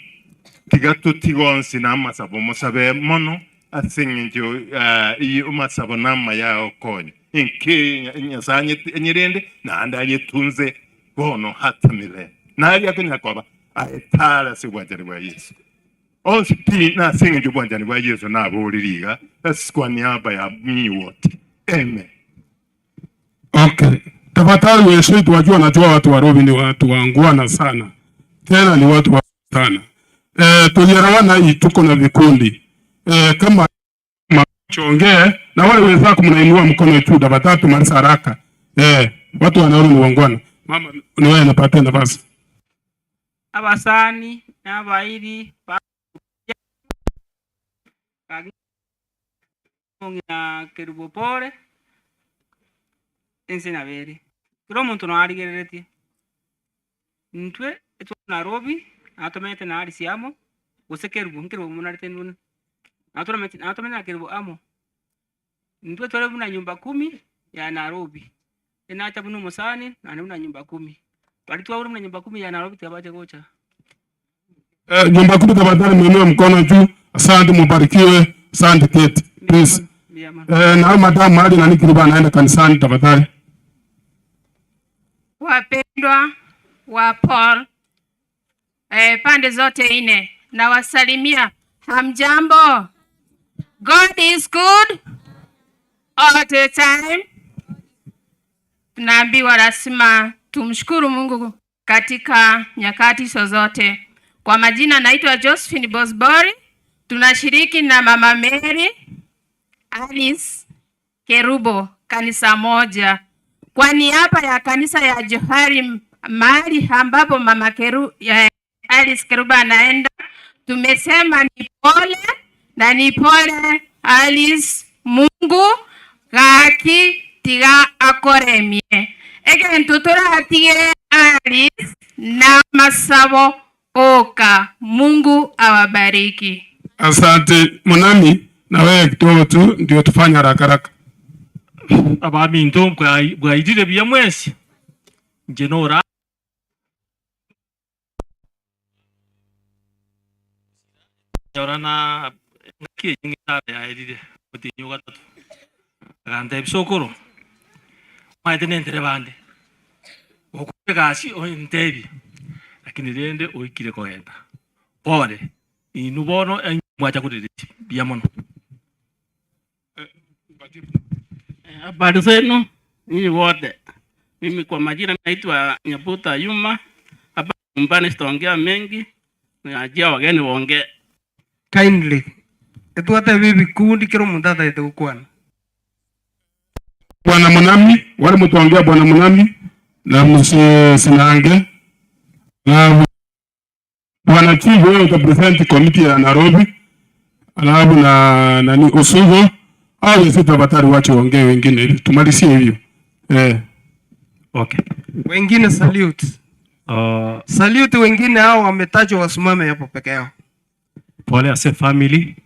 tiga totiga onsi na amasabo mosabe mono ase eng'encho amasabo na amaya okonya enke Nyasaye enyerende naende ayetunze bono hata milele naria konya koba aetara ase obwanchani bwa Yesu onsi pi na ase eng'encho obwanchani bwa Yesu naborire iga ase kwa niaba ya nyinyi wote, amen. Okay. Tafadhali wenzetu wajua, najua watu wa Nairobi ni watu waungwana sana. Tena ni watu wa sana. Tulielewana hii tuko na vikundi. Kama chongee na wale wenzako mnainua mkono tu tafadhali tumalize haraka. Watu wa Nairobi ni waungwana. Mama ni wewe napatia nafasi. Abasani n'abairi ba ng'ina Kerubo pore ense nabere kira omonto noarigereretie ntwe etwa Nairobi natomete na Alice amo gose Kerubo nkerubo monarete nuna natomete natomete na Kerubo amo ntwe tware buna nyumba kumi ya Nairobi enacha buna omusani nane buna nyumba kumi twari twabura buna nyumba kumi ya Nairobi tiabache gocha. Nyumba kumi tafadhali muinue mkono juu. Asante, mubarikiwe. Asante Kate. Please. Na madam mahali na nikiriba anaenda kanisani tafadhali. Wapendwa wa Paul pande zote nne nawasalimia, hamjambo? God is good all the time. Tunaambiwa lazima tumshukuru Mungu katika nyakati zozote. Kwa majina naitwa Josephine Bosbori, tunashiriki na Mama Mary Alice Kerubo kanisa moja. Kwa niaba ya kanisa ya Johari mahali ambapo Mama Alice Kerubo anaenda, tumesema ni pole na ni pole Alice, Mungu gaki tiga akoremie egento turatige Alice na masabo oka. Mungu awabariki. Asante Munami, na wewe kidogo tu ndio tufanye haraka haraka. Abaminto bwairire buya mwesi nje nora yorana ngaki ngitare yairire mutinyu gatatu agante bisokoro maete nentere bande okugasi ontebi lakini rende oikire kogenda pore inu bono mwacha kuririti bia mono. Habari zenu nyinyi wote. Mimi kwa majina naitwa Nyabuta Yuma. Hapa nyumbani sitaongea mengi, niachia wageni waongee. Kindly etwatebe ebikundi kero omonto atagete gokwana. Bwana Munami, wale mtuongea Bwana Munami na mzee Sinange na Bwana Chief, wewe utapresent committee ya Nairobi, alafu na nani Usugo au sita batari, wache waongee wengine hivi tumalizie hivyo eh. Okay. Wengine salute. Salute wengine hao wametajwa wasimame hapo peke yao. Pole ase family.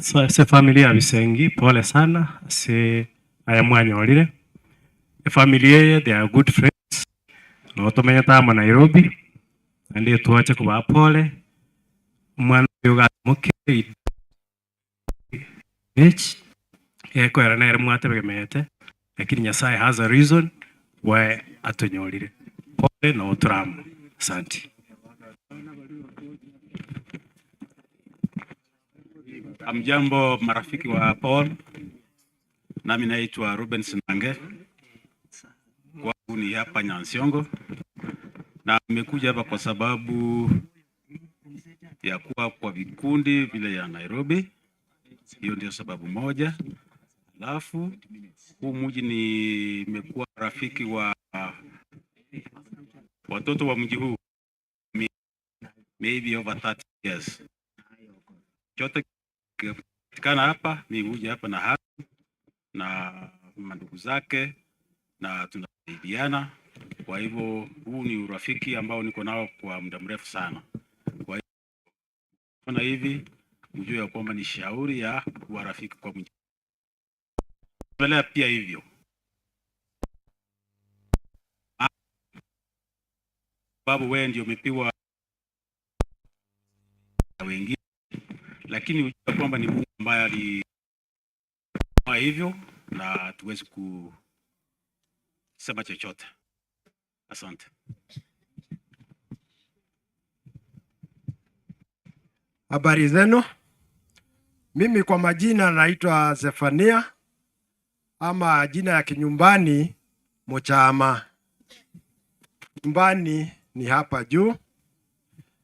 So, ase family ya Bisengi, pole sana ase aya mwanyorire. Family yeye, they are good friends. No tumenyete amo Nairobi. Naende twache kuba pole. Omwana oyo gamoke H ekwera nere mwategemete, lakini Nyasaye has a reason why atonyorire. Pole na oturamu. Asante. Amjambo marafiki wa Paul, nami naitwa Ruben Sinange, kwangu ni hapa Nyansiongo, na nimekuja hapa kwa sababu ya kuwa kwa vikundi vile ya Nairobi. Hiyo ndio sababu moja. Alafu huu mji nimekuwa rafiki wa watoto wa mji huu maybe over 30 years. Chote kipatikana hapa mi huja hapa na hapa na mandugu zake na tunasaidiana. Kwa hivyo huu ni urafiki ambao niko nao kwa muda mrefu sana. Kwa hivyo na hivi mjue ya kwamba ni shauri ya kuwa rafiki kwa mji. Endelea pia hivyo. Sababu wewe ndio umepewa na wengine, lakini ujue kwamba ni Mungu ambaye aliamua hivyo na tuwezi kusema chochote. Asante. Habari zenu. Mimi kwa majina naitwa Zefania ama jina ya kinyumbani Mochama. Nyumbani ni hapa juu,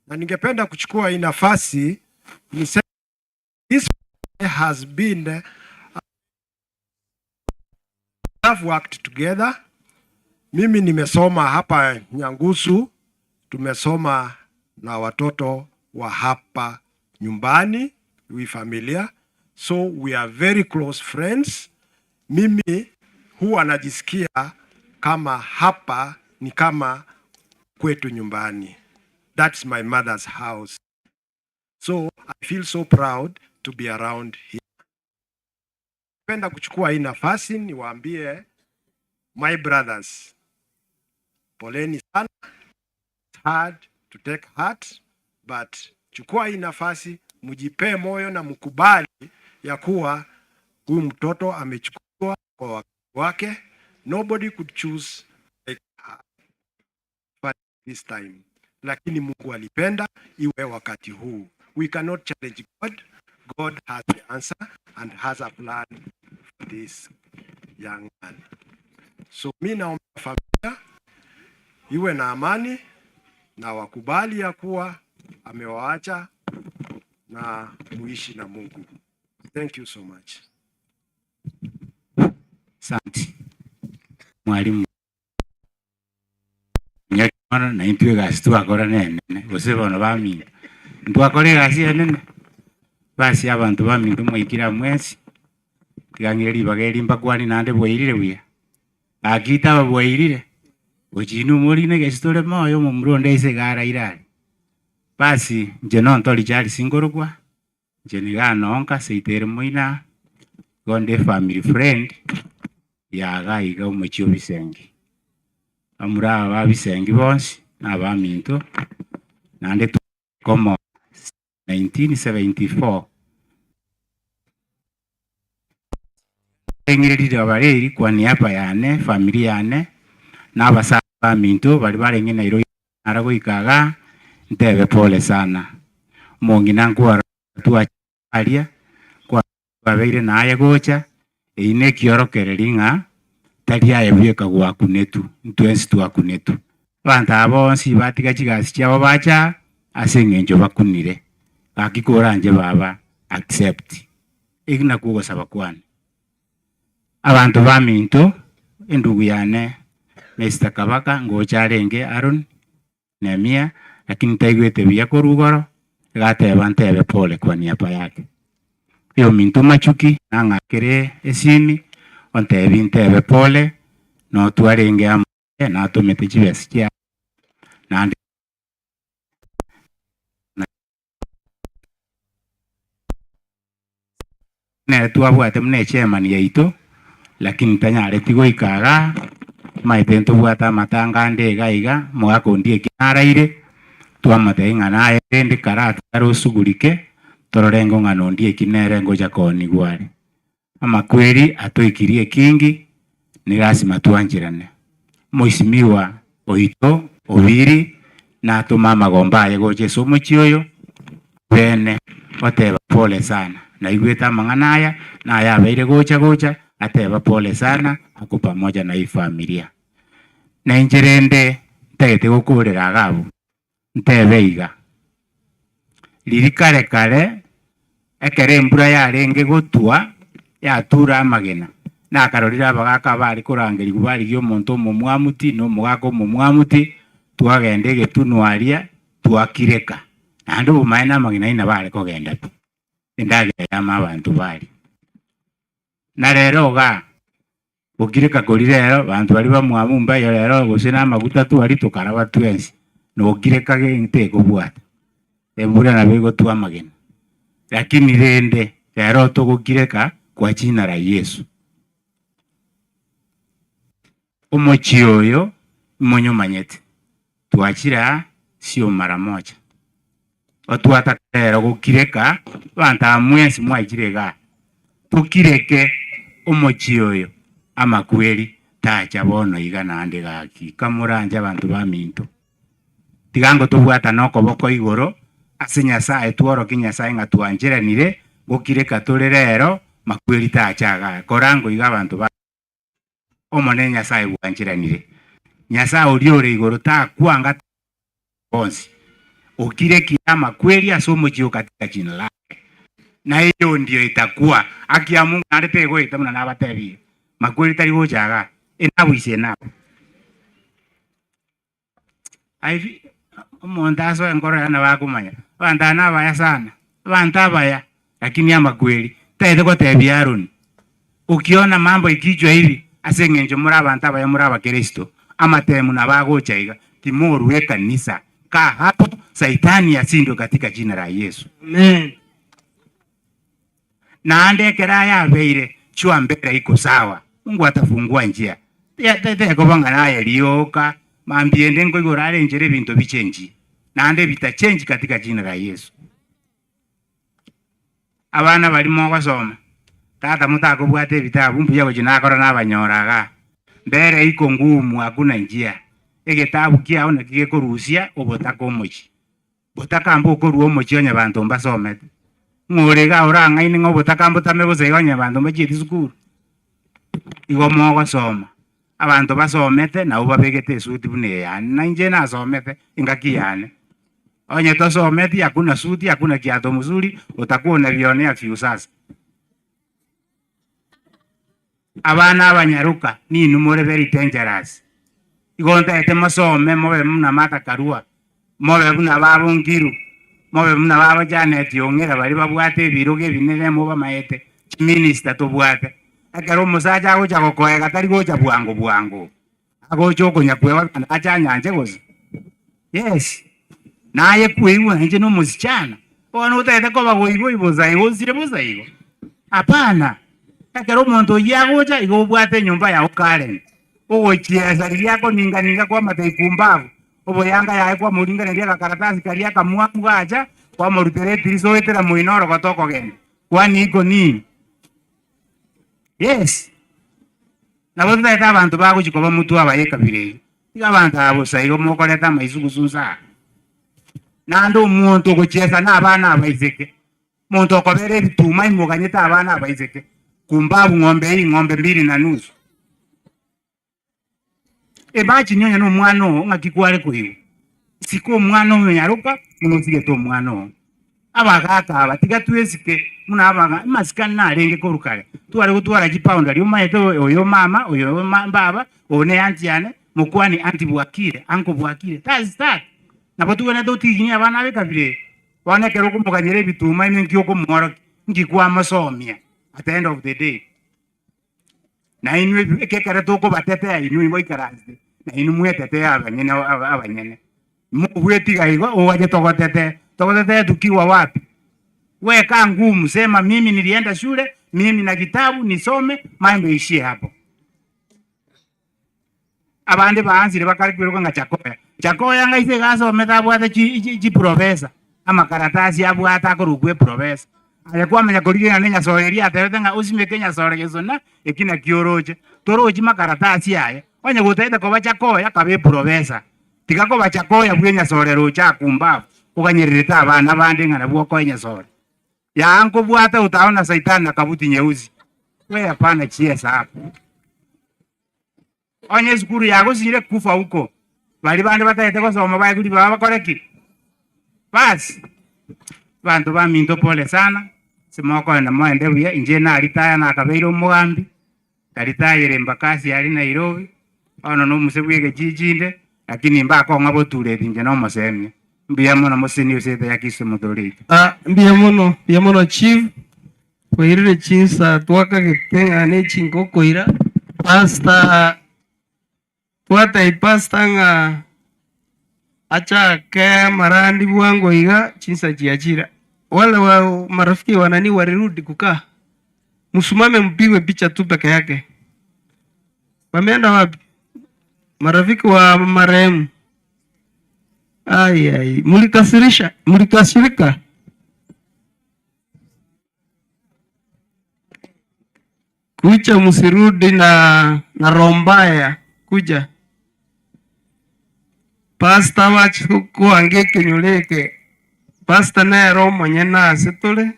na ningependa kuchukua hii nafasi niseme this has been have worked together. Mimi nimesoma hapa Nyangusu, tumesoma na watoto wa hapa nyumbani, we familia, so we are very close friends. Mimi huwa najisikia kama hapa ni kama kwetu nyumbani. That's my mother's house. So I feel so proud to be around here. Napenda kuchukua hii nafasi niwaambie my brothers, poleni sana. It's hard to take heart, but chukua hii nafasi mjipee moyo na mkubali ya kuwa huyu mtoto amechukua kwa wakati wake. Nobody could choose like her this time, lakini Mungu alipenda iwe wakati huu. We cannot challenge God. God has the answer and has a plan for this young man. So mi naomba familia iwe na amani na wakubali ya kuwa amewaacha na muishi na Mungu. Thank you so much. Asante mwalimu nyakimana na intwe egasi twakora nene gose bono baminto ntwakora egasi enene basi abanto baminto mwaikire mwensi tigang'ire ribaga eri mbakwani naende bwairire buya akita aba bwairire gochina omorine egesi tore moyo omomura onde ase iga araire aria basi inche nontori Charles nkorokwa inche niga nonka seito moina igo nde family friend yaga iga omochie o Bisengi bamura aba ba Bisengi bonsi na abaminto naende komo 1974 eng'ire riroba reri kwa niaba yane familia yane na abasani baminto bari barenge Nairobi nara goika iga ntebe pole sana omong'ina nkwara twacharia kwabeire naye gocha eywo na ekiorokereri ng'a Tari aye bweka gwakunetu, ntwensi twakunetu. Abanto aba bonsi batiga chigasi chiabo bacha ase eng'encho bakunire. Gaki koranche baba accept. Eki nakwo ogosaba kwane. Abanto baminto, endugu yane Mister Kabaka ngocha arenge Aaron, Nehemia, lakini taigwete buya korwa igoro, iga ateba ntebe pole kwa niaba yake. Oyominto Machuki nang'akere esimi, ontebi ntebe pole, notwarenge amo natomete chibesa chiaye naende nere twabwate buna echairman yaito, lakini tanyareti goika igaa, omanyete ntobwate amatanga ande iga iga, omogaka onde eki naraire, twamotebia ng'a naye rende karatare osugurike, torore ng'o ng'a nonde eki nere ngocha koonigwa are. Amakweri atoikirie ekingi, ni lazima twancherane. Omoisimiwa oito Obiri natoma amagomba aye gocha ase omochie oyo, bene goteba pole sana. Naigwete amang'ana aya, naye abeire gocha gocha, ateba pole sana, ako pamoja na hii familia. Na inche rende ntagete gokorera iga abwo, ntebe iga, riria kare kare, ekero embura yarenge gotwa, yatura amagena, nakarorire abagaka abare korangerigwa barigia omonto omomwamuti na omogaka omomwamuti, twagenda egetunwa aria, twakireka. Naende obomaene amagena aye nabo are kogenda pi, endagera yama abanto baria. Na rero igaa, gokireka koria rero, banto baria bamwamu mbayo rero gose na amaguta twaria tokaraba twensi, na gokireka gento ekobwata, embura nabo egotwa amagena. Lakini rende rero togokireka kwa jina la Yesu. Omochie oyo imonyomanyete, twachire aa sio mara moja. Otwataka rero gokireka abanto aba mwensi mwaichire igaa, tokireke omochie oyo amakweri tacha bono iga naende gaki kamoranche abanto baminto. Tiga ngotobwatane okoboko igoro ase Nyasae tworokie Nyasae ng'a twancheranire gokireka tore rero makweri tacha igaa. Kora iga abanto ba Omonene Nyasae bwancheranire. Nyasae oria ore igoro takwanga bonsi. Okirekire amakweri ase omochie o katika jina lake. Na eyo ndio itakuwa haki ya Mungu naende tegoeta buna nabatebirie. Makweri tari gocha igaa. Enough is enough. Aibi omonto asoe enkoro yaye nabo akomanya. Abanto aba nabaya sana, abanto abaya, lakini amakweri. Ntagete gotebia Aaron, ukiona mambo ikichwa hivi, ase eng'encho more abanto abaya more abakristo, amatemu nabo agocha iga, timorua ekanisa, kaa hapo, saitani ashindwe katika jina la Yesu. Amen. Naende ekero aya abeire, chua mbele iko sawa, Mungu atafungua njia. Tekoba ng'a naye rioka, mambia ende nkoigora are enchera ebinto bichenchi, naende bitachenchi katika jina la Yesu. Abana baria mogosoma, tata motakobwata ebitabu mbuya gochia nakora nabanyora igaa. Mbere iko ngumu hakuna njia. Egetabu kiao naki gekorusia obotaka omochie. Botaka mbokorua omochie onye banto mbasomete. Ng'o ore igaa orang'aine ng'a obotaka mbotame bosa iga onye banto mbachieti sukuru? Igo mogosoma, abanto basomete nabo babegete esuti buna eye yane, na inche nasomete engaki yane. Onye tosometi hakuna suti, hakuna kiato mzuri, utakuwa unavionea viusasa. Abana abanyaroka ninwe more very dangerous. Igo ntaete mosome mobe buna Martha Karua, mobe buna babo Nkiru, mobe buna babo Janet Ong'era baria babwate ebirogo ebinene mobamaete, chiminister tobwate. Ekero omosacha agocha gokoega tari gocha bwango bwango, agocha okonya kwegosa naende ache anyanche gose? Yes, naye kweigwa inche na omosichana, bono otagete koba goigwa bosa igo osire bosa igo? Hapana, ekero omonto oyio agocha igo obwate enyomba yao Karen, ogochiesa riria akoninganinga kwamata ikumbavu, oboyanga yaye kwamoringaneria agakaratasi karia akamwamu gacha, kwamorutera etirisa oetera moino orogote okogenda, kwani iko nini? Yes, nabo totagete abanto bagochia koba motwe abaye ekabira eyio, tiga abanto aba bosa igo mokoreta amaisugusu nsa aa. Naende omonto ogochiesa na abana abaiseke, omonto okobera ebituma imoganyete abana abaiseke, kumbavu ng'ombe hii ng'ombe mbili na nusu. Imagine nyonya no mwana oo ng'aki kware koigwa. Siko omwana omonyaroka muno osigete omwana oo. Abagaka aba tiga twesike muna abaga masikani narenge koru kare. Tware gotwara chiboundary omaete oyo mama oyo baba oyo ne auntie yane mokwani auntie bwakire uncle bwakire. That's that. Nabo tugene totiginya abana abe kabire. Bono ekero okomoganyera ebituma ime nki okomworokia nki kwamasomia at the end of the day. Na inwe ekekere tokobatetea inwe moikaranse na inwe mwetetea abanyene abanyene. Mugwetiga igo owaje togotete togotete tukiwa wapi? Weka ngumu, sema mimi nilienda shule, mimi na kitabu nisome, mambo ishie hapo. Abande baanzire bakari kwiruka nga chakoya. Chakoya nga ise gasomete abwate chi professor. Amakaratasi abwate akorukwe professor. Alikuwa amenya korigena ne nyasoreria aterete nga usimeke nyasore gesona ekina kioroche. Torochi makaratasi aya. Onye gutete koba chakoya kabe professor. Tiga koba chakoya bwe nyasore rocha kumbavu. Ukanyerereta abana bande ngana bwoko nyasore. Ya anko bwata utaona saitani na kabuti nyeusi. Wewe hapana chiesa hapo. Onye sukuru yako sire kufa huko. Bali bande batete kosoma baye kuri baba bakoreki. Basi bantu ba minto pole sana. Simoko na mwende buya inje na ritaya na kabeiro omugambi. Karitayire Embakasi ari Nairobi. Ono no musebwege jijinde lakini mbako ngabo ture inje no musemye. Mbiya mono musini usete yakise mutorito. Mbiya mono chief. Koirire chinsa twaka gitenga ne chingo koira. Pasta twata ipasta nga acha ke marandi bwango iga chinsa chiachira. Wale wa marafiki wanani walirudi kukaa. Msimame mpigwe picha tu peke yake. Wameenda wapi? Marafiki wa marehemu. Ai ai, mulikasirisha, mulikasirika. Kucha msirudi na rombaya kuja. Pastor wachuku angeke nyuleke. Pastor nero mwenye na asetule.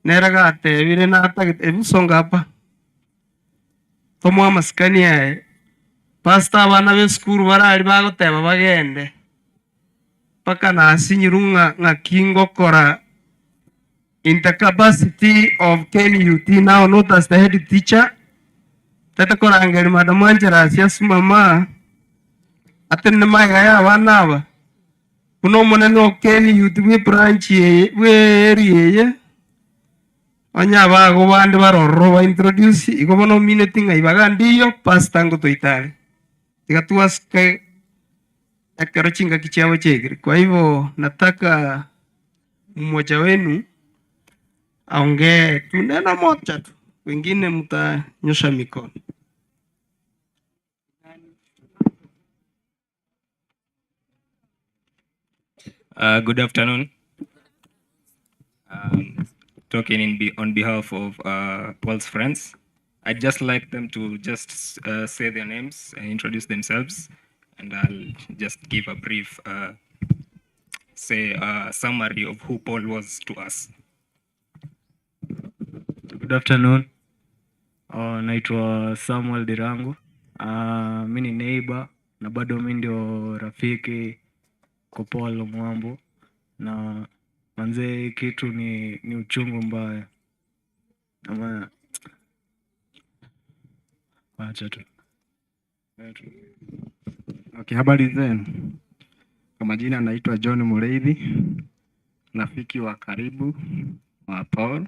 Nera gatebire na atagete ebusonga hapa. Tomwa maskani yae. Pastor abana be sukuru barari bagoteba bagende. Paka nasinyiru ng'aki ngokora in the capacity of KNUT now not as the head teacher. Tata korangeri Madam Angela siasimama atene maiga ya abana aba. Kuno omonene o KNUT bwe branch eye bwe area eye. Onya bago bande barororo ba introduce igo bono minute ng'a ibaga ndiyo pastor ngotoitare. Tiga tuasike ekero chingaki chiabo chiaigire. Kwa hivyo nataka mmoja wenu aongee tu neno moja tu, wengine mtanyosha mikono. Good afternoon. Talking on behalf of Paul's friends, I'd just like them to just say their names and introduce themselves, and I'll just give a brief summary of who Paul was to us. Good afternoon. Naitwa Samuel Dirango. Mi ni neighbor na bado mi ndio rafiki kwa Paul Mwambo, na manze kitu ni uchungu mbaya. Ama acha tu. Okay, habari zenu. Kwa majina naitwa John Mureithi, rafiki wa karibu wa Paul.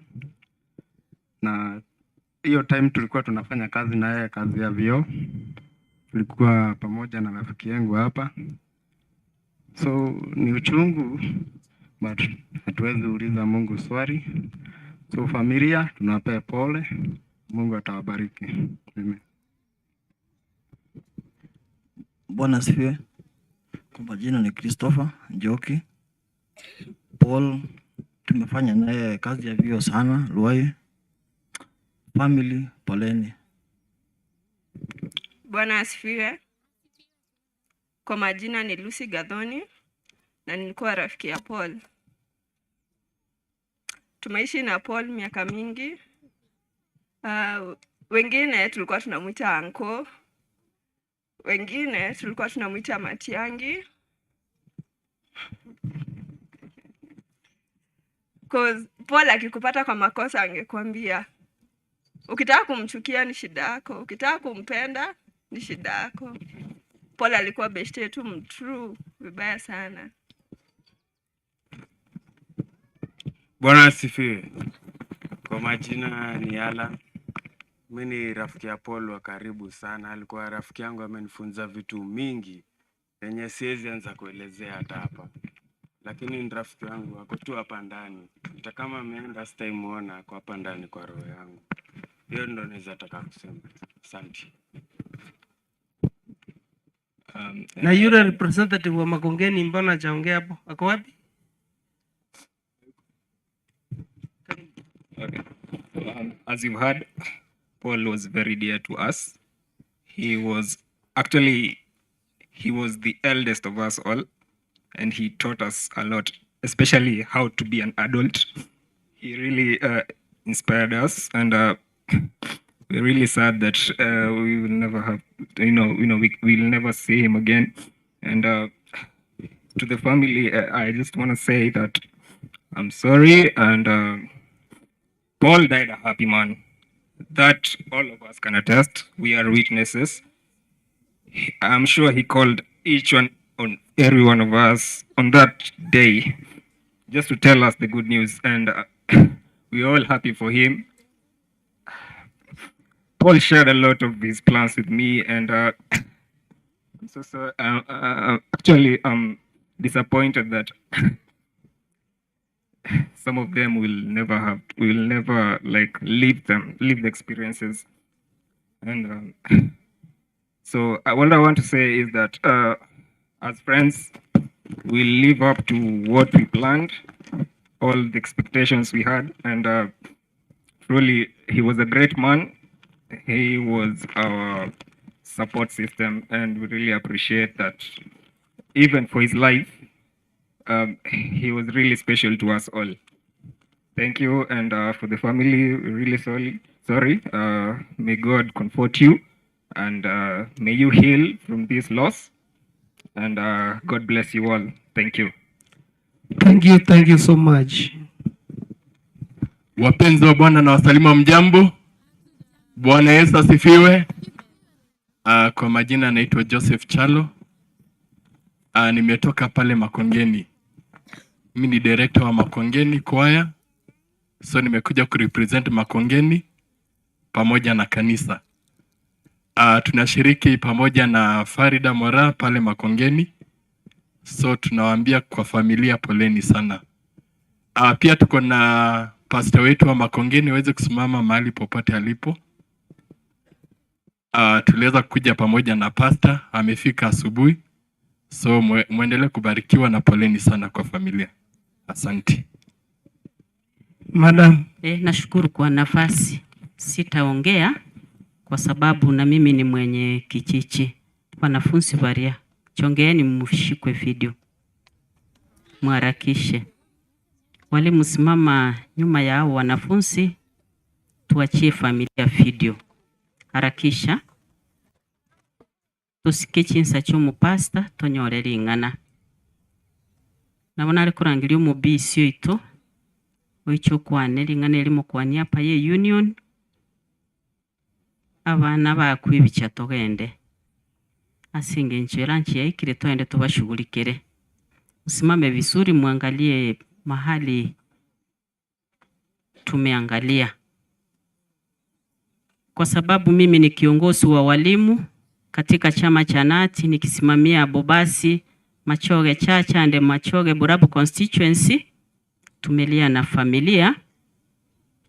Na hiyo time tulikuwa tunafanya kazi na yeye, kazi ya vioo. Tulikuwa pamoja na rafiki yangu hapa. So ni uchungu, but hatuwezi uliza Mungu swali. So familia tunawapea pole, Mungu atawabariki. Amen. Bwana asifiwe. Kwa majina ni Christopher Njoki. Paul tumefanya naye kazi ya vioo sana Ruai. Family poleni. Bwana asifiwe. Kwa majina ni Lucy Gathoni na nilikuwa rafiki ya Paul. Tumeishi na Paul miaka mingi. Wengine tulikuwa tunamuita uncle. Wengine tulikuwa tunamwita Matiangi. 'Cause Paul akikupata kwa makosa angekuambia, ukitaka kumchukia ni shida yako, ukitaka kumpenda ni shida yako. Paul alikuwa beshte yetu mtrue vibaya sana. Bwana asifiwe. Kwa majina ni Alan. Mi ni rafiki ya Paul wa karibu sana. Alikuwa rafiki yangu, amenifunza vitu mingi yenye siwezi anza kuelezea hata hapa, lakini ni rafiki yangu, ako tu hapa ndani. Hata kama ameenda sitaimuona, ako hapa ndani kwa roho yangu. Hiyo ndo naweza taka kusema. Asante. Na yule representative wa Makongeni mbona hajaongea hapo? Ako wapi? Okay. As you've heard, Paul was very dear to us. He was actually, he was the eldest of us all, and he taught us a lot, especially how to be an adult. He really inspired us, and we're really sad that we will never have, we will never see him again. And to the family, I just want to say that I'm sorry, and Paul died a happy man. That all of us can attest. We are witnesses. I'm sure he called each one on every one of us on that day just to tell us the good news, and we're all happy for him. Paul shared a lot of his plans with me, and I'm so sorry. Actually, I'm disappointed that some of them will never have, will never like live them, live the experiences. And so what I want to say is that as friends, we live up to what we planned, all the expectations we had, and truly, he was a great man. He was our support system, and we really appreciate that. Even for his life, he was really special to us all. Thank you, and for the family, we're really sorry. May God comfort you, and may you heal from this loss, and God bless you all. Thank you. Thank you so much. Wapenzi wa Bwana na wasalimu, mjambo. Bwana Yesu asifiwe. Kwa majina naitwa Joseph Chalo. Nimetoka pale Makongeni. Mimi ni director wa Makongeni Choir. So nimekuja kurepresent Makongeni pamoja na kanisa. Tunashiriki pamoja na Farida Mora pale Makongeni. So tunawaambia kwa familia poleni sana. Pia tuko na pastor wetu wa Makongeni aweze kusimama mahali popote alipo. Tuliweza kuja pamoja na pastor, amefika asubuhi. So muendelee kubarikiwa na poleni sana kwa familia. Asante. Madam. Nashukuru kwa nafasi. Sitaongea kwa sababu na mimi ni mwenye kichichi. Wanafunzi varia, chongeeni mshikwe video, mharakishe. Walimu simama nyuma ya hao wanafunzi, tuachie familia video. Harakisha. Tusike chinsa ch'omupasta tonyore ring'ana. Nabo nare kurangiria omobisi oito oiche okwane ring'ana erimo kwania apa ye union abana bakwibicha togende ase eng'encho eranchi yaikire twende tubashughulikire. Usimame vizuri, muangalie mahali tumeangalia, kwa sababu mimi ni kiongozi wa walimu katika chama cha Nati nikisimamia Bobasi, Machoge Chacha and Machoge Burabu constituency. Tumelia na familia.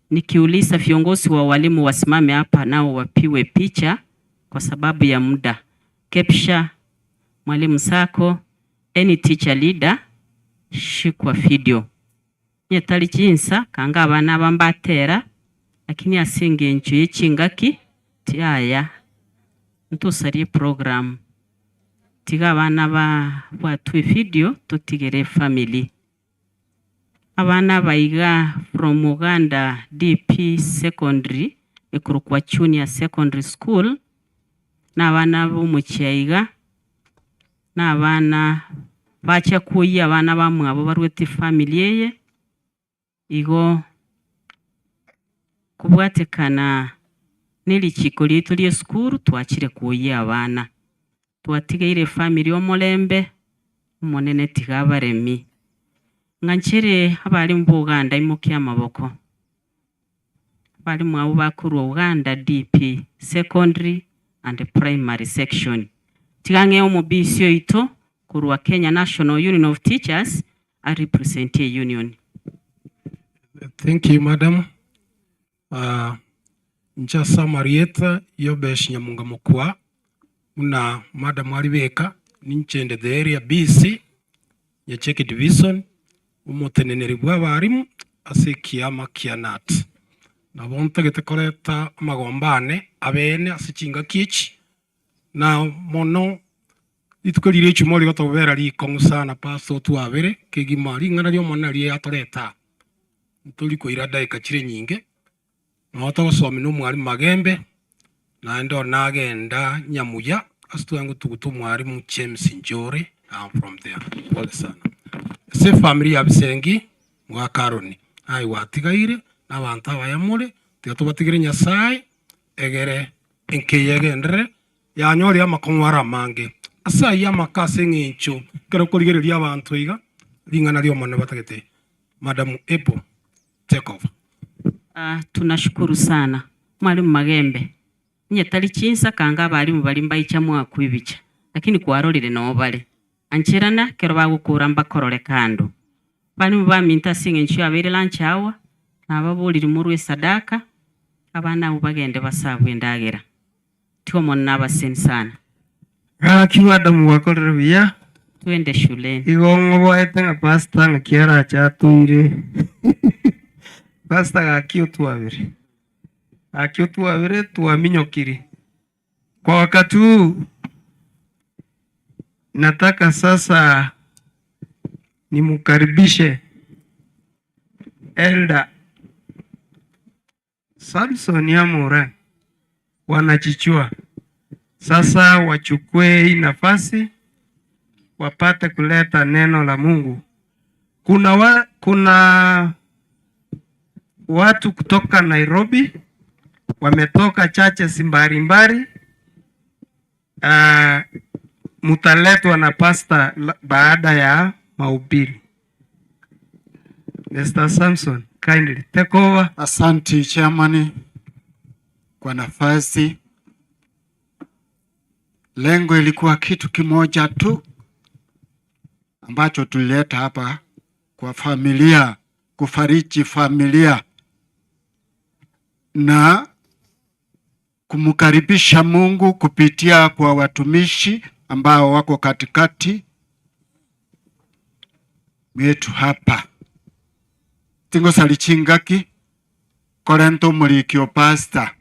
Nikiuliza viongozi wa walimu wasimame hapa nao wapiwe picha kwa sababu ya muda. Kepsha, mwalimu Sako, any teacher leader, shikwa video. Nyetali chinsa kanga abana bambatera lakini asinge encho yechingaki tiaya ntusarie program tiga abana ba bwatwe video tutigere family. Abana baiga from Uganda DP Secondary ekurukwa Junior Secondary School Na abana b'omochie iga, na abana bachia koyia abana bamwabo barwete efamily eye, igo kobwatekana na erichiko riaito ria esukuru twachire koyia abana. Twatigeire efamily omorembe, omonene tiga abaremi. Ng'a nchere abarimu ba Uganda imokia amaboko. Abarimu abwo bakorwa Uganda DP secondary and primary section. Tiga ng'e omobisi oito korwa Kenya National Union of Teachers a represent e union. Thank you, madam. Inche ase amarieta Yobesh Nyamunga Mokua, buna madam aribeka, ninche inde the area BC, Nyacheki Division, omoteneneri bwa abarimu ase ekiama kia KNUT. Nabo ntagete koreta amagomba ane abeene ase chingaki echi, na mono rituko riria echuma rigotobera rikong'u sana pastor otwabere kegima ring'ana ria Omonene nario yatoreta aa. Ntori koira dakika chire nyinge, nabo togosomia na omwalimu Magembe, naende one nagenda Nyamuya ase tware gotuguta omwalimu James Njore, I'm from there. Pole sana. Ase efamiri ya Bisengi, mwaka Aaron, aye gwatigaire na abanto abaya more, tiga tobatigere Nyasaye, egere enka eye egenderere, yanyorire amakong'u are amange. Ase ayio amaka ase eng'encho, ekero okorigereria abanto iga, ring'ana ria Omonene batagete. Madam Apple, take over. Ah, tunashukuru sana Mwalimu Magembe, onye tari chinsa kanga abalimu baria mbaicha mwakwa ebicha, lakini kwarorire noo bare. Ancherana ekero bagokora mbakorore kando. Abalimu baminto ase eng'encho yabeire lunch hour, nababorire morwe esadaka, abana abwo bagende basabwe endagera. Tiga Omonene abaseni sana. Gaki madam gwakorire buya. Twende shuleni. Igo ng'oboete ng'a pastor ng'aki arache atoire. Pastor gaki otwabere. Gaki otwabere twaminyokiri. Kwa wakati huu nataka sasa nimkaribishe Elder Samson Amura wanachichua sasa wachukue hii nafasi wapate kuleta neno la Mungu. Kuna watu kutoka Nairobi wametoka churches mbalimbali. Mutaletwa na pasta baada ya mahubiri. Mr. Samson, kindly take over. Asante chairman kwa nafasi. Lengo ilikuwa kitu kimoja tu ambacho tulileta hapa kwa familia, kufariji familia na kumkaribisha Mungu kupitia kwa watumishi ambao wako katikati wetu hapa. Tingosali chingaki korento omolikio pastor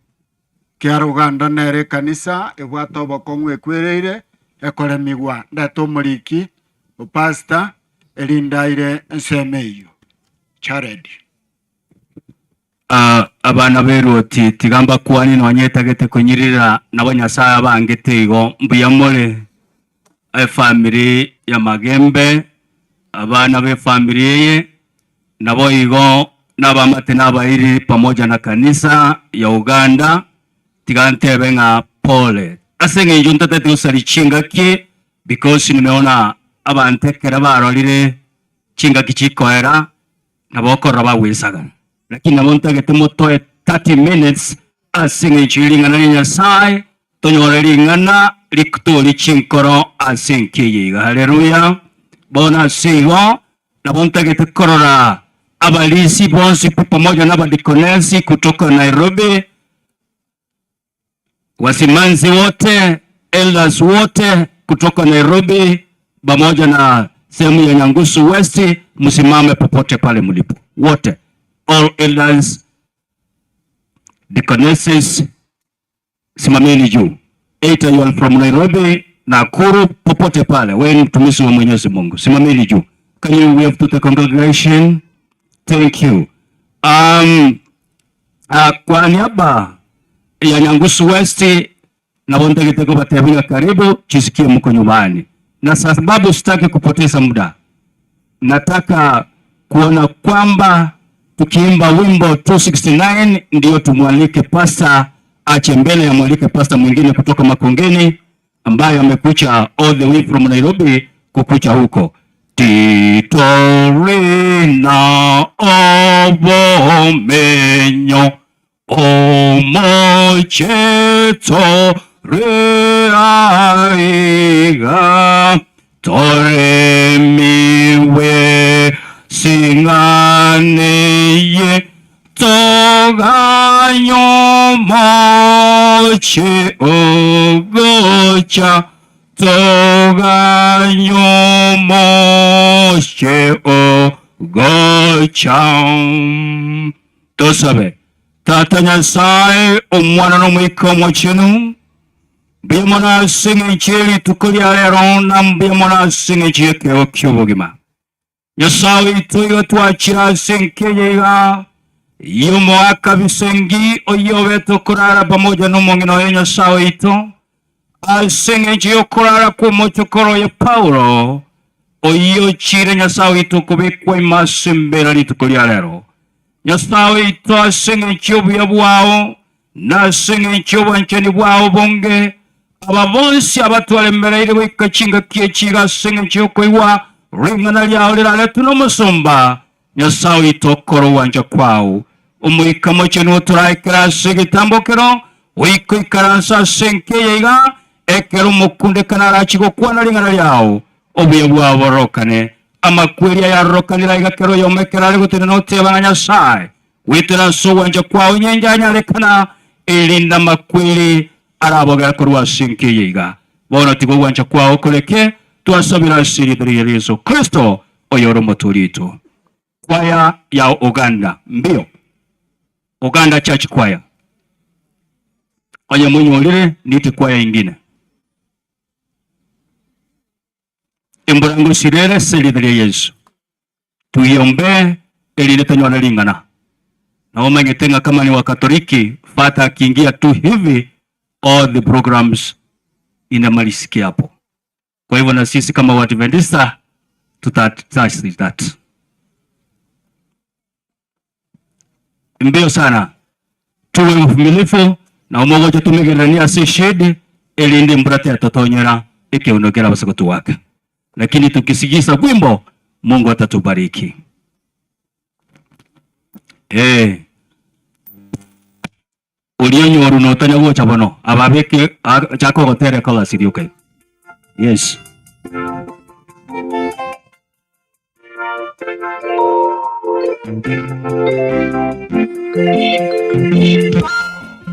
kiaruganda nere kanisa ebwate obokong'u ekwereire ekoremigwa ndete omoriki opastor erindaire ensemo eywo Jared. Abana beroti tigamba kwani nonyetagete kunyirira nabo Nyasaye abangete igo mbuya more efamily ya Magembe abana be family eye nabo igo n'abamate n'abairi pamoja na kanisa ya Uganda tigantebe ng'a pole ase ng'encho ntatete gosari chingaki because nimeona abantu ekere barorire chingaki chikoera nabo okorora bagwisagana lakini nabo ntagete motoe 30 minutes ase ng'encho ring'ana ria Nyasaye tonyore ring'ana rikutori chinkoro ase enkiye iga haleluya bona ase igo nabo ntagete korora abalisi bonsi pamoja na abadikonesi kutoka Nairobi, wasimanzi wote, elders wote kutoka Nairobi pamoja na sehemu ya Nyangusu West, msimame popote pale mlipo wote, all elders, deaconesses, simameni juu. Either you are from Nairobi, Nakuru, popote pale, wewe ni mtumishi wa Mwenyezi Mungu, simameni juu. Can you wave to the congregation? Thank you. Kwa niaba ya Nyangusu West Na wontagete kubatebinga karibu chisikie mko nyumbani. Na sababu sitaki kupoteza muda, nataka kuona kwamba tukiimba wimbo 269 ndio tumwalike pasta ache mbele, amwalike pasta mwingine kutoka Makongeni ambaye amekucha all the way from Nairobi kukucha huko. Titorina obomenyo omocheto reaiga toremiwe singaneye toganyomoche ogocha toganyomoche ogocha. Tosabe Tata Nyasaye omwana n'omwika omochenu mbiyamona sing'encheri tukoria rero na mbiyamona sing'enchie keo ky'obogima Nyasaye ituiga twachira senkeyeiga yumo akabisengi oyobe tukurara pamoja n'omong'ina oyo Nyasaye itu aseng'enche yokurara kw'omochokoro ya Paulo oyo chire Nyasaye itu kubikwa imase mbera rituko ria rero Nyasaye itu aseng'enche obuya bwao na aseng'enche obwanchani bwao bonge aba bonsi abatwaremereire goika chingaki echiga aseng'enche yokoigwa ring'ana riao riraretwe n'omusumba Nyasaye itu okora owanja kwao omoika mochenu oturaekera ase egetambokero oikoikaransa ase enkeye iga ekero omokundekana arachigokwana ring'ana riao obuya bwao borokane amakweria yarokanira iga kero yomekera ari gotene notebanga Nyasaye witera ase owanja kwao nyenja anyarekana erinda makweri arabogera korwa ase enkeye iga bono tigo owanja kwao okoreke twasabira ase erieta ria Yesu Kristo oyoro omotoriito. Kwaya ya Uganda mbio Uganda Church Choir oye mwenye niti kwaya ingine emburango sirere selidhari ya Yesu tuiombe elile lingana na umengetenga kama ni Wakatoliki fata akiingia tu hivi all the programs inamalisikia hapo. Kwa hivyo na sisi kama Waadventista tuta touch that mbio sana tuwe mvumilifu na umogoja tumegerania si shedi elinde mbrate atotonyera ikiondokera basokotu wake, lakini tukisigisa wimbo Mungu atatubariki. Ulionyoru notanya gocha bono ababeke chako gotere kola sirioke. Yes.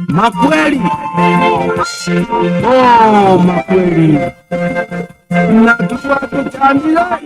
Makweli. Oh, makweli. Na tuwatuchanjira.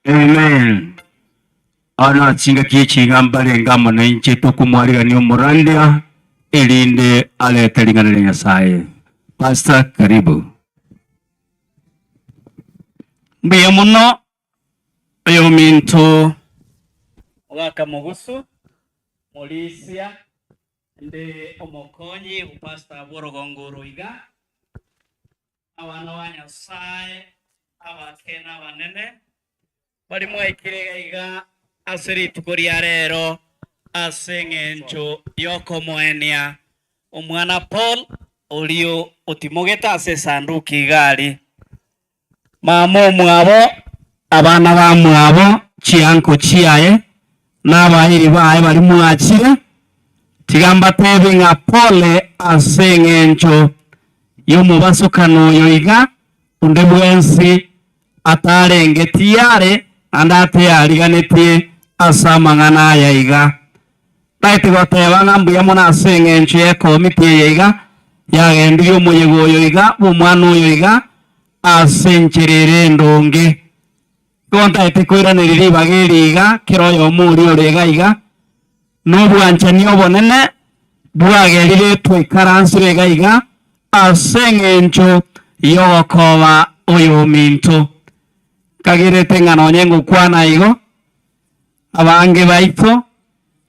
Amen. Ana chinga kichinga mbalenga mwananchi tukumwarigania omorandia elinde alete lingana lya Nyasaye. Pastor, karibu. Mbuya muno oyo minto waka mugusu mulisia ndi omokonyi upasta bw'orugongoro iga abana ba Nyasaye abakena abanene bari mwaikire iga ase rituko ria rero ase eng'encho yokomoenia omwana Paul orio otimogete ase esanduki igari mama omwabo abana ba mwabo chianko chiaye n'abairi baye bari mwachire tigamba tebe ng'a pole ase eng'encho y'omobasukano oyo iga onde bwensi atarengetie are ande ateyariganetie ase amang'ana aya iga naete goteba ng'a mbuya mono ase eng'encho y'ekomiti eye iga yagendirie omoyega oyo iga bw'omwana oyo iga ase enchera ere endonge igo ntaete koiranereria ribaga eri iga kera oyomo oria ore iga iga n'obwanchani obonene bwagerire twaikaransire iga iga ase eng'encho y'ogokoba oyo minto kagirete ng'a nonye ngokwana igo abange baito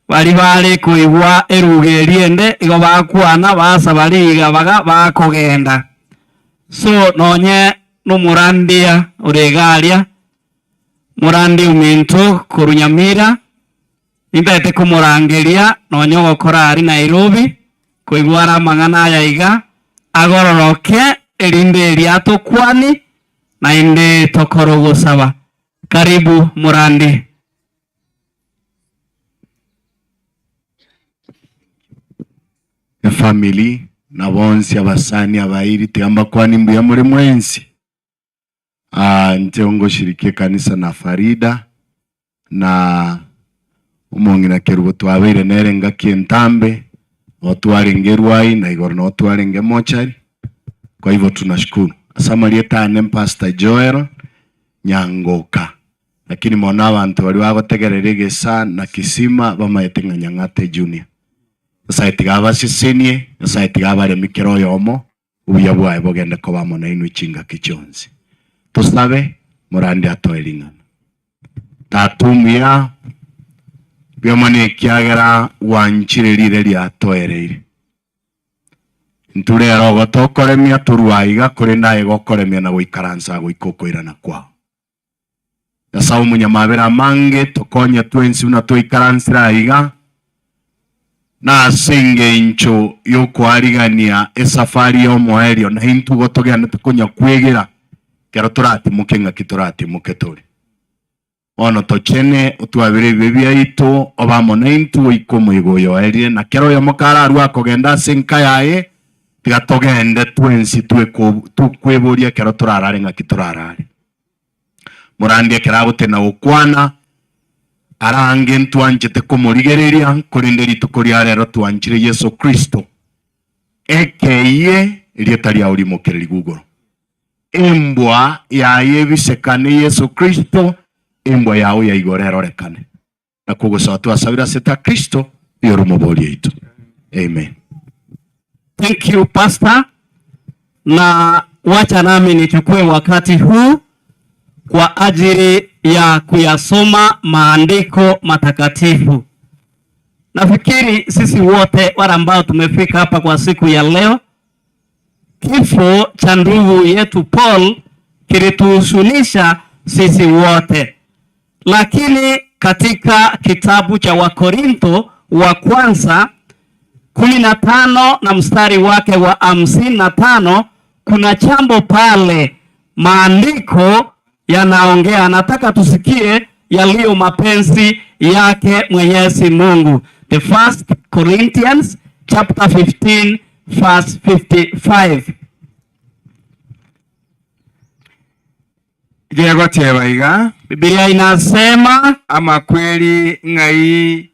bari bare koigwa eruga eri ende igo bakwana basaba riga baga bakogenda so nonye n'omorandia ore iga aria morandi ominto korwa Nyamira nintaete komorangeria nonye ogokora ari Nairobi koigwa ara amang'ana aya iga agororoke erinde eri atokwani naende tokorogosaba. Karibu Murandi. Efamily na bonsi abasani abairi tiamba kwani mbuya muri mwensi. Nte shirikie kanisa na Farida na omong'ina Kerubo twabeire nere ngaki entambe otwarenge Ruai na igoro no otwarenge mochari. Kwa hivyo tunashukuru. Asamaria ne Pastor Joel Nyangoka. Lakini mona abantu bari bagotegerera egesa na kisima bamaete ng'a Nyang'ate Junior. Nyasaye tiga abasesenie, Nyasaye tiga abaremikere oyomo, obuya bwaye bogende koba amo nainwe chingaki chionsi. Tosabe morande atoe ring'ana. Tatumia biomane ekiagera wanchire rire riatoereire. Nturero gotokoremia turwaiga kuri naye gokoremia na goikaransa goika okoirana kwao. Nyasaye omunyamabera mange tokonye twensi buna twaikaransire iga na ase eng'encho y'okwarigania esafari y'omoerio na intugo togende tokonya kwegera kero toratimoke ng'aki toratimoke tore. Ono tochene otwabire ebibe biaito obamo na intu goika omoigo oyo oerire na kero oyomo kararwa akogenda ase enka yaye tiga togende twensi tukweboria kero torarare ng'aki torarare. Morandi ekero agotena gokwana Arange ntwanchete komorigereria korende rituko ria rero twanchire Yesu Kristo ekeye rieta ria orimokereri gugoro embwa yaye bisekane Yesu Kristo embwa yao ya igoro erorekane na kogosaba twasabira seta Kristo yorumobori yetu. Amen. Thank you, Pastor. Na wacha nami nichukue wakati huu kwa ajili ya kuyasoma maandiko matakatifu. Nafikiri sisi wote wale ambao tumefika hapa kwa siku ya leo, kifo cha ndugu yetu Paul kilituhuzunisha sisi wote, lakini katika kitabu cha Wakorintho wa kwanza 15 na mstari wake wa 55 kuna chambo pale maandiko yanaongea. Nataka tusikie yaliyo mapenzi yake Mwenyezi Mungu. The First Corinthians chapter 15 verse 55. Gegoteba iga Biblia inasema ama kweli ng'ai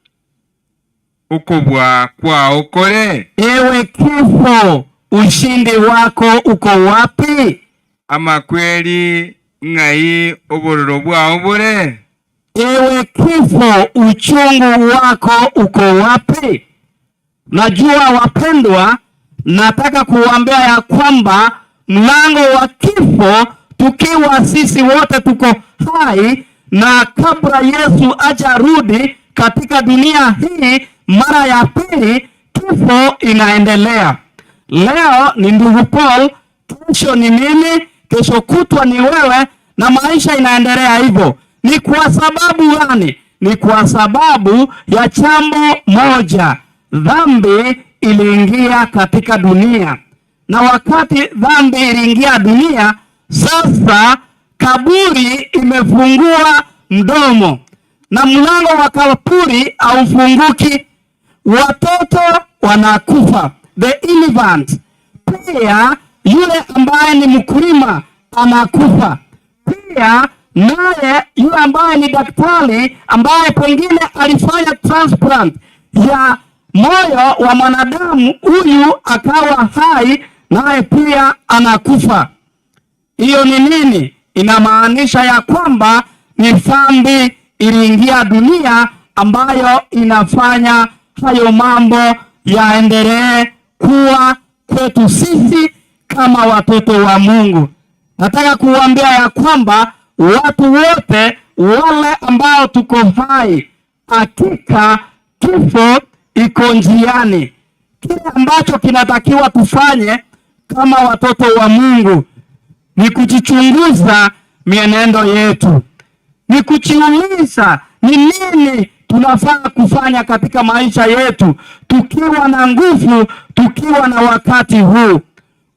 ukubwa kwa ukore. Ewe kifo, ushindi wako uko wapi? Ama kweli ng'ai obororo bwao bure. Ewe kifo, uchungu wako uko wapi? Najua wapendwa, nataka kuambia ya kwamba mlango wa kifo, tukiwa sisi wote tuko hai, na kabla Yesu ajarudi katika dunia hii mara ya pili, kifo inaendelea. Leo ni ndugu Paul, kesho ni mimi, kesho kutwa ni wewe, na maisha inaendelea hivyo. Ni kwa sababu gani? Ni kwa sababu ya chambo moja, dhambi iliingia katika dunia, na wakati dhambi iliingia dunia, sasa kaburi imefungua mdomo na mlango wa kaburi haufunguki. Watoto wanakufa, the infant. Pia yule ambaye ni mkulima anakufa pia, naye yule ambaye ni daktari ambaye pengine alifanya transplant ya moyo wa mwanadamu huyu akawa hai, naye pia anakufa. Hiyo ni nini? Inamaanisha ya kwamba ni dhambi iliingia dunia ambayo inafanya hayo mambo yaendelee kuwa kwetu sisi kama watoto wa Mungu. Nataka kuambia ya kwamba watu wote wale ambao tuko hai, hakika kifo iko njiani. Kile ambacho kinatakiwa tufanye kama watoto wa Mungu ni kujichunguza mienendo yetu, ni kujiuliza ni nini tunafaa kufanya katika maisha yetu tukiwa na nguvu, tukiwa na wakati huu.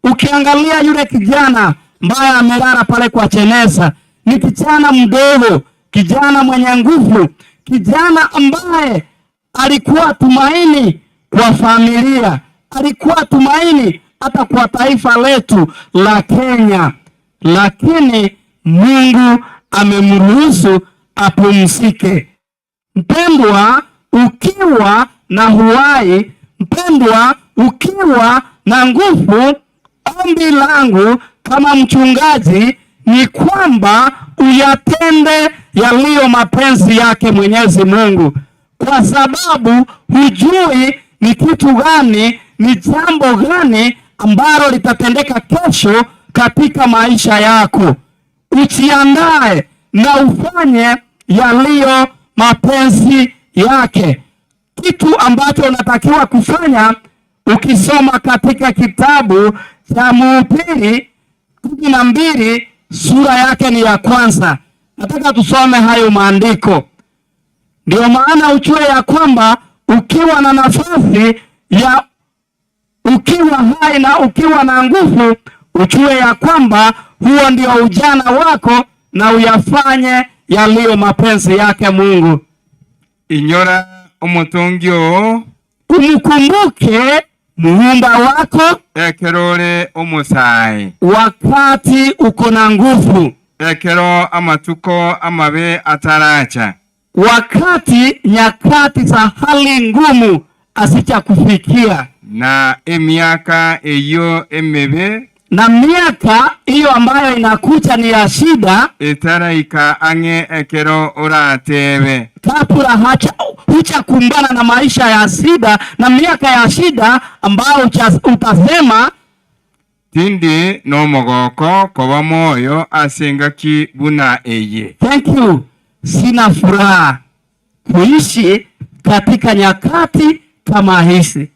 Ukiangalia yule kijana ambaye amelala pale kwa cheneza, ni kijana mdogo, kijana mwenye nguvu, kijana ambaye alikuwa tumaini kwa familia, alikuwa tumaini hata kwa taifa letu la Kenya, lakini Mungu amemruhusu apumzike. Mpendwa, ukiwa na uhai, mpendwa, ukiwa na nguvu, ombi langu kama mchungaji ni kwamba uyatende yaliyo mapenzi yake Mwenyezi Mungu, kwa sababu hujui ni kitu gani, ni jambo gani ambalo litatendeka kesho katika maisha yako. Ujiandae na ufanye yaliyo mapenzi yake. Kitu ambacho unatakiwa kufanya, ukisoma katika kitabu cha Mhubiri 12 sura yake ni ya kwanza. Nataka tusome hayo maandiko. Ndio maana ujue ya kwamba ukiwa na nafasi ya ukiwa hai na ukiwa na nguvu, ujue ya kwamba huo ndio ujana wako na uyafanye yaliyo mapenzi yake Mungu. Inyora omutungi oo Umkumbuke muumba wako ekerore omusayi wakati uko na nguvu, ekero amatuko amabe ataracha, Wakati nyakati za hali ngumu asichakufikia, Na emiaka eyo emebe na miaka hiyo ambayo inakuja ni ya shida, etaraika ang'e ekero oratebe kabla hacha huchakumbana na maisha ya shida na miaka ya shida ambayo utasema tindi nomogoko koba moyo ase engaki buna eye. Thank you. Sina furaha kuishi katika nyakati kama hizi.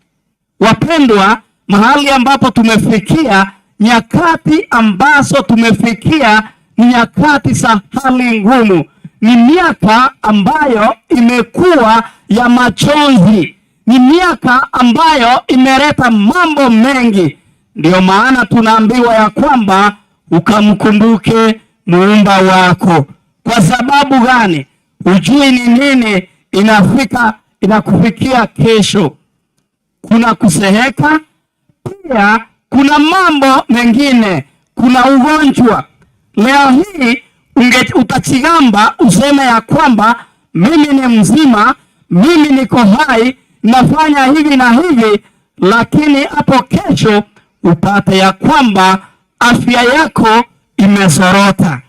Wapendwa, mahali ambapo tumefikia, nyakati ambazo tumefikia ni nyakati za hali ngumu, ni miaka ambayo imekuwa ya machozi, ni miaka ambayo imeleta mambo mengi. Ndio maana tunaambiwa ya kwamba ukamkumbuke muumba wako. Kwa sababu gani? Hujui ni nini inafika inakufikia kesho. Kuna kuseheka, pia kuna mambo mengine, kuna ugonjwa. Leo hii utachigamba useme ya kwamba mimi ni mzima, mimi niko hai, nafanya hivi na hivi, lakini hapo kesho upate ya kwamba afya yako imezorota.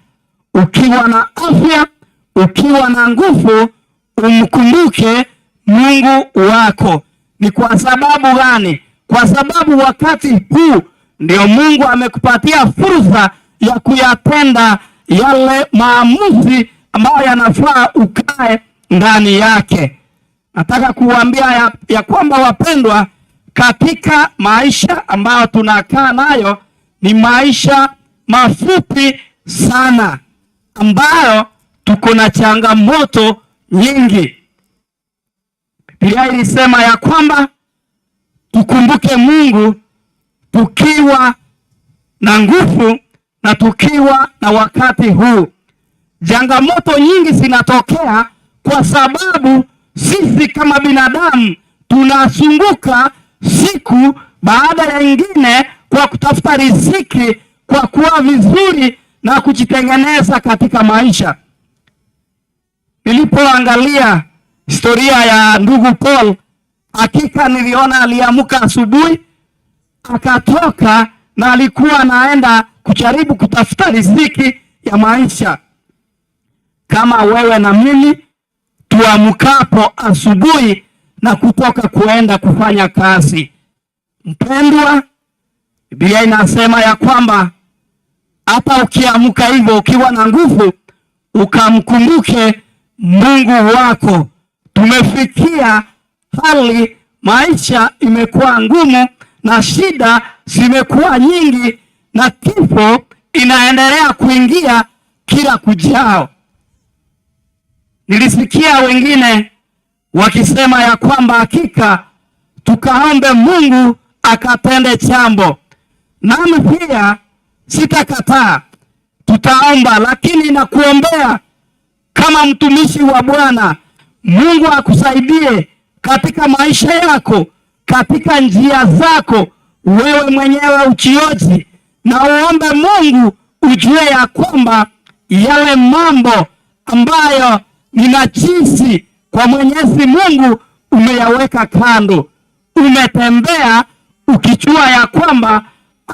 Ukiwa na afya, ukiwa na nguvu, umkumbuke Mungu wako. Ni kwa sababu gani? Kwa sababu wakati huu ndio Mungu amekupatia fursa ya kuyatenda yale maamuzi ambayo yanafaa ukae ndani yake. Nataka kuwaambia ya kwamba wapendwa, katika maisha ambayo tunakaa nayo ni maisha mafupi sana, ambayo tuko na changamoto nyingi. Biblia ilisema ya kwamba tukumbuke Mungu tukiwa na nguvu na tukiwa na wakati huu. Changamoto nyingi zinatokea kwa sababu sisi kama binadamu tunazunguka siku baada ya ingine kwa kutafuta riziki, kwa kuwa vizuri na kujitengeneza katika maisha. Nilipoangalia historia ya ndugu Paul, hakika niliona aliamka asubuhi akatoka na alikuwa anaenda kujaribu kutafuta riziki ya maisha. Kama wewe na mimi tuamkapo asubuhi na kutoka kuenda kufanya kazi. Mpendwa, Biblia inasema ya kwamba hata ukiamka hivyo ukiwa na nguvu, ukamkumbuke Mungu wako. Tumefikia hali maisha imekuwa ngumu na shida zimekuwa nyingi na kifo inaendelea kuingia kila kujao. Nilisikia wengine wakisema ya kwamba hakika tukaombe Mungu akatende jambo. Nami pia sitakataa, tutaomba, lakini nakuombea kama mtumishi wa Bwana, Mungu akusaidie katika maisha yako, katika njia zako, wewe mwenyewe uchioji na uombe Mungu, ujue ya kwamba yale mambo ambayo ni najisi kwa Mwenyezi Mungu umeyaweka kando. Umetembea ukijua ya kwamba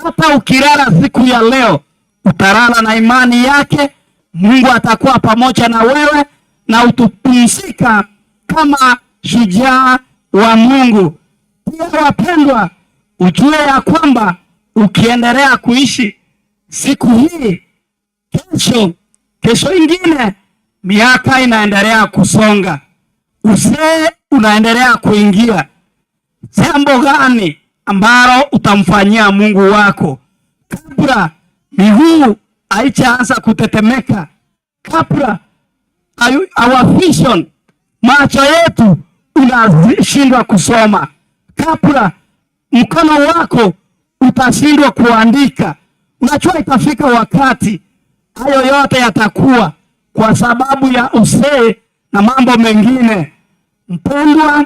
hata ukilala siku ya leo utalala na imani yake, Mungu atakuwa pamoja na wewe na utapumzika kama shujaa wa Mungu. Pia wapendwa, ujue ya kwamba ukiendelea kuishi siku hii, kesho, kesho ingine, miaka inaendelea kusonga, uzee unaendelea kuingia. Jambo gani ambalo utamfanyia Mungu wako kabla miguu haijaanza kutetemeka, kabla our vision, macho yetu unashindwa kusoma, kabla mkono wako utashindwa kuandika. Unajua itafika wakati hayo yote yatakuwa kwa sababu ya uzee na mambo mengine. Mpendwa,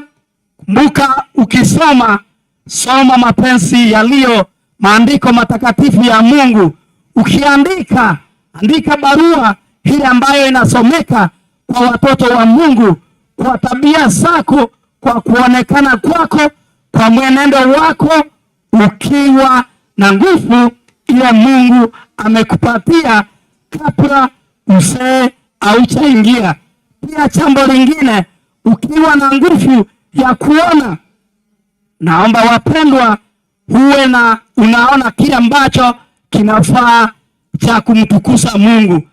kumbuka ukisoma, soma mapenzi yaliyo maandiko matakatifu ya Mungu. Ukiandika, andika barua ile ambayo inasomeka kwa watoto wa Mungu, kwa tabia zako, kwa kuonekana kwako, kwa mwenendo wako, ukiwa na nguvu ile Mungu amekupatia kabla uzee haujaingia. Pia jambo lingine, ukiwa na nguvu ya kuona, naomba wapendwa, huwe na unaona kile ambacho kinafaa cha kumtukuza Mungu.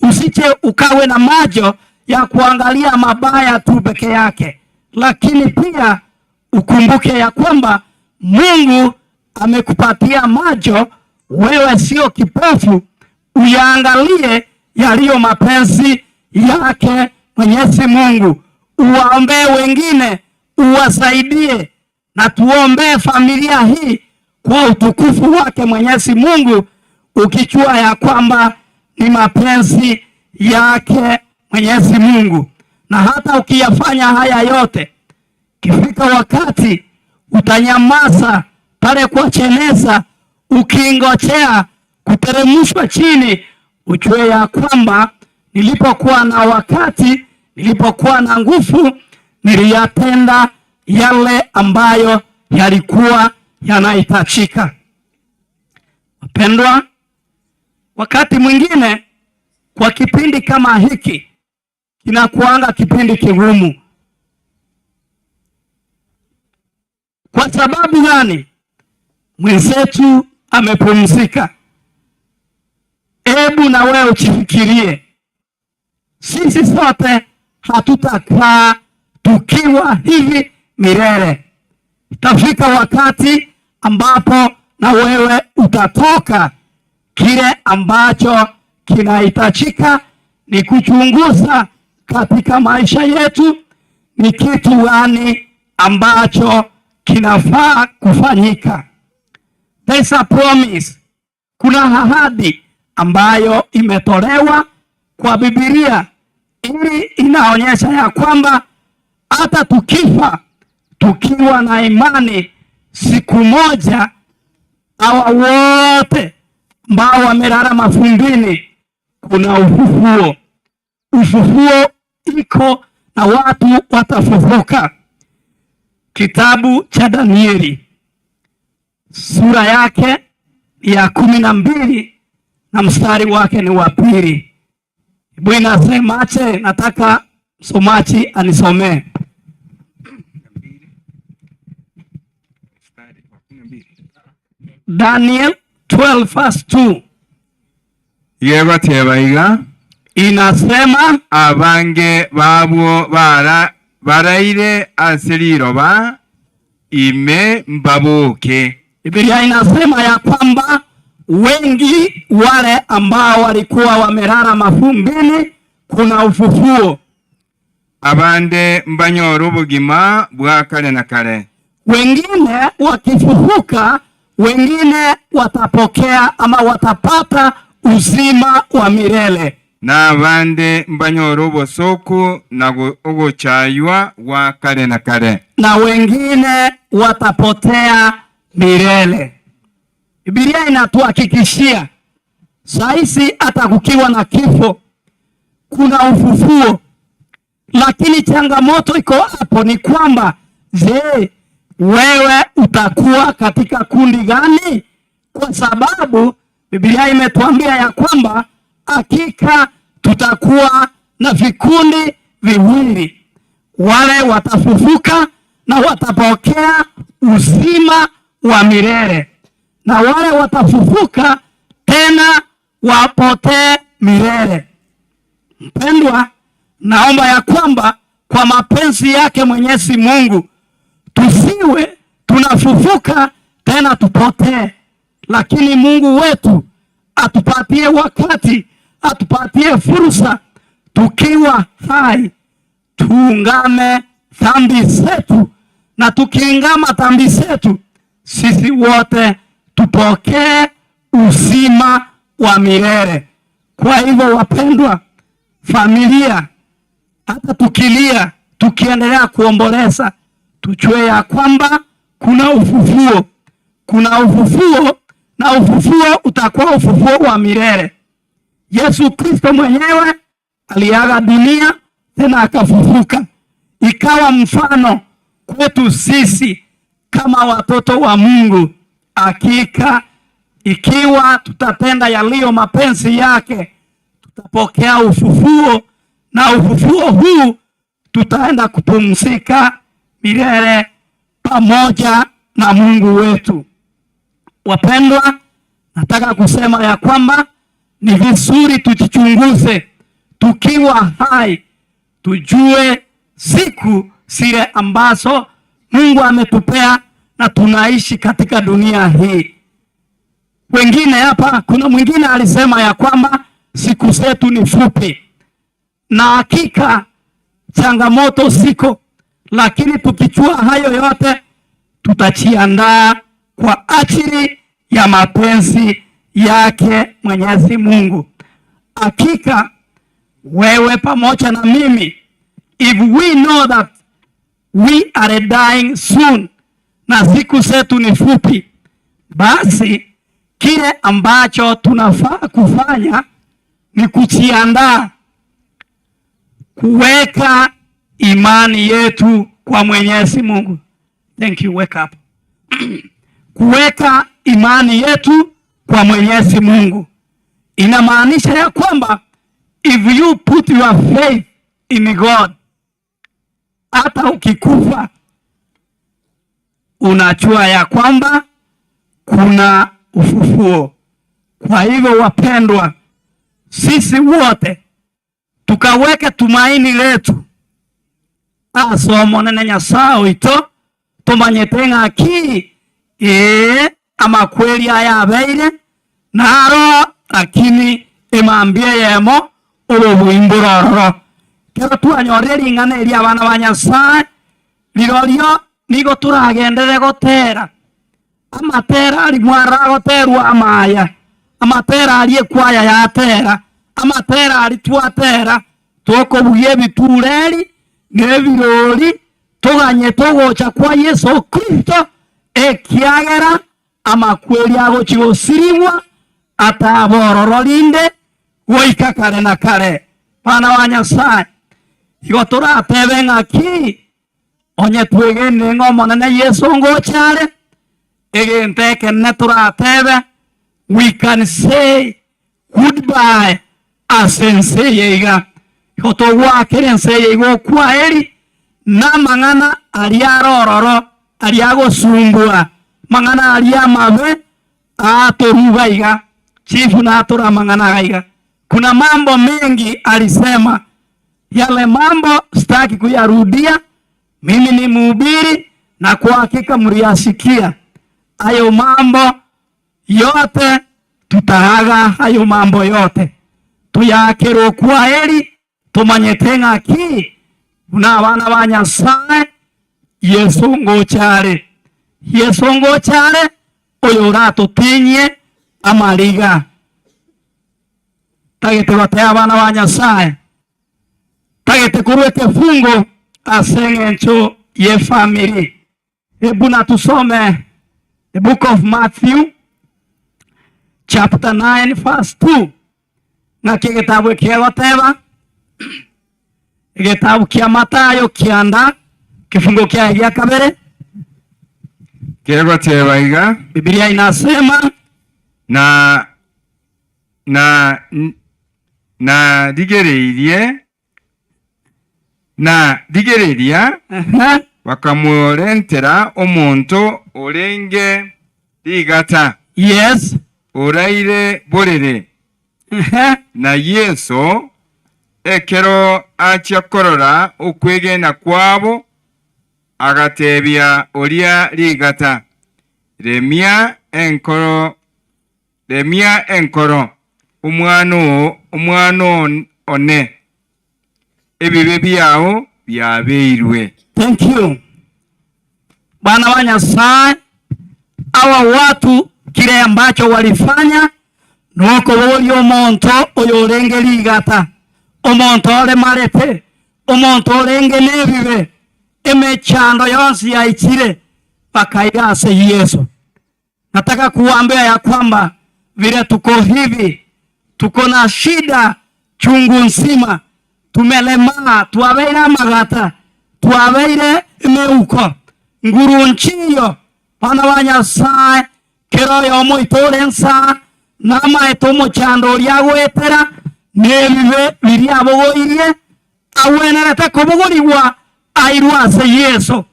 Usije ukawe na macho ya kuangalia mabaya tu peke yake, lakini pia ukumbuke ya kwamba Mungu amekupatia macho, wewe sio kipofu, uyaangalie yaliyo mapenzi yake Mwenyezi Mungu, uwaombee wengine, uwasaidie, na tuombee familia hii kwa utukufu wake Mwenyezi Mungu, ukijua ya kwamba ni mapenzi yake Mwenyezi Mungu. Na hata ukiyafanya haya yote, kifika wakati utanyamaza pale kwa cheneza, ukingojea kuteremshwa chini, ujue ya kwamba nilipokuwa na wakati, nilipokuwa na nguvu, niliyatenda yale ambayo yalikuwa yanahitajika. Wapendwa, wakati mwingine kwa kipindi kama hiki kinakuanga kipindi kigumu. Kwa sababu gani? Mwenzetu amepumzika. Hebu na wewe ujifikirie, sisi sote hatutakaa tukiwa hivi milele. Itafika wakati ambapo na wewe utatoka. Kile ambacho kinahitajika ni kuchunguza katika maisha yetu ni kitu gani ambacho kinafaa kufanyika. There's a promise. Kuna ahadi ambayo imetolewa kwa Biblia ili inaonyesha ya kwamba hata tukifa tukiwa na imani, siku moja hawa wote ambao wamelala mafumbini, kuna ufufuo. Ufufuo iko na watu watafufuka. Kitabu cha Danieli sura yake ya 12 na mstari wake ni wa 2. Hebu inasemaje? Nataka msomaji anisomee. Daniel 12 verse 2. Yeba tebaiga inasema abange babwo baraire asiriroba ime mbabuke. Biblia inasema ya kwamba wengi wale ambao walikuwa wamelala mafumbini, kuna ufufuo. Abande mbanyora ubugima bwa kale na kale. Wengine wakifufuka, wengine watapokea ama watapata uzima wa milele. Na abande mbanyora ubusoku na uguchaywa wa kale na kale. Na wengine watapotea milele. Biblia inatuhakikishia saisi hata kukiwa na kifo kuna ufufuo. Lakini changamoto iko hapo ni kwamba, je, wewe utakuwa katika kundi gani? Kwa sababu Biblia imetuambia ya kwamba hakika tutakuwa na vikundi viwili, wale watafufuka na watapokea uzima wa milele, na wale watafufuka tena wapotee milele. Mpendwa, naomba ya kwamba kwa mapenzi yake Mwenyezi Mungu tusiwe tunafufuka tena tupotee, lakini Mungu wetu atupatie wakati, atupatie fursa tukiwa hai tuungame dhambi zetu, na tukiungama dhambi zetu sisi wote tupokee uzima wa milele. Kwa hivyo wapendwa, familia, hata tukilia, tukiendelea kuomboleza, tujue ya kwamba kuna ufufuo. Kuna ufufuo, na ufufuo utakuwa ufufuo wa milele. Yesu Kristo mwenyewe aliaga dunia tena akafufuka, ikawa mfano kwetu sisi kama watoto wa Mungu. Hakika ikiwa tutatenda yaliyo mapenzi yake, tutapokea ufufuo, na ufufuo huu tutaenda kupumzika milele pamoja na Mungu wetu. Wapendwa, nataka kusema ya kwamba ni vizuri tujichunguze tukiwa hai, tujue siku zile ambazo Mungu ametupea na tunaishi katika dunia hii. Wengine hapa, kuna mwingine alisema ya kwamba siku zetu ni fupi, na hakika changamoto ziko, lakini tukichua hayo yote tutajiandaa kwa ajili ya mapenzi yake Mwenyezi Mungu. Hakika wewe pamoja na mimi, if we know that we are dying soon, na siku zetu ni fupi, basi kile ambacho tunafaa kufanya ni kujiandaa kuweka imani yetu kwa Mwenyezi Mungu. Thank you, wake up. Kuweka imani yetu kwa Mwenyezi Mungu inamaanisha ya kwamba if you put your faith in God, hata ukikufa unajua ya kwamba kuna ufufuo. Kwa hivyo, wapendwa, sisi wote tukaweke tumaini letu ase Omonene Nyasaye oito, tumanyete ng'aki ee amakweri aya abeire naro, lakini emambia yemo obobuimbu rororo kero twanyorire ring'ana eri abana ba Nyasaye rirorio nigo turagendere gotera amatera ari mwaragoterwa amaya amatera ari ekwaya yatera amatera ari twatera tukubugia ebitureri na ebirori tuganye tugocha kwa Yesu Kristo ekiagera amakweri agochi gosiribwa atabororo rinde goika kare na kare. Bana wa Nyasaye, igo turatebe ng'aki onye twegene ng'a Omonene Yesu ngochare egento ekene turatebe, we can say goodbye ase ense eye iga. Igo togwakera ense eye iga okwaeri na amang'ana aria arororo aria agosumbua mang'ana aria amabe atoruga iga chifu na atora mang'ana iga. Kuna mambo mengi alisema, yale mambo sitaki kuyarudia. Mimi ni mhubiri na kwa hakika mliyasikia hayo mambo yote, tutaaga hayo mambo yote tuyakirwo kwa heri, tumanyete ng'aki buna abana ba Nyasaye Yesu ngochare, Yesu ngochare oyo oratotinyie amariga tagete bate abana ba Nyasaye tagete kurwa ekefungo ase eng'encho ye family. Hebu na tusome the book of Matthew chapter 9 verse 2. Ng'aki egetabu ekiegoteba egetabu kia Mathayo kianda kifungo kia gia kabere Kegoteba iga. Biblia inasema na rigereirie na rigereria bakamurentera omonto orenge rigata. Yes. Oraire borere. Na Yesu ekero achia korora okwegena kwabo agatebia oria rigata, remia enkoro, remia enkoro, omwana one ebibe byao byabeirwe. Thank you. Bwana wa Nyasaye, hawa watu kile ambacho walifanya nuko omonto oyo orenge rigata, omonto oremarete, omonto orenge nebibe emechando yonsi yaichire bakaira ase Yesu. Nataka kuambia ya kwamba vile tuko hivi, tuko na shida chungu nzima, Tumelemaa, twabeire amagata, twabeire emeuko, nguru nchiyo, bana ba Nyasaye, kero oyomo oitore ensa, namaete omochando oria agoetera, nebibe biria abogoirie, agwenerete kobogorigwa airwe ase Yeso.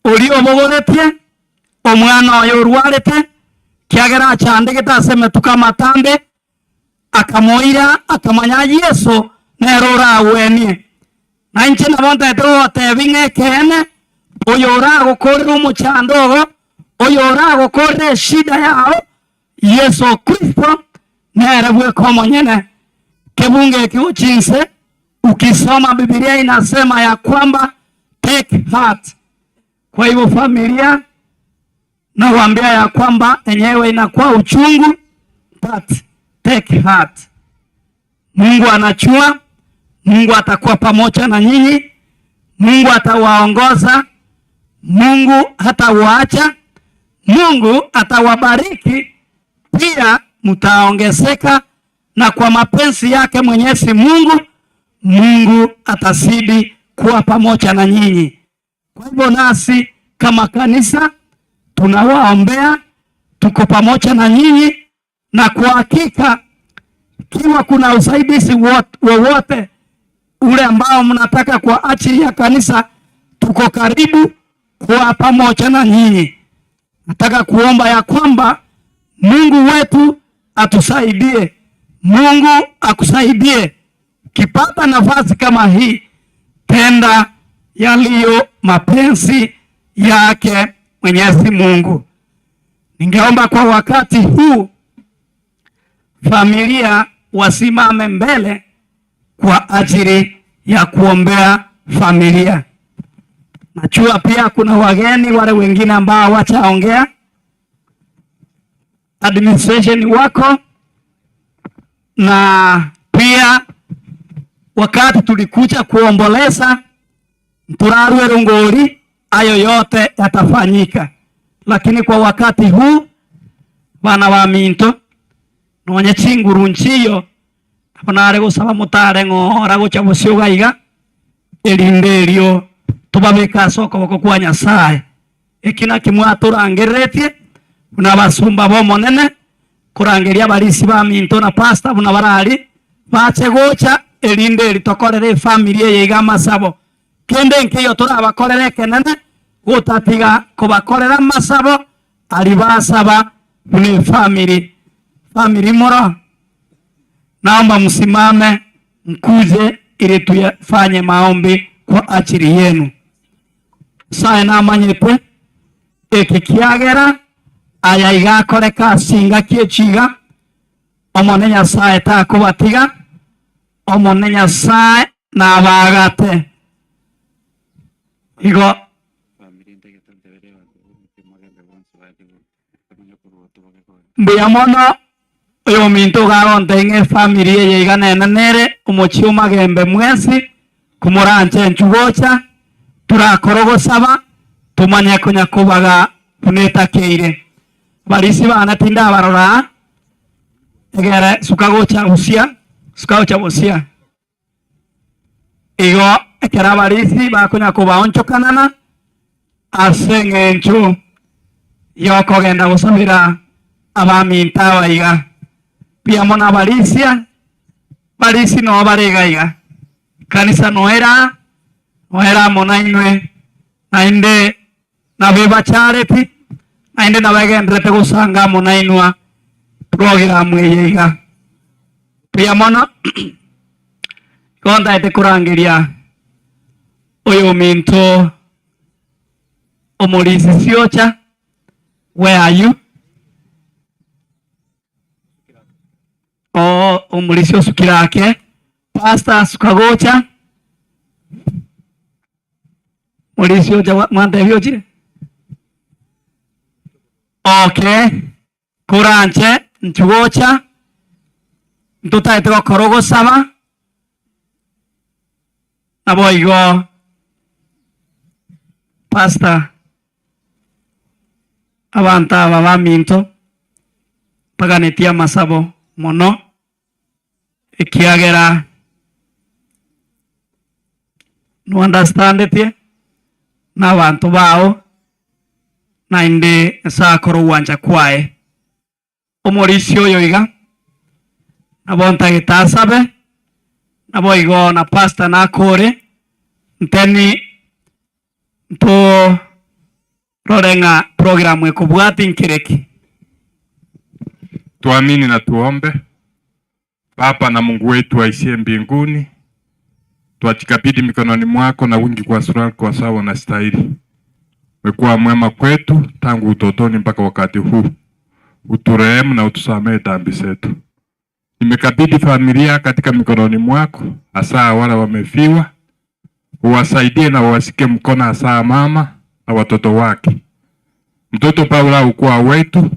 Oria obogoretie, omwana oyo orwarete, kiagera achandegete ase emetuko amatambe, akamoira akamanya Yeso nero oragwenie. Na inche nabo ntaete gogotebia ng'a ekeene, oyo oragokorera omochando ogo, oyo oragokorera eshida yao, Yeso Kristo nere bweka omonyene. Kebunge eki gochia inse, ukisoma Biblia inasema ya kwamba take heart. Kwa hivyo familia, nawaambia ya kwamba enyewe inakuwa uchungu, but take heart. Mungu anachua, Mungu atakuwa pamoja na nyinyi, Mungu atawaongoza, Mungu hatawaacha, Mungu atawabariki, pia mtaongezeka, na kwa mapenzi yake Mwenyezi Mungu, Mungu atazidi kuwa pamoja na nyinyi. Kwa hivyo nasi kama kanisa tunawaombea, tuko pamoja na nyinyi, na kwa hakika ikiwa kuna usaidizi wowote ule ambao mnataka kwa ajili ya kanisa, tuko karibu kuwa pamoja na nyinyi. Nataka kuomba ya kwamba Mungu wetu atusaidie, Mungu akusaidie. Ukipata nafasi kama hii, tenda yaliyo mapenzi yake Mwenyezi Mungu. Ningeomba kwa wakati huu familia wasimame mbele kwa ajili ya kuombea familia. Najua pia kuna wageni wale wengine ambao hawachaongea. Administration wako, na pia wakati tulikuja kuomboleza Nturarwe Rungori, ayo yote yatafanyika, lakini kwa wakati huu bana wa minto nonye chinguru nchiyo nabo nare gosaba motare ng'ora gocha bosio gaiga erinde erio tobabeka ase okoboko kwa Nyasaye. Eki naki mwatorangereretie buna abasumba b'omonene korangeria abarisi ba minto na pastor buna barari bache gocha erinde eri tokorere efamily eye iga amasabo. Kende nkiyo torabakorere ekenene gotatiga kobakorera amasabo ari basaba buna efamily. Family moro, naomba msimame mkuje ili tuyafanye maombi kwa ajili yenu. Saye namanyete eki kiagera aya igakoreka singa kiechiga omone Nyasaye takubatiga omone Nyasaye nabagate igo. Mbuya mono oyo minto gagonte ng'e family eye iga nene nere omochie omagembe mwensi komoranche enchugocha turakora ogosaba tumanye konya kobaga buna etakeire. Barisi bana tindabarora egere suka gocha busia suka gocha busia igo ekero abarisi bakonya kobaonchokanana ase eng'encho yokogenda gosabera abaminto abaiga. Mbuya mono abarisia, barisi noo bare iga iga kanisa noera noera amo nainwe naende nabo ebachareti naende nabo egenderete gosanga amo nainwa program eye iga. Mbuya mono igo ntaete korangeria oyo ominto omorisi siocha, where are you? Oh, omorisi osukirake pastor sukagocha morisi ocha mwantebi ochire. Okay, koranche nchugocha ntutaete gokora ogosaba nabo igo pastor abantu aba baminto baganetie amasabo mono ekiagera No understandetie na abantu bao nainde sakoro uwanja kwae omorisi oyo iga nabo ntagetasabe nabo igo na pastor nakore nteni nto rorenga programu ekobwati nkireki. Tuamini na tuombe. Baba na Mungu wetu aishie mbinguni, twajikabidhi mikononi mwako na wingi kwa sura kwa sawa na stahili. Umekuwa mwema kwetu tangu utotoni mpaka wakati huu. Uturehemu na utusamehe dhambi zetu. Nimekabidhi familia katika mikononi mwako, hasa wale wamefiwa. Uwasaidie na uwashike mkono, hasa mama na watoto wake. Mtoto Paula ukuwa wetu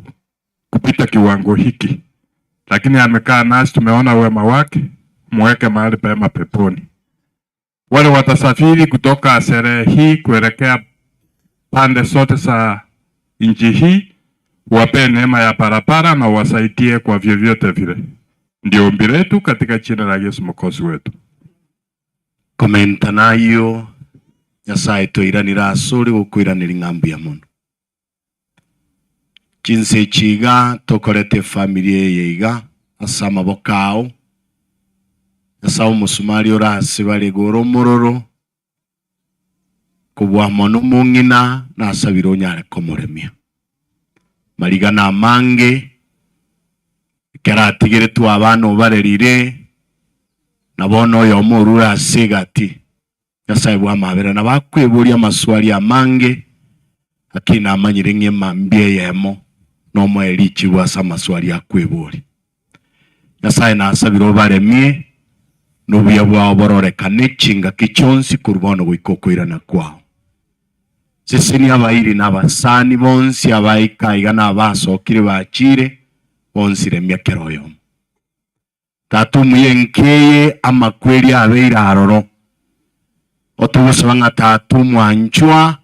kupita kiwango hiki, lakini amekaa nasi, tumeona wema wake. Mweke mahali pema peponi. Wale watasafiri kutoka sherehe hii kuelekea pande zote za nchi hii, wape neema ya barabara na wasaidie kwa vyovyote vile. Ndio ombi letu katika jina la Yesu Mwokozi wetu. Komenta nayo Nyasaye twiranira asuri gukwiranira ng'ambu ya mono chinse chiga tokorete familia yeiga ase amaboko ao Nyasaye omusumari orasibare igoro omororo kobua mono omong'ina nasabire onyare komoremia marigana amange ekero abana obarerire nabono oyo omorure ase egati Nyasaye bwa amabera na bakweburia amaswali amange lakini namanyire ng'ema mbia eyemo nomoe richibu ase amaswali akwebori Nyasaye nasabire obaremie nobuya bwao bororekane chingaki chionsi korwa bono goika okoirana kwao. Seseni abairi na abasani bonsi abaika iga na abasokire bachire bonsi remia kero oyomo. Tata omuya enkeye amakweri abeire aroro otogosaba ng'a tata omwanchwa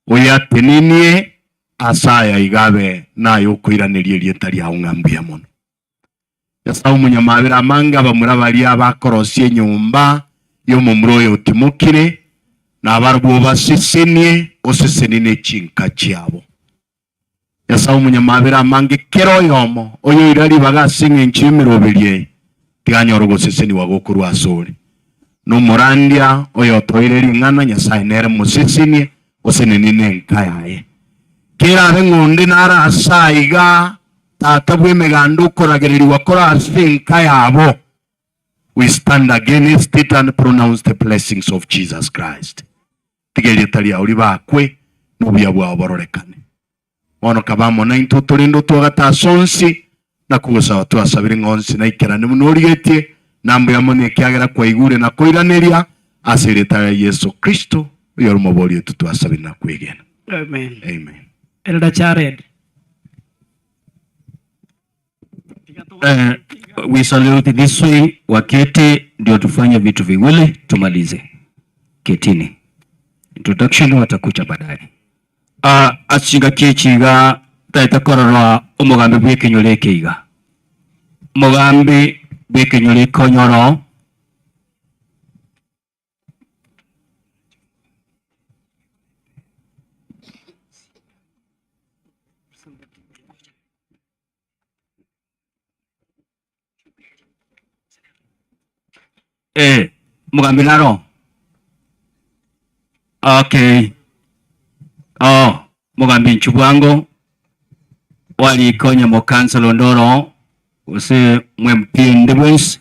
oyatenenie asaya igabe naye okoiraneria erieta riao ng'a mbuya mono. Nyasaye omunyamabera amange abamura baria bakorosia enyomba y'omomura oyo otimokire na abarabwo basesenie osesenie ne chinka chiabo. Nyasaye omunyamabera amange kero oyomo oyo ira ribaga ase eng'encho y'emeroberi eye tiganyora ogoseseniwa gokorwa ase ore nomorandia oyo otoire ring'ana Nyasaye nere mosesenie osenenie ne enka yaye. Kerabe ng'onde nara ase iga tata bwa emeganda okoragereriwa kora ase enka yabo. We stand against it and pronounce the blessings of Jesus Christ. Tiga erieta riao ribakwe nobuya bwao bororekane. Bono kabamo naintwe torende otwagata onsi na kogosaba twasabire ng'onsi naikerane mono origetie na mbuya mono ekiagera kwaigure na koiraneria ase erieta ria Yesu Kristo oyo oromobori oito twasabire na kwegena. Amen. Amen. Elder Jared. We salute this way, waketi ndio tufanye vitu viwili tumalize. Ketini. Introduction watakuja baadaye. Achinga kichiga taita kororwa omugambi bw'ekinyoro ekeiga. Omugambi bw'ekinyoro ekonyoro mugambi naro. Okay. Oh, mugambi nchubwango walikonya mo council ndoro ose MP ndebwensi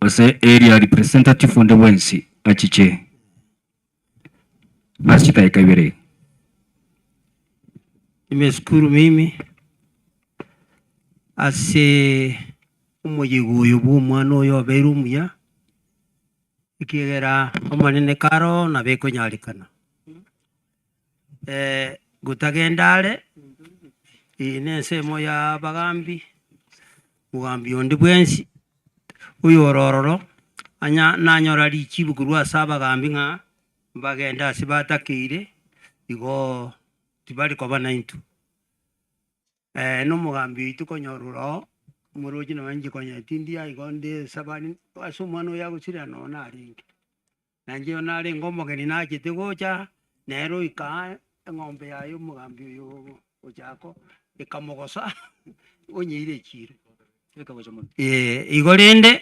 ose area representative ndebwensi achiche basi taika ibere. Nimeshukuru mimi ase omoyego oyo bwa omwana oyo obeire omuya ekiegera omonene karo na bekonyarikana gutagenda are iyi ne ensemo ya bagambi mugambi onde bwensi oyo orororo anya nanyora richibu korwa ase abagambi ng'a mbagenda ase batakeire igo tibari koba naintwe nomogambi oito konyorora omorochi nonye nchi konya tindia igo nde sabani ase omwana oyo agosira nonye narenge. Na inche narenge omogeni nachete gocha, nere oika eng'ombe yaye omogambi oyo ochako, ekamogosa, onyeire echiro. Igo rende,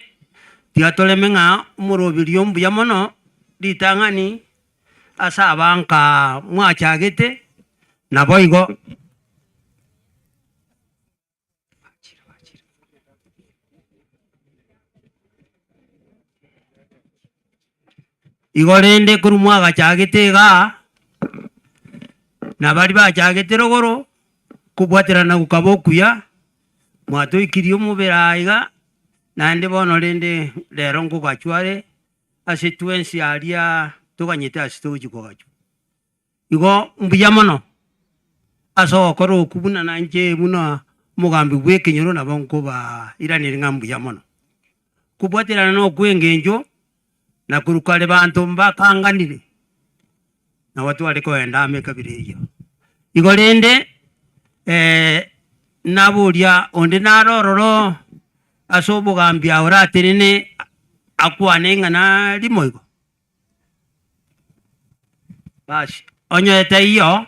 tiga toreme ng'a omoroberi omuya mono, ritang'ani, ase abanka mwachagete, nabo igo. Igo rende korwa mwagachagete igaa, na baria bachagete rogoro, kobwaterana gokaba okuya, mwatoikirie omobere aa iga, naende bono rende rero nkogachwa are, ase twensi aria toganyete ase togochia kogachwa. Igo mbuya mono, ase ogokora okwo buna nainche buna omogambi bwa ekenyoro nabo nkobairaneria ng'a mbuya mono. Kobwaterana na okwa engencho, na korwa kare banto mbakanganire, nabo tware kogenda amo ekabira eyio. Igo rende, naboria onde nare ororo ase obogambi aye oratenene akwane ing'ana rimo igo. Basi, onye taiyo,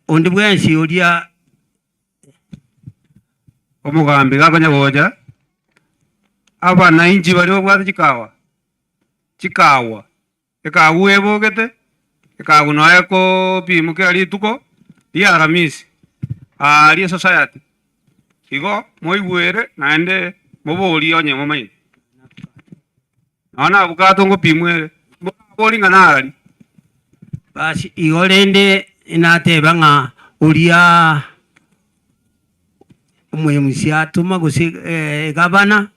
onde bwensi oria. Omogambi gakonya gocha, abanainchi baria babwate chikawa, chikawa, ekagu ebogete, ekagu noe ekopimwa kera rituko, ria Aramisi, aaria esociety. Igo, moigwere naende moborie onye momanyete. Nonya na abukato ngopimwa ere, morabori ng'a narari. Basi igo rende nateba ng'a oria omoemusia atoma gose egavana.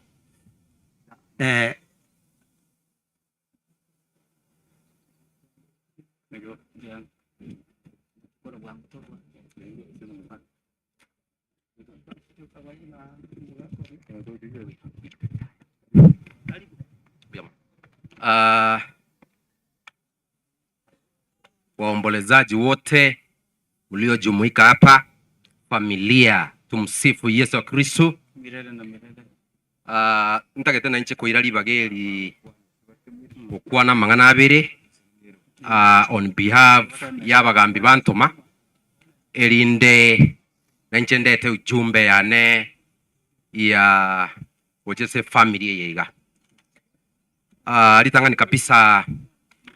Waombolezaji wote mliojumuika hapa, familia, tumsifu Yesu Kristo. Milele na milele. Ntagete nainche koira ribaga eri gokwana amang'ana abere on behalf y'abagambi bantoma erinde nainche ndete ujumbe yane ya gocha ase efamily eye iga. Ritang'ani kabisa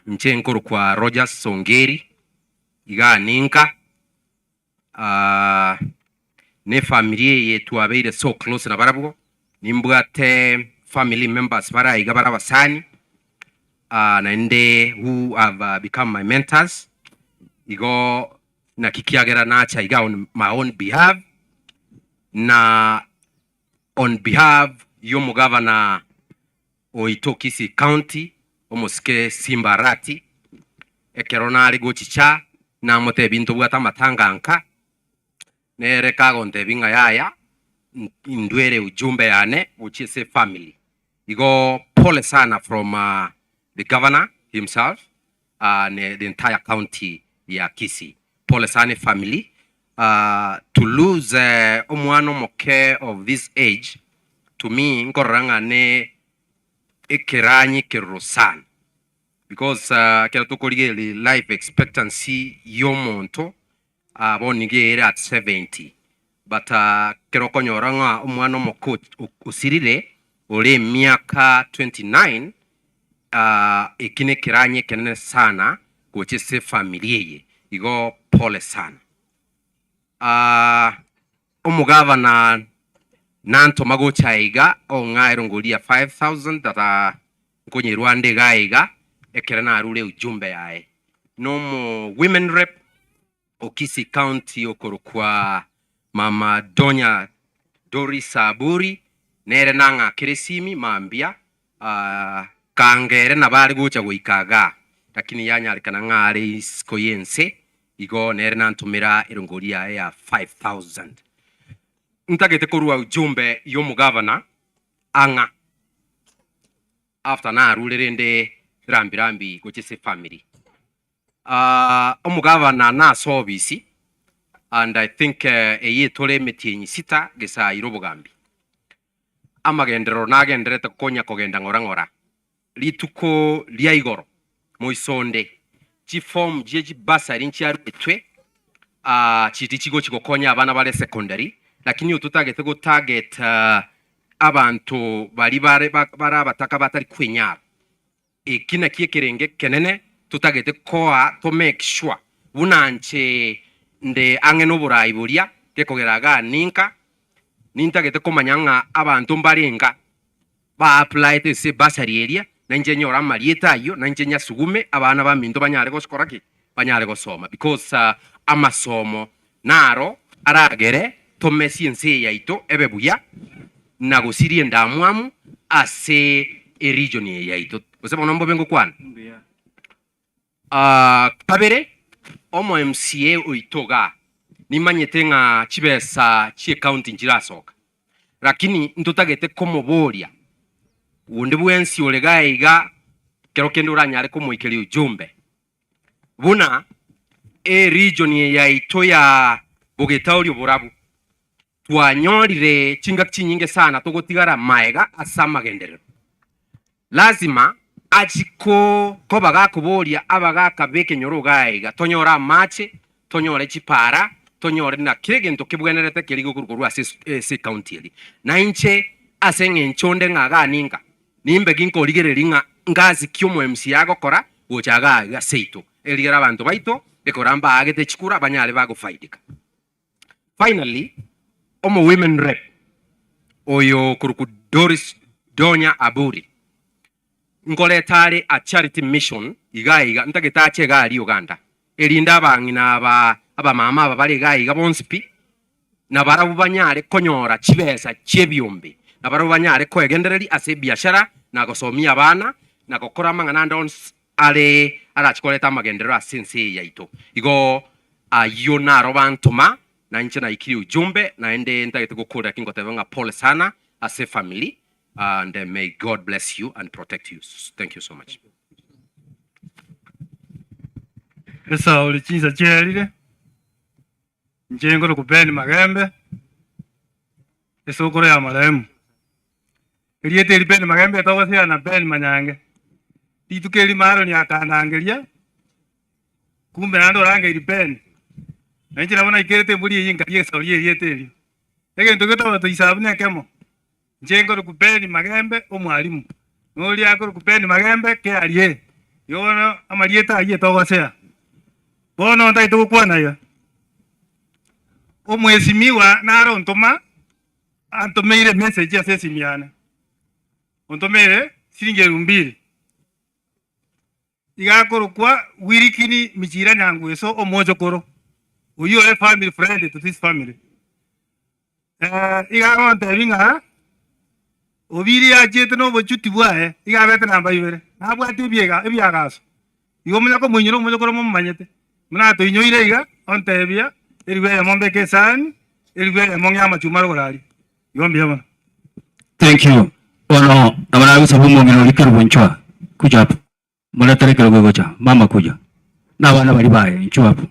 inche nkorokwa Rogers Ongeri igaa ninka na efamily eye twabeire so close nabarabwo, nimbwate family members bare aiga bare abasani naende who have become my mentors, igo naki kiagera nacha iga on my own behalf na on behalf y'omogavana oito Kisii County omosike Simba Arati, ekero nare gochicha namotebia ntobwate amatanga nka, nere kagontebia ng'a yaya ndwere ujumbe yane gochia ase efamily. Igo pole sana from the governor himself and the entire county ya Kisii. Pole sana efamily to lose omwana omoke of this age to me nkorora ng'a ne ekeranyi ekeroro sana because ekero tokorigereria life expectancy ya omonto bono nigo ere at 70 but ekero okonyora ng'a omwana omoke osirire ore emiaka 29 eki nekeranyi ekenene sana gocha ase efamily eye igo pole sana. Omogavana nantoma gocha aiga ong'a erongoria 5000 that nkonyerwa ande iga aiga ekero narure ujumbe yaye. Nomo women rep o Kisii County okorokwa Mama Donya Doris Aburi nere nang'akere esimi mambia kangere nabo are gocha goika igaa lakini yanyarekana ng'a are isiko y'ense igo nere nantomera erongori yaye ya 5000. Ntagete korua ujumbe y'omogavana ang'a after narure rende rambi rambi gocha ase efamily. Omogavana nase obisi and I think eye etore emetienyi sita gesa aire obogambi. Amagenderero nagenderete konya kogenda ng'ora ng'ora. Rituko ria igoro moisonde chiform jie chibasari nchiarwetwe chiti chigo chigokonya abana bare secondary, lakini ototagete go target abanto bari bare bare abataka batari kwenyara. Eki naki ekerenge kenene totagete koa to make sure buna nche nde ang'e na oborai boria gekogera iga ninka nintagete komanya ng'a abanto mbarenga ba applyete ase ebasari eria, na inche nyore amarieta aywo, na inche nyasugume abana baminto banyare gosikora ki? Banyare gosoma because amasomo naro aragere tomesie ense eye yaito ebe buya na gosiria endamwamu ase eregion eye yaito. Gose bono mbobe ngokwana? Kabere, omo MCA oito igaa, nimanyete ng'a chibesa chi'ecounty nchirasoka, lakini ntotagete komoboria onde bwensi ore igaa iga kero kende oranyare komoikeria ujumbe buna eregion eye yaito ya Bogetaoria oborabu twanyorire chingaki chinyinge sana togotigara maega ase amagenderero. Lazima achi koba gakoboria abagaka b'ekenyoro igaa iga tonyore amache, tonyore chipara, tonyore na kera egento kebwenerete keria gokorwa korwa ase ase ecounty eria. Na inche ase eng'encho onde ng'a igaa ninka, nimbe ginkorigereria ng'a ngasi ki omo MCA agokora gocha igaa iga seito, erigere abanto baito ekora mbaagete chikura banyare bagofaidika. Finally, omo women rep oyo okorokwa Doris Donya Aburi, nkoreta are a charity mission iga iga, ntagete ache iga aria Uganda, erinde abang'ina aba abamama aba bare iga iga bonsi pi, nabarabwo banyare konyora chibesa chi'ebiombe, nabarabwo banyare koegendereria ase ebiashara, na gosomia abana, na gokora amang'ana ande onsi are arache koreta amagenderero ase ense eye yaito. Igo ayio naro bantoma, na inche naikirie ujumbe, naende ntagete gokorera ki ngoteba ng'a pole sana ase efamiri, and may God bless you and protect you. Thank you so much. Esauri chinsa chiaerire, inche nkorokwa Ben Magembe, esokoro ya marehemu. Erieta eri Ben Magembe etogosiana na Ben Manyange. Rituko erimo Aroni akandangeria, kumbe naende orangeirie Ben. Na inche nabo naikerete embori eyio nkaria esauri y'erieta erio. Egento getogotwa isabu nekemo, inche nkorokwa Ben Magembe omwalimu, na oria akorokwa Ben Magembe KRA. Igo bono amarieta ayio etogosea. Bono ntagete gokwana iga, omwesimiwa nare ontoma, antomeire emessage ase esimi yane, ontomeire siringi elfu mbili, iga akorokwa Wilkini Michira Nyangweso omochokoro, oyio ore family friend to this family. Iga agontebia ng'a Obiri achiete na obochuti bwaye, iga abete namba ibere, nabwate ebiega ebiagaso. Igo omonya komoinyora omochokoro momomanyete, buna atoinyoire iga, ontebia, Eribu eyemo mbeke esani, eribu eyemo ng'e amachuma rogoro aria. Igo mbuya mono. Thank you. Bono nabo nagosaba omong'ina oria Kerubo inchwa kuja hapo. Moretere ekerogo gocha. Mama kuja. Na abana baria baye inchwa hapo.